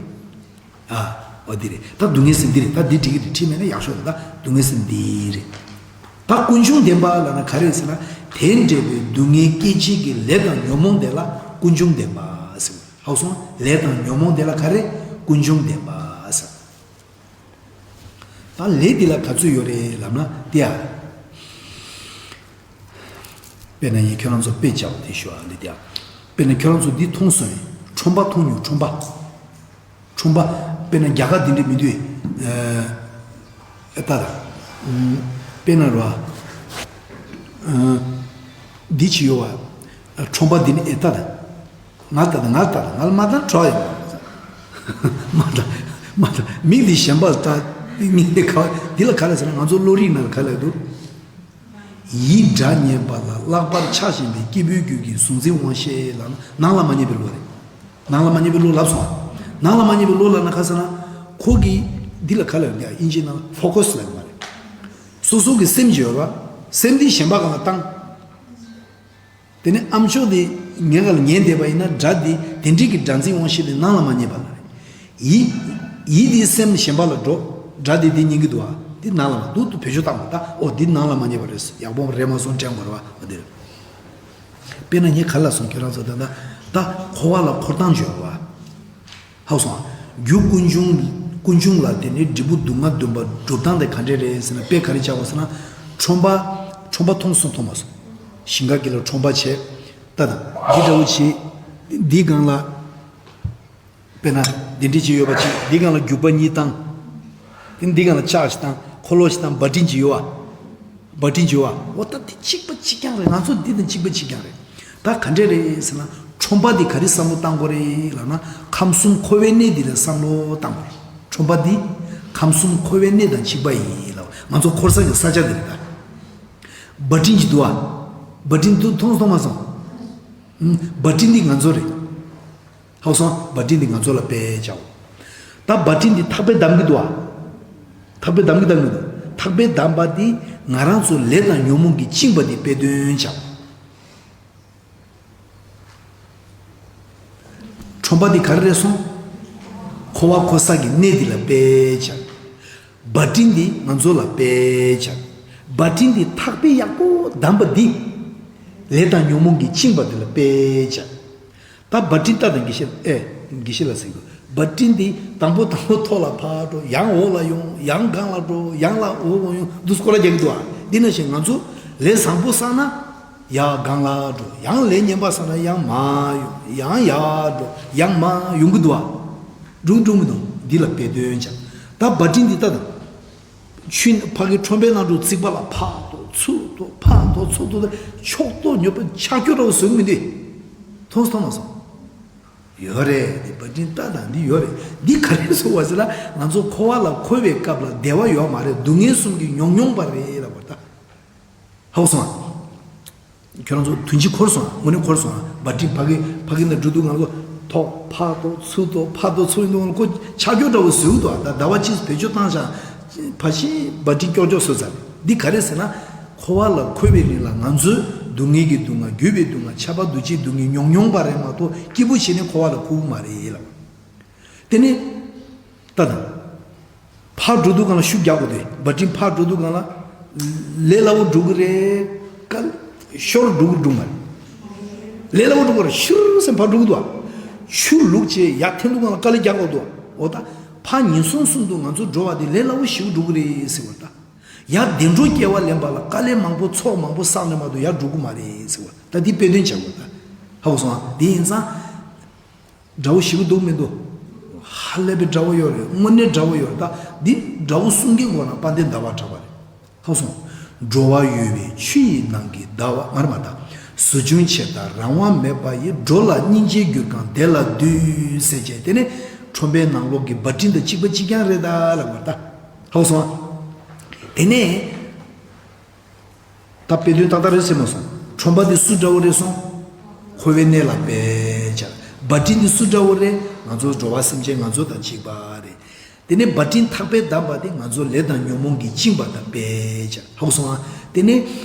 ཨ། འོ་འདི་རེད། ད་སྡུག་བསྔལ་ཟེར་འདི་རེད། ད་འདི་འགྲིག་གི་རེད། ཁྲིད་མེད་ན་ཡག་ཤོས་རེད། ད་སྡུག་བསྔལ་ཟེར་འདི་རེད། ད་ཀུན་འབྱུང་བདེན་པ་ལབ་ན་ག་རེ་ཟེར་ན། དེ་འདྲ་བའི་སྡུག་བསྔལ་སྐྱེད་བྱེད་ཀྱི་ལས་དང་ཉོན་མོངས་དེ་ལ་ཀུན་འབྱུང་བདེན་པ་ཟེར། ཧ་གོ་སོང་། ལས་དང་ཉོན་མོངས་དེ་ལ་ག་རེ། ཀུན་འབྱུང་བདེན་པ་ཟེར། ད་ལས་འདི་ལ་ག་ཚོད་ཡོད་རེད་ལབ་ན་དེ་ཡ། དཔེར་ན་ཡིན་ཁྱོད་རང་ཚོ་དཔེ་བྱ་བ་དེ་ཞུ་ཨ་འདི་དེ་ཡ། དཔེར་ན་ཁྱོད་རང་ཚོ་འདི་མཐོང་སོང་། ཁྲོམ་པ་མཐོང་མྱོང་ཁྲོམ་པ། ཁྲོམ་པ། དཔེར་ན་རྒྱ་གར་འདི་འདྲ་མི་འདུག་ཨེ། ཨེ་ད་ད། དཔེར་ན་རོ། འདི་ཅི་ཡོད་བ། ཁྲོམ་པ་འདི་ནི་ཨེ་ད་ད། ང་ལྟ་ད་ང་ལྟ་ད་ང་ལ་མ་ལྟ་གྲོགས་ཡིན། མ་ལྟ་མ་ལྟ་མིག་འདི་གཞན་པ་ལ་ལྟ། མིག་འདི་ག་འདི་ལ་ག་ལ་ཟེར་ན་ང་ཚོ་བློ་རིག་ནང་ལ་ག་ལ་འདུག་ཡིད་སྒྲ་སྙན་པ་ལ་ལྷག་པར་ཆགས་བཞིན་པའི་སྐྱེས་བུའི་རྒྱུད་ཀྱི་གཟུང་འཛིན་དབང་ཤེས་ལ་ནང་ལ་མ་རྙེད་པའི་བློ་རེད། ནང་ལ་མ་རྙེད་པའི་བློ་ལབ་སོང་། ནང་ལ་མ་རྙེད་པའི་བློ་ལབ་ན་ག་ཟེར་ན། ཁོ་གི་འདི་ལ་ག་ལ་ཡོད་ཀྱང་དབྱིན་ཇིའི་ནང་ལ་ཕོ་ཁོ་སི་ལབ་ཡོད་མ་རེད། སོ་སོ་གི་སེམས་ཀྱི་ཡོད་ར། སེམས་འདི་གཞན་པ་གང་ལ་བཏང་། དེ་ནས་ཨ་མཆོག་དེ་ངའི་སྒང་ལ་ཉན་བསྡད་པ་ཡིན་ན་སྒྲ་འདི་དེ་འདྲའི་གི་སྒྲ་འཛིན་དབང་ཤེས་དེ་ནང་ལ་མ་རྙེད་པ་ལ་རེད། ཡིད་ཡིད་དེ་སེམས་གཞན་པ་ལ་འགྲོ། སྒྲ་དེ་འདི་ཉན་གི་འདུག་ཨ། འདི་ནང་ལ་མ་འདུག་ཏུ་བེད་སྤྱོད་བཏང་བ་ད་ཨོ་འདི་ནང་ལ་མ་རྙེད་པ་རེད། ཡག་པོ་རེད་མ་སོང་དྲན་དགོས་རེད་བ་ཨ་འདིར། དཔེར་ན་ངས་ག་ལ་སོང་ཁྱོད་རང་ཚོ་ད་ད་ད་འཁོར་བ་ལ་འཁོར་སྟངས་བརྗོད་པ། ཧ་གོ་སོང་ཨ། རྒྱུ་ཀུན་འབྱུང་ ཀུན་འབྱུང་ལ་དེ་ནས་འབྲས་བུ་སྡུག་བསྔལ་འདོན་པ་སྒྲུབ་སྟངས་དེ་ག་འདྲས་རེད་ཟེར་ན། དཔེ་ག་རེ་བྱ་བ་ཟེར་ན། ཁྲོན་པ། ཁྲོན་པ་མཐོང་སོང་མཐོང་མ་སོང་། ཞིང་ཁ་གི་ལ་ཁྲོན་པ་བྱས། ལྟ་དང་འདི་འདྲ་བོ་བྱས། འདིའི་སྒང་ལ། དཔེར་ན་འདི་འདྲས་ཅིག་ཡོད་པ་ཅིག་འདིའི་སྒང་ལ་རྒྱུག་པ་གཉིས་བཏང་། དེ་འདིའི་སྒང་ལ་ལྕགས་ཤིག་བཏང་། འཁོར་ལོ་ཞིག་བཏང་། བ་ཏྲིན་ཅིག་ཡོད་པ། བ་ཏྲིན་ཅིག་ཡོད་པ། འོ་ད་དེ་གཅིག་པ་གཅིག་རྐྱང་རེད། ང་ཚོ་འདི་དང་གཅིག་པ་གཅིག་རྐྱང་རེད། ད་ག་འདྲས་རེད་ཟེར་ན། ཁྲོན་པ་འདི་ག་རེ་བསམ་བློ་བཏང་དགོས་རེད་ལབ་ན། ཁམས་གསུམ་འཁོར་བའི་གནས་འདི་ལ་བསམ་བློ་བཏང་དགོས་རེད། ཁྲོན་པ་འདི་ཁམས་གསུམ་འཁོར་བའི་གནས་དང་གཅིག་པ་ཡིན་ལབ། ང་ཚོ་འཁོར་ས་གི་ས་ཆ་འདི་རེད་ད། བ་ཏྲིན་ཅིག་འདུག་ཨ། བ་ཏྲིན་འདུག་མཐོང་སོང་མཐོང་མ་སོང་། ཨུམ། བ་ཏྲིན་འདི་ང་ཚོ་རེད། ཧ་གོ་སོང་། བ་ཏྲིན་འདི་ང་ཚོ་ལ་དཔེ་བྱའོ། ད་བ་ཏྲིན་འདི་ཐག་པས་བསྡམས་ཀྱི་འདུག་ཨ། ཐག་པས་བསྡམས་ཀྱི་བསྡམས་ཀྱི་འདུག་ཐག་པས་བསྡམས་པ་འདི་ང་རང་ཚོ་ལས་དང་ཉོན་མོངས་ཀྱིས་བཅིངས་པ་འདི་དཔེ་སྟོན་བྱའོ། ཁྲོན་པ་འདི་ག་རེ་རེད་སོང་། འཁོར་བ་འཁོར་ས་གི་གནས་འདི་ལ་དཔེ་བྱ། བ་ཏྲིན་འདི་ང་ཚོ་ལ་དཔེ་བྱ། བ་ཏྲིན་འདི་ཐག་པས་ཡག་པོ་བསྡམས་པ་འདི། ལས་དང་ཉོན་མོངས་ཀྱིས་བཅིངས་པ་འདི་ལ་དཔེ་བྱ། ད་བ་ཏྲིན་ལྟ་དང་། དགེ་བཤེས། ཨེ། དགེ་བཤེས་ལགས་ཟེར་གི། བ་ཏྲིན་འདི་དང་པོ་དང་པོ་ཐོག་ལ་ཕར་འགྲོ། ཡང་འོག་ལ་ཡོང་། ཡང་སྒང་ལ་འགྲོ། ཡང་ལ་འོག་ལ་ཡོང་། འདུག་སེ་སྐོར་ར་རྒྱག་གི་འདུག་ཨ། འདི་ནང་བཞིན་ང་ཚོ་ལས་བཟང་པོ་བསགས་ན་ཡར་སྒང་ལ་འགྲོ། ཡང་ལས་ངན་པ་བསགས་ན་ཡང་མར་ཡོང་། ཡང་ཡར་འགྲོ། ཡང་མར་ཡོང་གི་འདུག་ཨ། འགྲོ་འགྲོ་མི་འདུག་འདི་ལ་དཔེ་སྟོན་བྱ། ད་བ་ཏྲིན་འདི་ལྟ་དང་། ཆུ་ཕ་གི་ཁྲོན་པའི་ནང་དུ་རྩིག་པ་ལ་ཕར་དོ་ཚུར་དོ་ཕར་དོ་ཚུར་དོ། ཕྱོགས་གཏོགས་ཉོབ་པ་ཆག་སྐྱོ་འདྲ་བོ་བཟོ་གི་མི་འདུག་མཐོང་སོང་མཐོང་མ་སོང་། ཡོད་རེད། འདི་བ་ཏྲིན་ལྟ་དང་འདི་ཡོད་རེད། འདི་ག་རེ་བཟོ་བ་ཟེར་ན། ང་ཚོ་འཁོར་བ་ལ་འཁོར་བའི་སྐབས་ལ་བདེ་བ་ཡོད་མ་རེད། སྡུག་བསྔལ་གསུམ་གྱིས་མྱོང་མྱོང་པ་རེད་ལབ་པ་ད། ཧ་གོ་སོང་ཨ། ཁྱོད་རང་ཚོ་དུས་ཕྱིས་འཁོར་སོང་ཨ། དངོས་གནས་འཁོར་སོང་ཨ། བ་ཏྲིན་ཕ་གི་ཕ་གི་ནང་འགྲོ་དུས་ང་ཚོ་ཐོག་ཕར་དོ་ཚུར་དོ་ཕར་དོ་ཚུར་དོ་ཁོ་ཆག་སྐྱོ་འདྲ་བོ་བཟོས་འདུག་ཨ། ད་ཟླ་བ་གཅིག་བེད་སྤྱོད་བཏང་བཞག་ཕ་ཤི་བ་ཏྲིན་སྐྱོ་སྐྱོ་བཟོས་ཚར། འདི་ག་རེ་ཟེར་ན། འཁོར་བ་ལ་འཁོར་བའི་རིང་ལ་ང་ཚོས་སྡུག་བསྔལ་གྱི་སྡུག་བསྔལ། རྒུད་པའི་སྡུག་བསྔལ། ཁྱབ་པ་འདུ་བྱེད་སྡུག་བསྔལ་མྱོང་མྱོང་པ་རེད་མ་གཏོགས་སྐྱིད་པོ་བྱས་ནས་འཁོར་བ་ལ་འཁོར་གི་མ་རེད་ལབ། དེ་ནས་ལྟ་དང་། ཕར་འགྲོ་དུས་སྒང་ལ་ཤུགས་རྒྱག་དགོས་ཏེ། བ་ཏྲིན་ཕར་འགྲོ་དུས་སྒང་ལ། ལས་སླ་བོ་འགྲོ་གི་རེད། ཀ་ཤོར་འགྲོ་གི་འགྲོ་མ་རེད། ལས་སླ་བོ་འགྲོ་གི་རེད། ཤུར་ཟེར་ཕར་འགྲོ་གི་འདུག་ཨ། ཆུ་བླུགས་བྱས་ཡར་འཐེན་དུས་སྒང་ལ་དཀའ་ལས་རྒྱག་དགོས་འདུག་འོ་ད་ཕར་ཉེན་སྲུང་སྲུང་དུ་ང་ཚོ་འགྲོ་བ་དེ་ལས་སླ་བོ་ཞེ་པོ་འགྲོ་གི་རེད་ཟེར་བ་ད། ཡར་བདེ་འགྲོ་སྐྱེ་བ་ལེན་པ་ལ་དཀའ་ལས་མང་པོ་ཚོགས་མང་པོ་བསགས་ནས་མ་གཏོགས་ཡར་འགྲོ་གི་མ་རེད་ཟེར་བ་ད། འདི་དཔེ་སྟོན་བྱ་དགོས་ད། ཧ་གོ་སོང་ཨ། འདི་ཡིན་ཙང་། འདྲ་བོ་ཞེ་པོ་འདུག་མི་འདུག་ཧ་ལས་པའི་འདྲ་བོ་ཡོད་རེད། དངོས་གནས་འདྲ་བོ་ཡོད་རེད། ད་འདི་འདྲ་བོ་གསུང་གིན་དགོས་ན་དཔལ་ལྡན་ཟླ་བ་གྲགས་པ་རེད། ཧ་སོང་། འགྲོ་བ་ཡོད་པའི་ཆུ་ཡི་ནང་གི་ཟླ་བ་ངར་མ་དང་། ཟོ་ཆུན་ཆེ་དང་རང་དབང་མེད་པ་ཡི། འགྲོ་ལ་སྙིང་རྗེའི་གུར་ཁང་དེ་ལ་འདུད། ཟེར་བྱས་དེ་ནས་ཁྲོན་པའི་ནང་ལོགས་ཀྱི་བ་ཏྲིན་དང་གཅིག་པ་གཅིག་རྐྱང་རེད་ད་ལབ་པ་ད། ཧ་སོང་། དེ་ནས། ད་དཔེ་དོན་ཏག་ཏག་རེད་ཟེར་མ་སོང་། ཁྲོན་པ་འདི་སུ་འདྲ་བོ་རེད་སོང་། འཁོར་བའི་གནས་ལ་དཔེ་བྱ། བ་ཏྲིན་འདི་སུ་འདྲ་བོ་རེད། ང་ཚོ་འགྲོ་བ་སེམས་ཅན་ང་ཚོ་དང་གཅིག་པ་རེད། དེ་ནས་བ་ཏྲིན་ཐག་པས་བསྡམས་པ་དེ་ང་ཚོ་ལས་དང་ཉོན་མོངས་ཀྱིས་བཅིངས་པ་དང་དཔེ་བྱ། ཧ་གོ་སོང་ཨ། དེ་ནས་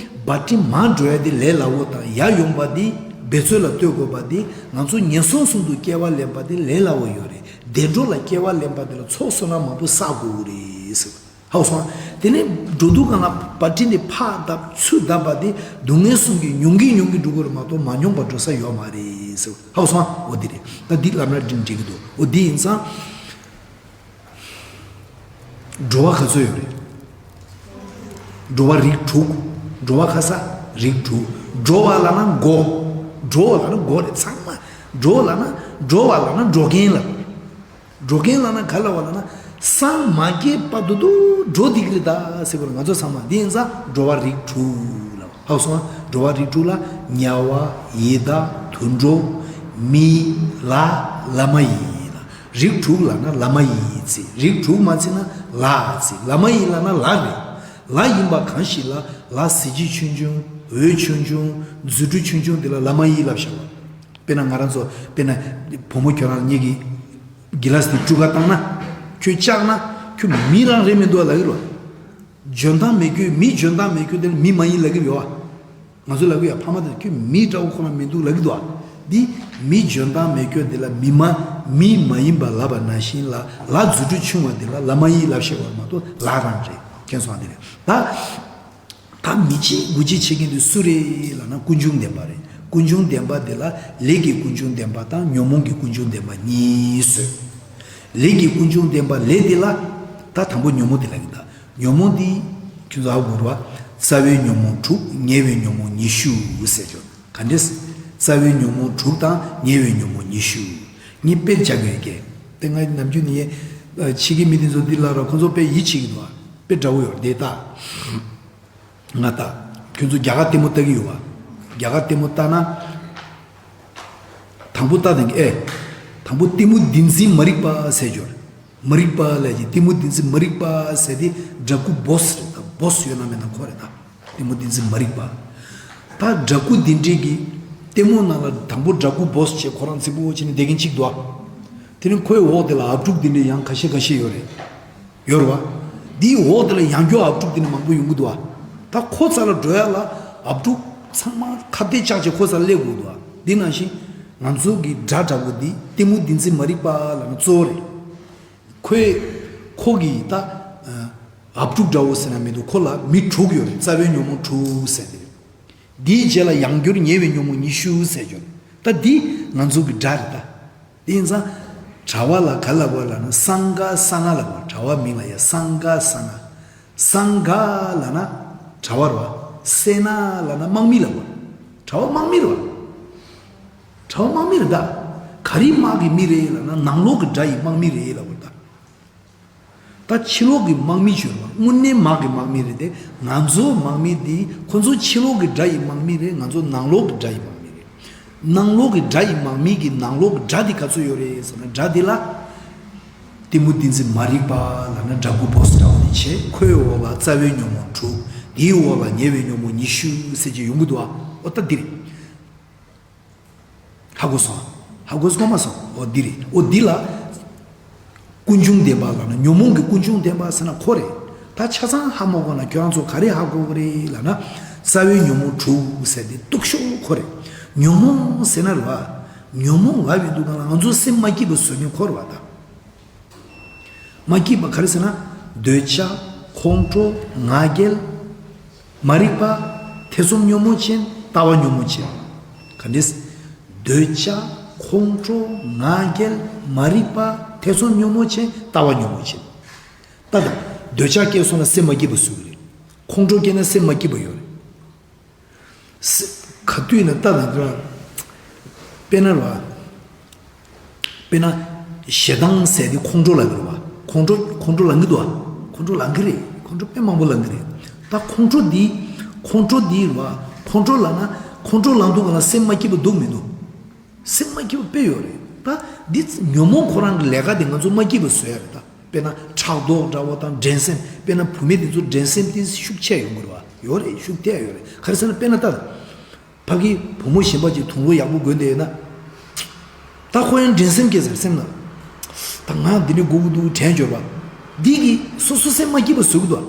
བ་ཏྲིན་མར་འགྲོ་ཡ་དེ་ལས་སླ་བོ་དང་། ཡར་ཡོང་པ་དེ་འབད་རྩོལ་ལ་ལྟོས་དགོས་པ་དེ། ང་ཚོ་ངན་སོང་གསུམ་དུ་སྐྱེ་བ་ལེན་པ་དེ་ལས་སླ་བོ་ཡོད་རེད། བདེ་འགྲོ་ལ་སྐྱེ་བ་ལེན་པ་དེ་ལ་ཚོགས་བསོད་ནམས་མང་པོ་བསགས་དགོས་ཀྱི་རེད་ཟེར། ཧ་གོ་སོང་ཨ། དེ་ནས་འགྲོ་དུས་སྒང་ལ་བ་ཏྲིན་དེ་ཕར་བརྡབས་ཚུར་བརྡབས་པ་དེ་སྡུག་བསྔལ་གསུམ་གྱིས་མྱོང་གིན་མྱོང་གིན་འགྲོ་གི་རེད་མ་གཏོགས་མ་མྱོང་པ་འགྲོ་ས་ཡོད་མ་རེད་ཟེར། ཧ་གོ་སོང་ཨ། འོ་དེ་རེད། ད་འདི་ལབ་ན་འགྲིག་འགྲིག་གི་འདུག་འོ་དེ་ཡིན་ཙང་། འགྲོ་བ་ག་ཚོད་ཡོད་རེད། འགྲོ་བ་རིགས་དྲུག་འགྲོ་བ་ག་ས། རིགས་དྲུག་འགྲོ་བ་ལབ་ན་མགོ། འགྲོ་བ་ལབ་ན་མགོ་རེད་ཚང་མ། འགྲོ་ལབ་ན་འགྲོ་བ་ལབ་ན་འགྲོ་མཁན་ལབ། འགྲོ་མཁན་ལབ་ན་ག་ལབ་པ་ལབ་ན། སངས་མ་རྒྱས་བར་དུ་དུ་འགྲོ་བསྡད་ཀྱི་རེད་ད་ཟེར་བ་ལ་ང་ཚོ་ཚང་མ་འདི་ཡིན་ཙང་འགྲོ་བ་རིགས་དྲུག་ལབ། ཧ་གོ་སོང་ཨ། འགྲོ་བ་རིགས་དྲུག་ལ་དམྱལ་བ། ཡི་དྭགས། དུད་འགྲོ། མི། ལྷ། ལྷ་མ་ཡིན་ལ། རིགས་དྲུག་ལབ་ན་ལྷ་མ་ཡིན་བརྩི། རིགས་དྲུག་མ་བརྩིས་ན་ལྷ་བརྩི། ལྷ་མ་ཡིན་ལབ་ན་ལྷ་རེད། ལྷ་ཡིན་པ་གང་ཞིག་ལ་ལྷ་གཟི་བརྗིད་ཆུང་ཆུང་། འོད་ཆུང་ཆུང་། རྫུ་འཕྲུལ་ཆུང་ཆུང་དེ་ལ་ལྷ་མ་ཡིན་ལབ་བཞག་པ། དཔེར་ན་ང་རང་ཚོ་དཔེར་ན་བུ་མོ་ཁྱོད་རང་ལ་ངེད་ཀྱིས་གི་ལ་སི་དེ་བཀྲུ་ག་བཏང་ན། ཁྱོད་བཅག་ན་ཁྱོད་མི་རང་རེད་མི་འདུག་ལབ་ཀྱི་རེད་བ། འཇོན་ཐང་མེད་ཁྱོད། མི་འཇོན་ཐང་མེད་ཁྱོད་དེ་ལ་མི་མ་ཡིན་ལབ་ཀྱི་ཡོད་བ། ང་ཚོ་ལབ་ཀྱི་ཡོད། ཕ་མ་དེ་ཁྱོད་མི་འདྲ་བོ་ཁོ་རང་མི་འདུག་ལབ་ཀྱི་འདུག་བ། འདི་མི་འཇོན་ཐང་མེད་ཁྱོད་དེ་ལ་མི་མ་མི་མ་ཡིན་པ་ལབ་པ་ནང་བཞིན་ལ། ལྷ་རྫུ་འཕྲུལ་ཆུང་བ་དེ་ལ་ལྷ་མ་ཡིན་ལབ་ཤེས་པ་མ་གཏོགས་ལྷ་རང་རེད། མཁྱེན་སོང་། དེ་རེད་ད། ད་མི་གཅིག་དགུ་གཅིག་བྱེད་མཁན་དེ་སུ་རེད་ལབ་ན་ཀུན་འབྱུང་བདེན་པ་རེད། ཀུན་འབྱུང་བདེན་པ་དེ་ལ་ལས་ཀྱི་ཀུན་འབྱུང་བདེན་པ་དང་ཉོན་མོངས་ཀྱི་ཀུན་འབྱུང་བདེན་པ་གཉིས་ཟེར། ལས་ཀྱི་ཀུན་འབྱུང་བདེན་པ་ལས་དེ་ལ། ད་དང་པོ་ཉོན་མོངས་དེ་ལ་གི་ད། ཉོན་མོངས་དེ་ཁྱོད་ཚོ་ཧ་གོ་ར་བ། རྩ་བའི་ཉོན་མོངས་དྲུག་ཉེ་བའི་ཉོན་མོངས་ཉི་ཤུ་ཟེར་ཆོག་ག་འདྲས། རྩ་བའི་ཉོན་མོངས་དྲུག་དང་ཉེ་བའི་ཉོན་མོངས་ཉི་ཤུ། ངས་དཔེ་བྱ་དགོས་ཀྱི། དེ་ང་ནམ་རྒྱུན་ནས་ཕྱི་གི་མི་དེ་ཚོ་འདི་ལ་ར་ཁོ་ཚོ་དཔེ་ཡིད་ཆེས་ཀྱི་འདུག་དཔེ་འདྲ་བོ་ཡོད་དེ་ད། ང་ད། ཁྱོད་ཚོ་རྒྱ་གར་ལྟད་མོ་ལྟ་གི་ཡོད་བ། རྒྱ་གར་ལྟད་མོ་ལྟ་ན། དང་པོ་ལྟ་དང་གི་ཨེ། དང་པོ་གཏི་མུག་བདེན་འཛིན་མ་རིག་པ་ཟེར་གྱི་ཡོད་རེད། མ་རིག་པ་ལས་ཀྱི་གཏི་མུག་བདེན་འཛིན་མ་རིག་པ་ཟེར་དེ་འདྲ་སྐུ་བོས་རེད་ད། བོས་ཡོད་ན་མེད་ན་ཁོ་རེད་ད། གཏི་མུག་བདེན་འཛིན་མ་རིག་པ། ད་འདྲ་སྐུ་འདི་འདྲས་ཀྱི་ལྟད་མོ་ནང་ལ་དང་པོ་འདྲ་སྐུ་བོས་བྱས་ཁོ་རང་རྫིག་པོ་བྱས་ནས་བསྡད་མཁན་གཅིག་འདུག་ཨ། དེ་རིང་ཁོའི་འོག་དེ་ལ་ཨབ་ཕྲུག་འདི་འདྲས་ཡང་ཁ་ཤས་ཁ་ཤས་ཡོད་རེད། ཡོད་རེད་བ། འདིའི་འོག་དེ་ལ་ཡང་བསྐྱར་ཨབ་ཕྲུག་དེ་འདྲས་མང་པོ་ཡོང་གི་འདུག་བ། ད་ཁོ་རྩ་ལ་འགྲོ་ཡ་ལ་ཨབ་ཕྲུག་ཚང་མ་ཁ་གཏད་བཅག་བྱས་ཁོ་རྩ་ལ་སླེབས་དགོས་འདུག་བ། འདི་ནང་བཞིན་ང་ཚོ་གི་དགྲ་འདྲ་པོ་འདི་གཏི་མུག་བདེན་འཛིན་མ་རིག་པ་ལབ་ན་གཙོ་བོ་རེད། ཁོས་ཁོ་གི་ད་ཨབ་ཕྲུག་འདྲ་བོ་ཟེར་ན་མི་འདུག་ཁོ་ལ་མི་དྲུག་ཡོད་རེད། རྩ་བའི་ཉོན་མོངས་དྲུག་ཟེར་དེ་རེད། འདིའི་རྗེས་ལ་ཡང་བསྐྱར་ཉེ་བའི་ཉོན་མོངས་ཉི་ཤུ་ཟེར་གྱི་ཡོད་རེད། ད་འདི་ང་ཚོ་གི་དགྲ་རེད་ད། དེ་ཡིན་ཙང་། གྲྭ་བ་ལ་ག་ལབ་པ་ལབ་ན་སངྒ་ས་ན་ལབ་པ། གྲྭ་བ་མིང་ལ་ཡ་སངྒ་ས་ན། སངྒ་ལབ་ན་གྲྭ་བ་རེད་བ། ས་ན་ལབ་ན་དམག་མི་ལབ་པ། གྲྭ་བ་དམག་མི་རེད་བ། གྲྭ་བ་དམག་མི་རེད་ད། ག་རེའི་དམག་གི་མི་རེད་ལབ་ན་ནང་ལོགས་ཀྱི་དགྲ་ཡི་དམག་མི་རེད་ལབ་པ་ད། ད་ཕྱི་ལོགས་ཀྱི་དམག་མི་བྱོས་པ་དངོས་གནས་དམག་གི་དམག་མི་རེད་དེ། ང་ཚོ་དམག་མི་འདི་ཁོ་ཚོ་ཕྱི་ལོགས་ཀྱི་དགྲ་ཡི་དམག་མི་རེད། ང་ཚོ་ནང་ལོགས་ཀྱི་དགྲ་ཡི་དམག་མི་རེད། ནང་ལོགས་ཀྱི་དགྲ་ཡི་དམག་མི་གི་ནང་ལོགས་ཀྱི་དགྲ་འདི་ག་ཚོད་ཡོད་རེད་ཟེར་ན་དགྲ་འདི་ལ། གཏི་མུག་བདེན་འཛིན་མ་རིག་པ་ལབ་ན་འདྲ་སྐུ་བོས་འདྲ་བོ་འདི་བྱས་ཁོའི་འོག་ལ་རྩ་བའི་ཉོན་མོངས་དྲུག་དེའི་འོག་ལ་ཉེ་བའི་ཉོན་མོངས་ཉི་ཤུ་ཟེར་གྱི་ཡོང་གི་འདུག་ཨ། ཨོ་ད་འདི་རེད། ཧ་གོ་སོང་། ཧ་གོ་སོང་མ་སོང་། འོ་འདི་རེད། འོ་འདི་ལ། ཀུན་འབྱུང་བདེན་པ་ལབ་ན་ཉོན་མོངས་ཀྱི་ཀུན་འབྱུང་བདེན་པ་ཟེར་ན་ཁོ་རེད། ད་ཆ་ཚང་ཧ་མ་གོ་ན་ཁྱོད་རང་ཚོ་ག་རེ་ཧ་གོ་གི་རེད་ལབ་ན། རྩ་བའི་ཉོན་མོངས་དྲུག་ཟེར་དེ་སྡུག་ཤོས་ཁོ་རེད། ཉོན་མོངས་ཟེར་ན་རེད་བ། ཉོན་མོངས་ལབ་ཡོང་དུས་སྒང་ལ་ང་ཚོ་སེམས་མ་སྐྱིད་པ་བཟོ་མཁན་ཁོ་རེད་བ་ད། མ་སྐྱིད་པ་ག་རེ་ཟེར་ན། འདོད་ཆགས། ཁོང་ཁྲོ། ང་རྒྱལ། མ་རིག་པ། ཐེ་ཚོམ་ཉོན་མོངས་ཅན། ལྟ་བ་ཉོན་མོངས་ཅན། ག་འདྲས། འདོད་ཆགས། ཁོང་ཁྲོ། ང་རྒྱལ། མ་རིག་པ། ཐེ་ཚོམ་ཉོན་མོངས་ཅན། ལྟ་བ་ཉོན་མོངས་ཅན། ལྟ་དང་། འདོད་ཆགས་སྐྱེས་སོང་ན་སེམས་མ་སྐྱིད་པ་བཟོ་གི་རེད། ཁོང་ཁྲོ་སྐྱེས་ན་སེམས་མ་སྐྱིད་པ་ཡོད་རེད། སེ། ག་དུས་ན་ལྟ་དང་ཀྱང་། དཔེར་ན་རེད་བ། དཔེར་ན། ཞེ་སྡང་ཟེར་དེ་ཁོང་ཁྲོ་ལབ་ཀྱི་རེད་བ། ཁོང་ཁྲོ་ཁོང་ཁྲོ་ལང་གི་འདུག་བ། ཁོང་ཁྲོ་ལང་གི་རེད། ཁོང་ཁྲོ་དཔེ་མང་པོ་ལང་གི་རེད། ད་ཁོང་ཁྲོ་འདི། ཁོང་ཁྲོ་འདི་རེད་བ། ཁོང་ཁྲོ་ལང་ན། ཁོང་ཁྲོ་ལང་དུས་སྒང་ལ་སེམས་མ་སྐྱིད་པ་འདུག་མི་འདུག་སེམས་མ་སྐྱིད་པ་དཔེ་ཡོད་རེད། ད་འདི་ཉོན་མོངས་ཁོ་རང་གི་ལས་ཀ་དེ་ང་ཚོ་མ་སྐྱིད་པ་བཟོ་ཡ་རེད་ད། དཔེར་ན་ཕྲག་དོག་འདྲ་བོ་དང་འགྲན་སེམས། དཔེར་ན་བུད་མེད་དེ་ཚོ་འགྲན་སེམས་དེ་ཤུགས་ཆེ་ཡོང་གི་རེད་བ། ཡོད་རེད། ཤུགས་ཐེབས་ཡོད་རེད། ག་རེ་ཟེར་ན་དཔེར་ན་ད། ཕ་གི་བུ་མོ་གཞན་པ་ཅིག་དུང་ལོ་ཡག་པོ་དགོས་བསྡད་ཡོད་ན། ད་ཁོ་ཡང་འགྲན་སེམས་སྐྱེས་ཟེར་སེམས་ན། ད་ང་འདི་ནས་དགོས་ཀྱི་འདུག་དྲན་འབྱོར་བ། འདི་གིས་སོ་སོ་སེམས་མ་སྐྱིད་པ་བཟོ་གི་འདུག་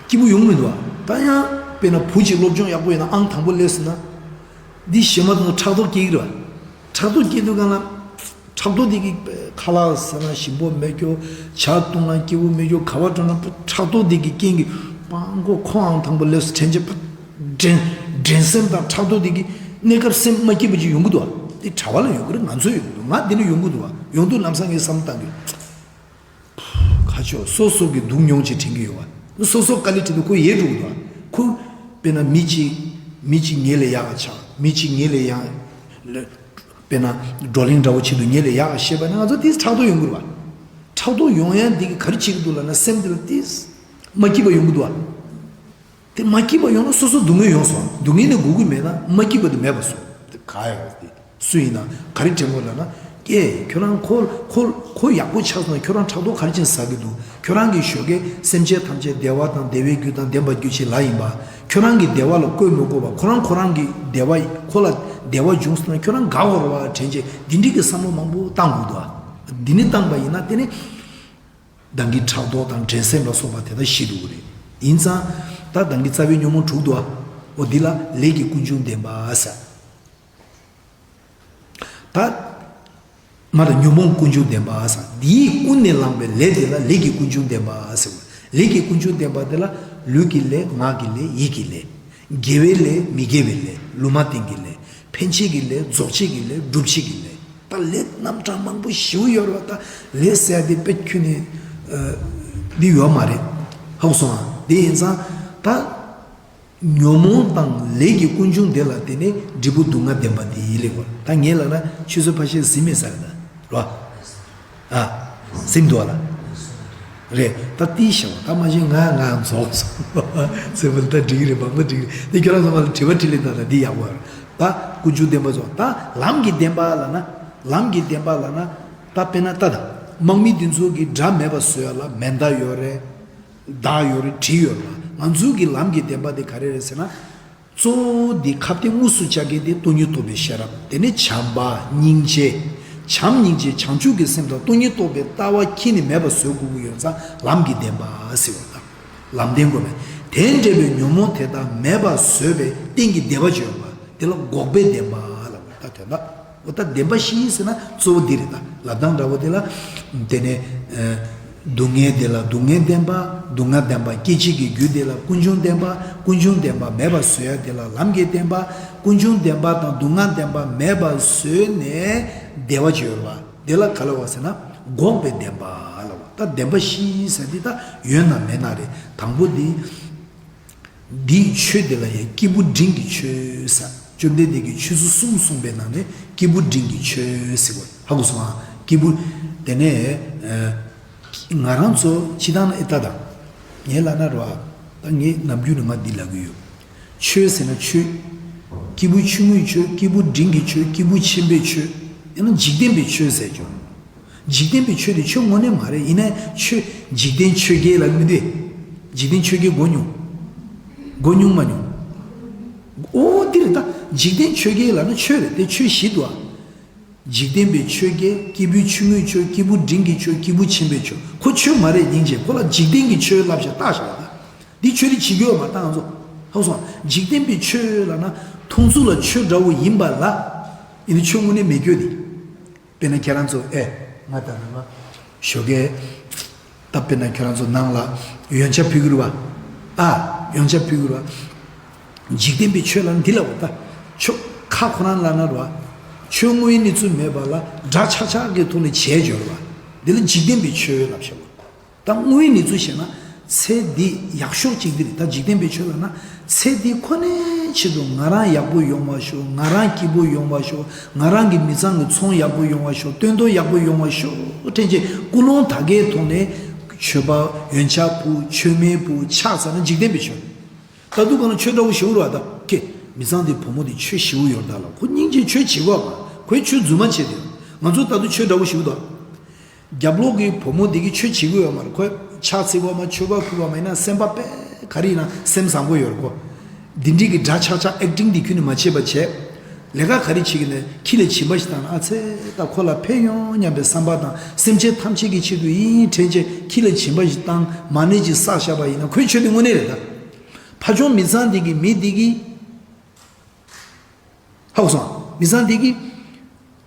སྐྱིད་པོ་ཡོང་མི་འདུག་ད་ཡང་དཔེར་ན་བུ་གཅིག་སློབ་སྦྱོང་ཡག་པོ་ཡོད་ན་ཨང་དང་པོ་སླེབས་སོང་ན། འདི་གཞན་མ་དེ་ཚོ་ཕྲག་དོག་སྐྱེ་གི་རེད་བ། ཕྲག་དོག་སྐྱེ་དུས་སྒང་ལ། ཕྲག་དོག་དེ་གིས་ཁ་ལག་ཟ་ན་ཞིམ་པོ་མེད་རྒྱུ། ཇ་བཏུང་ན་སྐྱིད་པོ་མེད་རྒྱུ། ག་པར་འགྲོ་ན་ཕྲག་དོག་དེ་གི་རྐྱེན་གྱིས་སྤང་གོ་ཁོ་ཨང་དང་པོ་སླེབས་སོང་དྲན་བྱས་ཕ། འགྲན། འགྲན་སེམས་དང་ཕྲག་དོག་དེ་གི་གནས་སྐབས་སེམས་མ་སྐྱིད་པ་ཅིག་ཡོང་གི་འདུག་བ། དེ་གྲྭ་བ་ལ་ཡོང་གི་རེད། ང་ཚོ་ཡོང་གི་འདུག་ང་འདི་ནས་ཡོང་གི་འདུག་བ། ཡོང་དུས་ལམ་སང་ངས་བསམ་བློ་བཏང་གི། ཁ་ཕྱོགས་སོ་སོ་གི་སྡུག་མྱོང་ཅིག་དྲན་གྱི་ཡོད་བ། སོ་སོ་དཀའ་ལས་དྲན་དུས་ཁོ་ཡལ་འགྲོ་གི་འདུག་བ། ཁོ། དཔེར་ན་མི་གཅིག་མི་གཅིག་ངེད་ལས་ཡག་ག་ཆགས། མི་གཅིག་ངེད་ལས་ཡག་ལ། དཔེར་ན། བགྲོ་གླེང་འདྲ་བོ་བྱེད་དུས་ངེད་ལས་ཡག་ག་བཤད་པ་ན་ང་ཚོ་དེ་ཕྲག་དོག་ཡོང་གི་རེད་བ། ཕྲག་དོག་ཡོང་ཡ་འདི་གིས་ག་རེ་བྱེད་ཀྱི་འདུག་ལབ་ན་སེམས་འདི་ལ་དེ། མ་སྐྱིད་པ་ཡོང་གི་འདུག་བ། དེ་མ་སྐྱིད་པ་ཡོང་ན་སོ་སོ་སྡུག་བསྔལ་ཡོང་སོང་། སྡུག་བསྔལ་ནི་དགོས་ཀྱི་མེད་ན་མ་སྐྱིད་པ་དེ་མེད་པ་བཟོ། དེ་ག་ཡ་དེ་སུ་ཡིན་ན་ག་རེ་དྲན་དགོས་ལབ་ན། ཀྱེ་ཁྱོད་རང་ཁོ་ཁོ་ཁོ་ཡག་པོ་ཆགས་སོང་ན་ཁྱོད་རང་ཕྲག་དོག་ག་རེ་བྱས་ཟ་གི་འདུག་ཁྱོད་རང་གི་ཞོགས་ཀས་སེམས་ཅན་ཐམས་ཅད་བདེ་བ་དང་བདེ་བའི་རྒྱུ་དང་ལྡན་པར་གྱུར་ཅིག་ལབ་ཡིན་པ། ཁྱོད་རང་གིས་བདེ་བ་ལ་བཀོད་མི་དགོས་པ། ཁོ་རང་ཁོ་རང་གི་བདེ་བ་ཁོ་ལ་བདེ་བ་བྱུང་སོང་ན་ཁྱོད་རང་དགའ་དགོས་རེད་བ་དྲན་བྱས་འདི་འགྲིག་གི་བསམ་བློ་མང་པོ་བཏང་དགོས་འདུག་འདི་ནི་བཏང་པ་ཡིན་ན་དེ་ནི། མདང་གི་ཕྲག་དོག་དང་འགྲན་སེམས་ལ་སོགས་པ་དེ་དག་ཞི་འགྲོ་གི་རེད། ཡིན་ཙང་། ད་མདང་གི་རྩ་བའི་ཉོན་མོངས་དྲུག་འདུག་ཨ། འོ་འདི་ལ་ལས་ཀྱི་ཀུན་འབྱུང་བདེན་པ་ཟེར། ད། མ་ད་ཉོན་མོངས་ཀུན་འབྱུང་བདེན་པ་ཟེར། འདིས་ཀུན་ནས་བསླངས་པའི་ལས་དེ་ལ་ལས་ཀྱི་ཀུན་འབྱུང་བདེན་པ་ཟེར། ལས་ཀྱི་ཀུན་འབྱུང་བདེན་པ་དེ་ལ་ལུས་ཀྱི་ལས། ངག་གི་ལས། ཡིད་ཀྱི་ལས། དགེ་བའི་ལས། མི་དགེ་བའི་ལས། ལུང་མ་བསྟན་གྱི་ལས། ཕན་བྱེད་ཀྱི་ལས། རྫོགས་བྱེད་ཀྱི་ལས། སྒྲུབ་བྱེད་ཀྱི་ལས། ད་ལས་རྣམ་གྲངས་མང་པོ་ཞེ་པོ་ཡོད་རེད་བ། ད་ལས་ཟེར་ཡ་དེ་དཔེ་ཁྱོན་ནས་ཨ་འདི་ཡོད་མ་རེད། ཧ་གོ་སོང་ཨ། དེ་ཡིན་ཙང་ད་ཉོན་མོངས་དང་ལས་ཀྱི་ཀུན་འབྱུང་དེ་ལ་བརྟེན་ནས་འབྲས་བུ་སྡུག་བསྔལ་བདེན་པ་དེ་ཡིན་ལེ་གོ། ད་ངས་ལབ་ན་ཆུ་ཚོད་ཕལ་ཆེར་ཟིན་མེད་ས་རེད་ད་རོ། ཨ། ཟིན་འདུག་ལ། རེད། ད་ཏིས་བྱ་བ་ད་མ་གཞི་ང་ང་རྫོགས་སོང་། ཚེ་འཕེལ་ད་འགྲིག་རེད། མང་པོ་འགྲིག་རེད། དེ་ཁྱོད་རང་ཚོ་མ་ལ་དྲི་བ་དྲིས་ལེ་ད་ད་འདི་ཡག་པོ་རེད། ད་ཀུན་འབྱུང་བདེན་པ་ཚོ་ད་ལམ་གྱི་བདེན་པ་ལབ་ན། ལམ་གྱི་བདེན་པ་ལབ་ན། ད་དཔེར་ན་ད་ད་དམག་མི་འདི་ཚོ་གི་དགྲ་མེད་པ་བཟོ་ཡ་ལ་མེ་མདའ་ཡོད་རེད། མདའ་ཡོད་རེད། གྲི་ཡོད་རེད། ང་ཚོའི་གི་ལམ་གྱི་བདེན་པ་དེ་ག་རེ་རེད་ཟེར་ན། གཙོ་བོ་འདི་ཁ་གཏད་དངོས་སུ་བཅའ་མཁན་དེ་སྟོང་ཉིད་རྟོགས་པའི་ཤེས་རབ། དེ་ནས་བྱམས་པ་སྙིང་རྗེ། བྱམས་སྙིང་རྗེ་བྱང་ཆུབ་ཀྱི་སེམས་དང་སྟོང་ཉིད་རྟོགས་པའི་ལྟ་བ་ཁྱེད་ནི་མེད་པ་བཟོ་དགོས་ཀྱི་ཡོད་ཙང་ལམ་གྱི་བདེན་པ་ཟེར་བ་དང་། ལམ་བདེན་དགོས་པས། དེ་འདྲ་བའི་ཉོན་མོངས་དེ་དག་མེད་པ་བཟོས་པའི་རྟེན་གྱི་བདེ་བ་ཅིག་ཡོད་པ་དེ་ལ་འགོག་པའི་བདེན་པ་ལབ་པ་ད་དོན་དག་འོ་ད་བདེན་པ་བཞི་ཟེར་ན་གཙོ་བོ་འདི་རེད་ད། ལབ་སྟངས་འདྲ་བོ་དེ་ལ། དེ་ནས་ཨ་སྡུག་བསྔལ་དེ་ལ་སྡུག་བསྔལ་བདེན་པ། སྡུག་བསྔལ་བདེན་པ་སྐྱེད་བྱེད་ཀྱི་རྒྱུ་དེ་ལ་ཀུན་འབྱུང་བདེན་པ། ཀུན་འབྱུང་བདེན་པ་མེད་པ་བཟོ་ཡ་དེ་ལ་ལམ་གྱི་བདེན་པ། ཀུན་འབྱུང་བདེན་པ་དང་སྡུག་བསྔལ་བདེན་པ་མེད་པ་བཟོས་ནས་བདེ་བ་ཅིག་ཡོད་རེད་བ། དེ་ལ་ག་ལབ་པ་ཟེར་ན་འགོག་པའི་བདེན་པ་ལབ་པ། ད་བདེན་པ་བཞི་ཟེར་འདི་ད་ཡོད་ན་མེད་ན་རེད། དང་པོ་འདི། འདིའི་ཆོས་དེ་ལ་ཡང་སྐྱེས་བུ་འབྲིང་གི་ཆོས་ཟེར། བཅོམ་ལྡན་འདས་ཀྱིས་ཆོས་ཚུལ་གསུམ་གསུངས་པའི་ནང་ནས་སྐྱེས་བུ་འབྲིང་གི་ཆོས་ཟེར་བ་ཧ་གོ་སོང་ཨ། སྐྱེས་བུ། དེ་ནས་ཨ་ང་རང་ཚོ་སྤྱི་བཏང་ན་ཨེ་ལྟ་དང་། ངས་ལབ་ན་རོ་ཨ། ད་ངས་ནམ་རྒྱུན་ནས་ང་འདི་ལབ་ཀྱི་ཡོད། ཆོས་ཟེར་ན་ཆོས། སྐྱེས་བུ་ཆུང་ངུའི་ཆོས། སྐྱེས་བུ་འབྲིང་གི་ཆོས། སྐྱེས་བུ་ཆེན་པོའི་ཆོས། ཡང་ན་འཇིག་རྟེན་པའི་ཆོས་ཟེར་ཀྱང་། འཇིག་རྟེན་པའི་ཆོས་དེ་ཆོས་དངོས་གནས་མ་རེད། ཡིན་ནའི་ཆོས། འཇིག་རྟེན་ཆོས་བརྒྱད་ལབ་མི་འདུག་འཇིག་རྟེན་ཆོས་བརྒྱད་གོ་མྱོང་། གོ་མྱོང་མ་མྱོང་། ཨོ་དེ་རེད་ད། འཇིག་རྟེན་ཆོས་བརྒྱད་ལབ་ན་ཆོས་རེད་དེ། ཆོས་བཞི་འདུག་ཨ། འཇིག་རྟེན་པའི་ཆོས་བརྒྱད། སྐྱེས་བུ་ཆུང་ངུའི་ཆོས། སྐྱེས་བུ་འབྲིང་གི་ཆོས། སྐྱེས་བུ་ཆེན་པོའི་ཆོས། ཁོ་ཆོས་མ་རེད། སྙིང་རྗེ། ཁོ་ལ་འཇིག་རྟེན་གྱི་ཆོས་ལབ་བྱས་བཏགས་བཞག་པ་ད། འདི་ཆོས་དེ་བྱེད་རྒྱུ་ཡོད་མ་རེད་ད་ང་ཚོ། ཧ་གོ་སོང་། འཇིག་རྟེན་པའི་ཆོས་ལབ་ན་མཐོང་ཚུལ་ལ་ཆོས་འདྲ་བོ་ཡིན་པ་ལ། ཡིན་ན་ཆོས་དངོས་གནས་མེད་རྒྱུ་དེ། དཔེར་ན་ཁྱེད་རང་ཚོ་ཨེ། ང་ད་ནང་ཞོགས་ཀས། ད་དཔེར་ན་ཁྱེད་རང་ཚོ་ནང་ལ་ཡོན་ཆབ་ཕུལ་གྱི་རེད་བ། ཨ། ཡོན་ཆབ་ཕུལ་གྱི་རེད་བ། འཇིག་རྟེན་པའི་ཆོས་ལ་འདི་ལབ་པ་ད། ཆོས་ཁ་ཁོ་རང་ལབ་ན་རེད་བ། ཆོས་དངོས་ཡིན་གནས་ཚུལ་མེད་པ་ལ་འདྲ་ཆགས་ཆགས་ཀྱི་ཐོག་ནས་བྱས་སྦྱོར་བ། འདི་ལ་འཇིག་རྟེན་པའི་ཆོས་ལབ་བྱ་བ། ད་དངོས་ཡོད་གནས་ཚུལ་བཤད་ན། ཚེ་འདི་ཡག་ཤོས་གཅིག་འདི་རེད། ད་འཇིག་རྟེན་པའི་ཆོས་ལབ་ན། ཚེ་འདི་ཁོ་ནའི་ཆེད་དུ་ང་རང་ཡག་པོ་ཡོང་བ་ཤོག་ང་རང་སྐྱིད་པོ་ཡོང་བ་ཤོག་ང་རང་གི་མི་ཚང་གི་ཚོང་ཡག་པོ་ཡོང་བ་ཤོག་སྟོན་ཐོག་ཡག་པོ་ཡོང་བ་ཤོག་དྲན་ཆེད་ཀུན་སློང་དག་གའི་ཐོག་ནས། མཆོད་པ་ཡོན་ཆབ་ཕུལ། མཆོད་མེ་ཕུལ། ཕྱག་འཚལ་ན་འཇིག་རྟེན་པའི་ཆོས། ད་དུང་གང་ལ་ཆོས་འདྲ་བོ་ཞིག་རུ་བ་ད་ཀེ། མི་ཚང་འདི་བུ་མོ་འདི་ཆོས་ཞིག་ཡོད་ད་ལ་ཁོ་སྙིང་རྗེ་ཆོས་བྱེད་དགོས་པ། ཁོས་ཆོས་རྫུན་མ་བྱེད་དེ། ང་ཚོ་ད་དུང་ཆོས་འདྲ་བོ་ཞིག་ད། རྒྱབ་ལོགས་ཀྱི་བུ་མོ་འདི་གིས་ཆོས་བྱེད་ཀྱི་ཡོད་མ་རེད། ཁོས་ཕྱག་འཚལ་བ་མ་མཆོད་པ་ཕུལ་བ་མ་ཡིན་ན་སེམས་པ་དཔེ་ག་རེ་ཡིན་ན་སེམས་བཟང་པོ་ཡོད་རེད་ཁོ། འདི་འདྲའི་གི་འདྲ་ཆགས་ཆགས་ཨེག་ཊིང་འདི་ཁྱོན་ནས་མ་བྱེད་པ་བྱས། ལས་ཀ་ག་རེ་བྱེད་ཀྱི་ནས་ཁྱི་ལ་སྦྱིན་པ་ཞིག་བཏང་ན་ཨ་ཚེ་ད་ཁོ་ལ་ཕན་ཡོང་སྙམ་པའི་བསམ་པ་དང་སེམས་ཅན་ཐམས་ཅད་ཀྱི་ཆེད་དུ་ཡིན་དྲན་བྱས་ཁྱི་ལ་སྦྱིན་པ་ཞིག་བཏང་མ་ཎི་ཅིག་བསགས་བཞག་པ་ཡིན་ན་ཁོའི་ཆོས་དེ་དངོས་གནས་རེད་ད། ཕ་ཆུང་མི་ཚང་འདི་གི་མི་འདི་གི་ཧ་གོ་སོང་། མི་ཚང་འདི་གིས།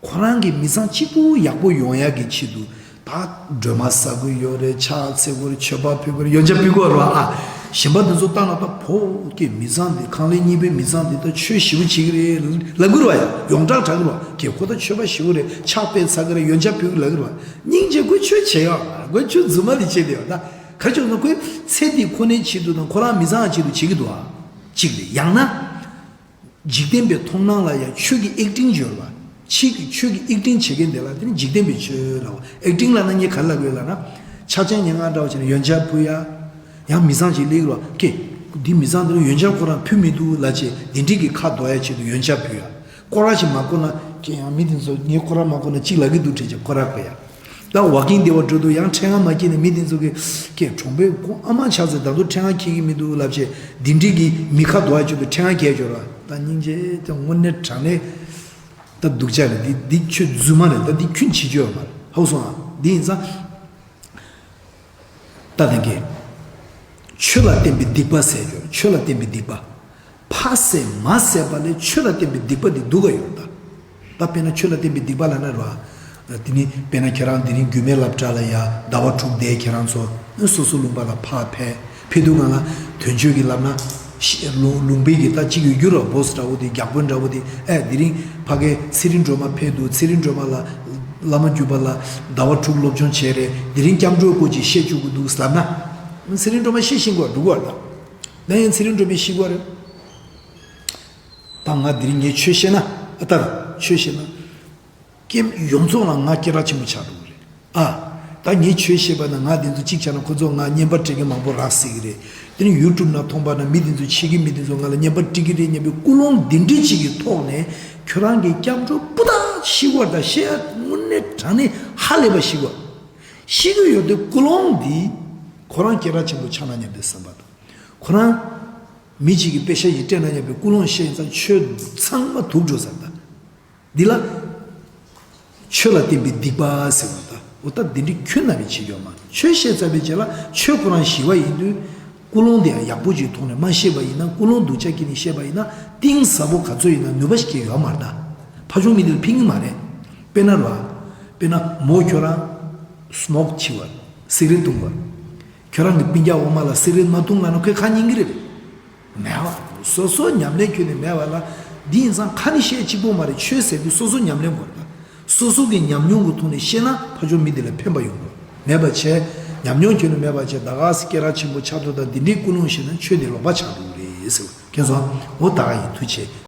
ཁོ་རང་གི་མི་ཚང་གཅིག་པུ་ཡག་པོ་ཡོང་ཡག་གི་ཆེད་དུ་ད་སྒྲོལ་མ་བསག་གི་ཡོད་རེད། ཕྱག་འཚལ་གི་རེད། མཆོད་པ་ཕུལ་གི་རེད། ཡོན་ཆབ་ཕུལ་གི་རེད་ཨ། གཞན་པ་འདི་ཚོ་ལྟ་ན་ད་ཕོ་སྐྱེས་མི་ཚང་འདི་ཁང་ལས་གཉིས་པའི་མི་ཚང་འདི་ད་ཆོས་ཞེ་པོ་བྱེད་ཀྱི་རེད་ལབ་གི་རེད་ཡ། ཡོངས་གྲགས་གྲགས་གི་རེད། ཀྱེ་ཁོ་ད་མཆོད་པ་ཞེ་པོ་རེད། ཕྱག་དཔེ་འཚལ་གི་རེད། ཡོན་ཆབ་ཕུལ་གི་ལབ་གི་རེད། སྙིང་རྗེ་ཁོས་ཆོས་བྱེད་ཡག་མ་རེད། ཁོས་ཆོས་རྫུན་མ་འདི་བྱེད་བསྡད་ཡོད་ད། ག་ཅིག་ན་ཁོས་ཚེ་འདི་ཁོ་ནའི་ཆེད་དུ་དང་ཁོ་རང་མི་ཚང་ཆེད་དུ་བྱེད་ཀྱི་འདུག་ཨ། གཅིག་རེད། ཡང་ན། འཇིག་རྟེན་པའི་མཐོང་སྣང་ལ་ཡང་ཆོས་ཀྱི་ཨེག་ཊིང་སྦྱོར་བ། ཕྱིས་ཀྱི་ཆོས་ཀྱི་ཨེག་ཊིང་བྱེད་མཁན་དེ་ལ་དེ་ནི་འཇིག་རྟེན་པའི་ཆོས་ལབ། ཨེག་ཊིང་ལབ་ན་ངས་ག་རེ་ལབ་དགོས་ལབ་ན། ཕྱག་ཆེན་ཉེར་ལྔ་འདྲ་བ་བྱས་ན་ཡོན་ཆབ་ཕུལ་ཡ། ཡང་མི་ཚང་ཅིག་སླེབས་རོགས་ཀྱེ། འདི་མི་ཚང་འདི་ལ་ཡོན་ཆབ་ཁོ་རང་ཕུལ་མི་འདུག་ལབ་བྱས་འདི་འགྲིག་གི་ཁ་དོག་ཡ་ཆེད་དུ་ཡོན་ཆབ་ཕུལ་ཡ། སྐོར་ར་ཞིག་མ་བསྐོར་ན་ཀྱེ་ཡང་མི་དེ་ཚོ་ངས་སྐོར་ར་མ་བསྐོར་ན་གཅིག་ལབ་ཀྱི་འདུག་དྲན་བྱས་སྐོར་ར་བསྐོར་ཡ། ད་ཝོག་ཀིང་བདེ་བ་འགྲོ་དུས་ཡང་ཕྲེང་བ་མ་སྐྱེས་ནས་མི་དེ་ཚོ་གི་ཀྱེ་གྲོང་པའི་ཁོང་ཨ་མ་ཆགས་ཚེ་ད་དུང་ཕྲེང་བ་འཁྱེར་གྱི་མི་འདུག་ལབ་བྱས་འདི་འགྲིག་གི་མི་ཁ་དོག་ཡ་ཆེད་དུ་ཕྲེང་བ་འཁྱེར་འབྱོར་བ་ད་སྙིང་རྗེ་དེ་དངོས་གནས་དྲང་གནས་ད་སྡུག་ཅག་རེད། འདི་འདི་ཆོས་རྫུན་མ་རེད། ད་འདི་ཁྱོན་བྱེད་རྒྱུ་ཡོད་མ་རེད། ཧ་གོ་སོང་ཨ། འདི་ཡིན་ཙང་ད་ལྟ་གི་ཆོས་ལ་བརྟེན་པའི་སྡིག་པ་ཟེར་འབྱོར། ཆོས་ལ་བརྟེན་པའི་སྡིག་པ། ཕ་བསད་མ་བསད་པ་ལས་ཆོས་ལ་བརྟེན་པའི་སྡིག་པ་འདི་སྡུག་ག་ཡོད་ད། ད་དཔེར་ན་ཆོས་ལ་བརྟེན་པའི་སྡིག་པ་ལབ་ན་ར། དེ་ནི་དཔེར་ན་ཁྱེད་རང་དེ་རིང་རྒྱུད་སྨད་སློབ་གྲྭ་ལ་ཡ་ཟླ་བ་དྲུག་བསྡད་ཁྱེད་རང་ཚོ་སོ་སོ་ལུང་པ་ལ་ཕར་ཕེབས། ཕེབས་དུས་སྒང་ལ་དོན་གཅོད་ཀྱིས་ལབ་ན། ཤི་ལུང་ལུང་པའི་གི་ད་གཅིག་ཡོད་རྒྱུ་ར་བོ་སི་འདྲ་བོ་དེ། རྒྱག་དཔོན་འདྲ་བོ་དེ། ཨེ་དེ་རིང་ཕ་གའི་ཚེ་རིང་སྒྲོལ་མ་ཕེབས་འདུག་ཚེ་རིང་སྒྲོལ་མ་ལ་བླ་མ་བརྒྱུད་པ་ལ་ཟླ་བ་དྲུག་སློབ་སྦྱོང་བྱས་རེད། དེ་རིང་སྐྱབས་འགྲོའི་སྐོར་ཅིག་བཤད་བཅུག་གི་འདུག་ལབ་ན། ཚེ་རིང་སྒྲོལ་མ་ཤི་ཤི་འགོ་འགྲོ་གི་རེད། ད་ཡང་ཚེ་རིང་སྒྲོལ་མ་ཤི་གི་རེད། ད་ང་དེ་རིང་ངས་ཆོས་བཤད་ན། ཨ་ད་ཆོས་བཤད་ན། ཀེམ་ཡོངས་རྫོགས་ལ་ང་སྐད་གྲགས་ཆེན་པོ་ཆགས་འགྲོ་གི་རེད། ཨ། ད་ངས་ཆོས་བཤད་པ་ན་ང་དེ་ཚོ་གཅིག་ཆགས་ན་ཁོ་ཚོ་ང་བརྙན་པར་སྤྲད་མཁན་མང་པོ་རག་སྲིད་ཀྱི་རེད། དེ་ནི་ཡུ་ཊུབ་ནང་མཐོང་པ་ན་མི་དེ་ཚོ་ཕྱི་གི་མི་དེ་ཚོ་ང་ལ་བརྙན་པར་སྤྲད་ཀྱི་རེད་སྙམ་པའི་ཀུན་སློང་འདི་འདྲ་ཅིག་གི་ཐོག་ནས། ཁྱོད་རང་གི་སྐྱབས་འགྲོ་སྤུ་དག་ཤི་བར་དང་ཤི་ཡ་དངོས་གནས་དྲང་གནས་ཧ་ལས་པ་ཤི་བར། ཤི་གི་ཡོད་དུས་ཀུན་སློང་འདི་ཁོ་རང་སྐད་གྲགས་ཆེན་པོ་ཆགས་ན་སྙམ་པའི་བསམ་པ་དང་། ཁོ་རང་མི་གཅིག་གིས་དཔེ་ཤ་ཞིག་སྤྲད་ན་སྙམ་པའི་ཀུན་སློང་བཤད་ཙང་ཆོས་ཚང་མ་དུག་འགྲོ་ས་དང་། འདི་ལ་ཆོས་ལ་བརྟེན་པའི་སྡིག་པ་ཟེར་བ་དང་། འོ་ད་འདི་འདྲའི་ཁྱོད་རྣམ་པས་བྱེད་ཡོད་མ་རེད། ཆོས་བཤད་ཚར་བའི་རྗེས་ལ་ཆོས་ཁོ་རང་ཞི་བ་ཡིན་དུས། ཀུན་སློང་དེ་ཡང་ཡག་པོ་ཅིག་ཐོག་ནས་མ་བཤད་པ་ཡིན་ན། ཀུན་སློང་སྡུག་ཅག་གིས་ནི་བཤད་པ་ཡིན་ན། གཏིང་ཟབ་པོ་ག་ཚོད་ཡིན་ན་ནུས་པ་ཞིག་སྐྱེ་ཡོད་མ་རེད་ད། ཕ་ཆུང་མི་འདི་ལ་ཕན་གི་མ་རེད། དཔེར་ན་ར། དཔེར་ན་མོ་ཁྱོད་རང་སི་མོག་འཁྱེར་བ། སི་ག་རེཊ་འཐུང་བ། ཁྱོད་རང་གི་སྤུན་ཀྱག་འོག་མ་ལ་སི་ག་རེཊ་མ་འཐུང་ལབ་ན་ཁོས་ཁ་ཉན་གི་རེད། མེད་པ། སོ་སོ་ཉམས་ལེན་ཁྱོན་ནས་མེད་པ་ལ། འདི་ཡིན་ཙང་ཁ་ནས་བཤད་གཅིག་པོ་མ་རེད། ཆོས་ཟེར་དུས་སོ་སོ་ཉམས་ལེན་དགོས་རེད་ད། སོ་སོ་གི་ཉམས་མྱོང་གི་ཐོག་ནས་བཤད་ན་ཕ་ཆུང་མི་འདི་ལ་ཕན་པ་ཡོང་གི་རེད། མེད་པ་བྱས། ཉམས་མྱོང་ཁྱོན་ནས་མེད་པ་བྱས། ད་ག་སེ་སྐད་གྲགས་ཆེན་པོ་ཆགས་འདུག་ད་འདི་འདྲའི་ཀུན་སློང་བཤད་ན་ཆོས་འདི་ལོག་པ་ཆགས་འགྲོ་གི་རེད་ཟེར་བ། མཁྱེན་སོང་། འོ་ད་ག་ཡིན། ཐུགས་རྗེ་ཆེ།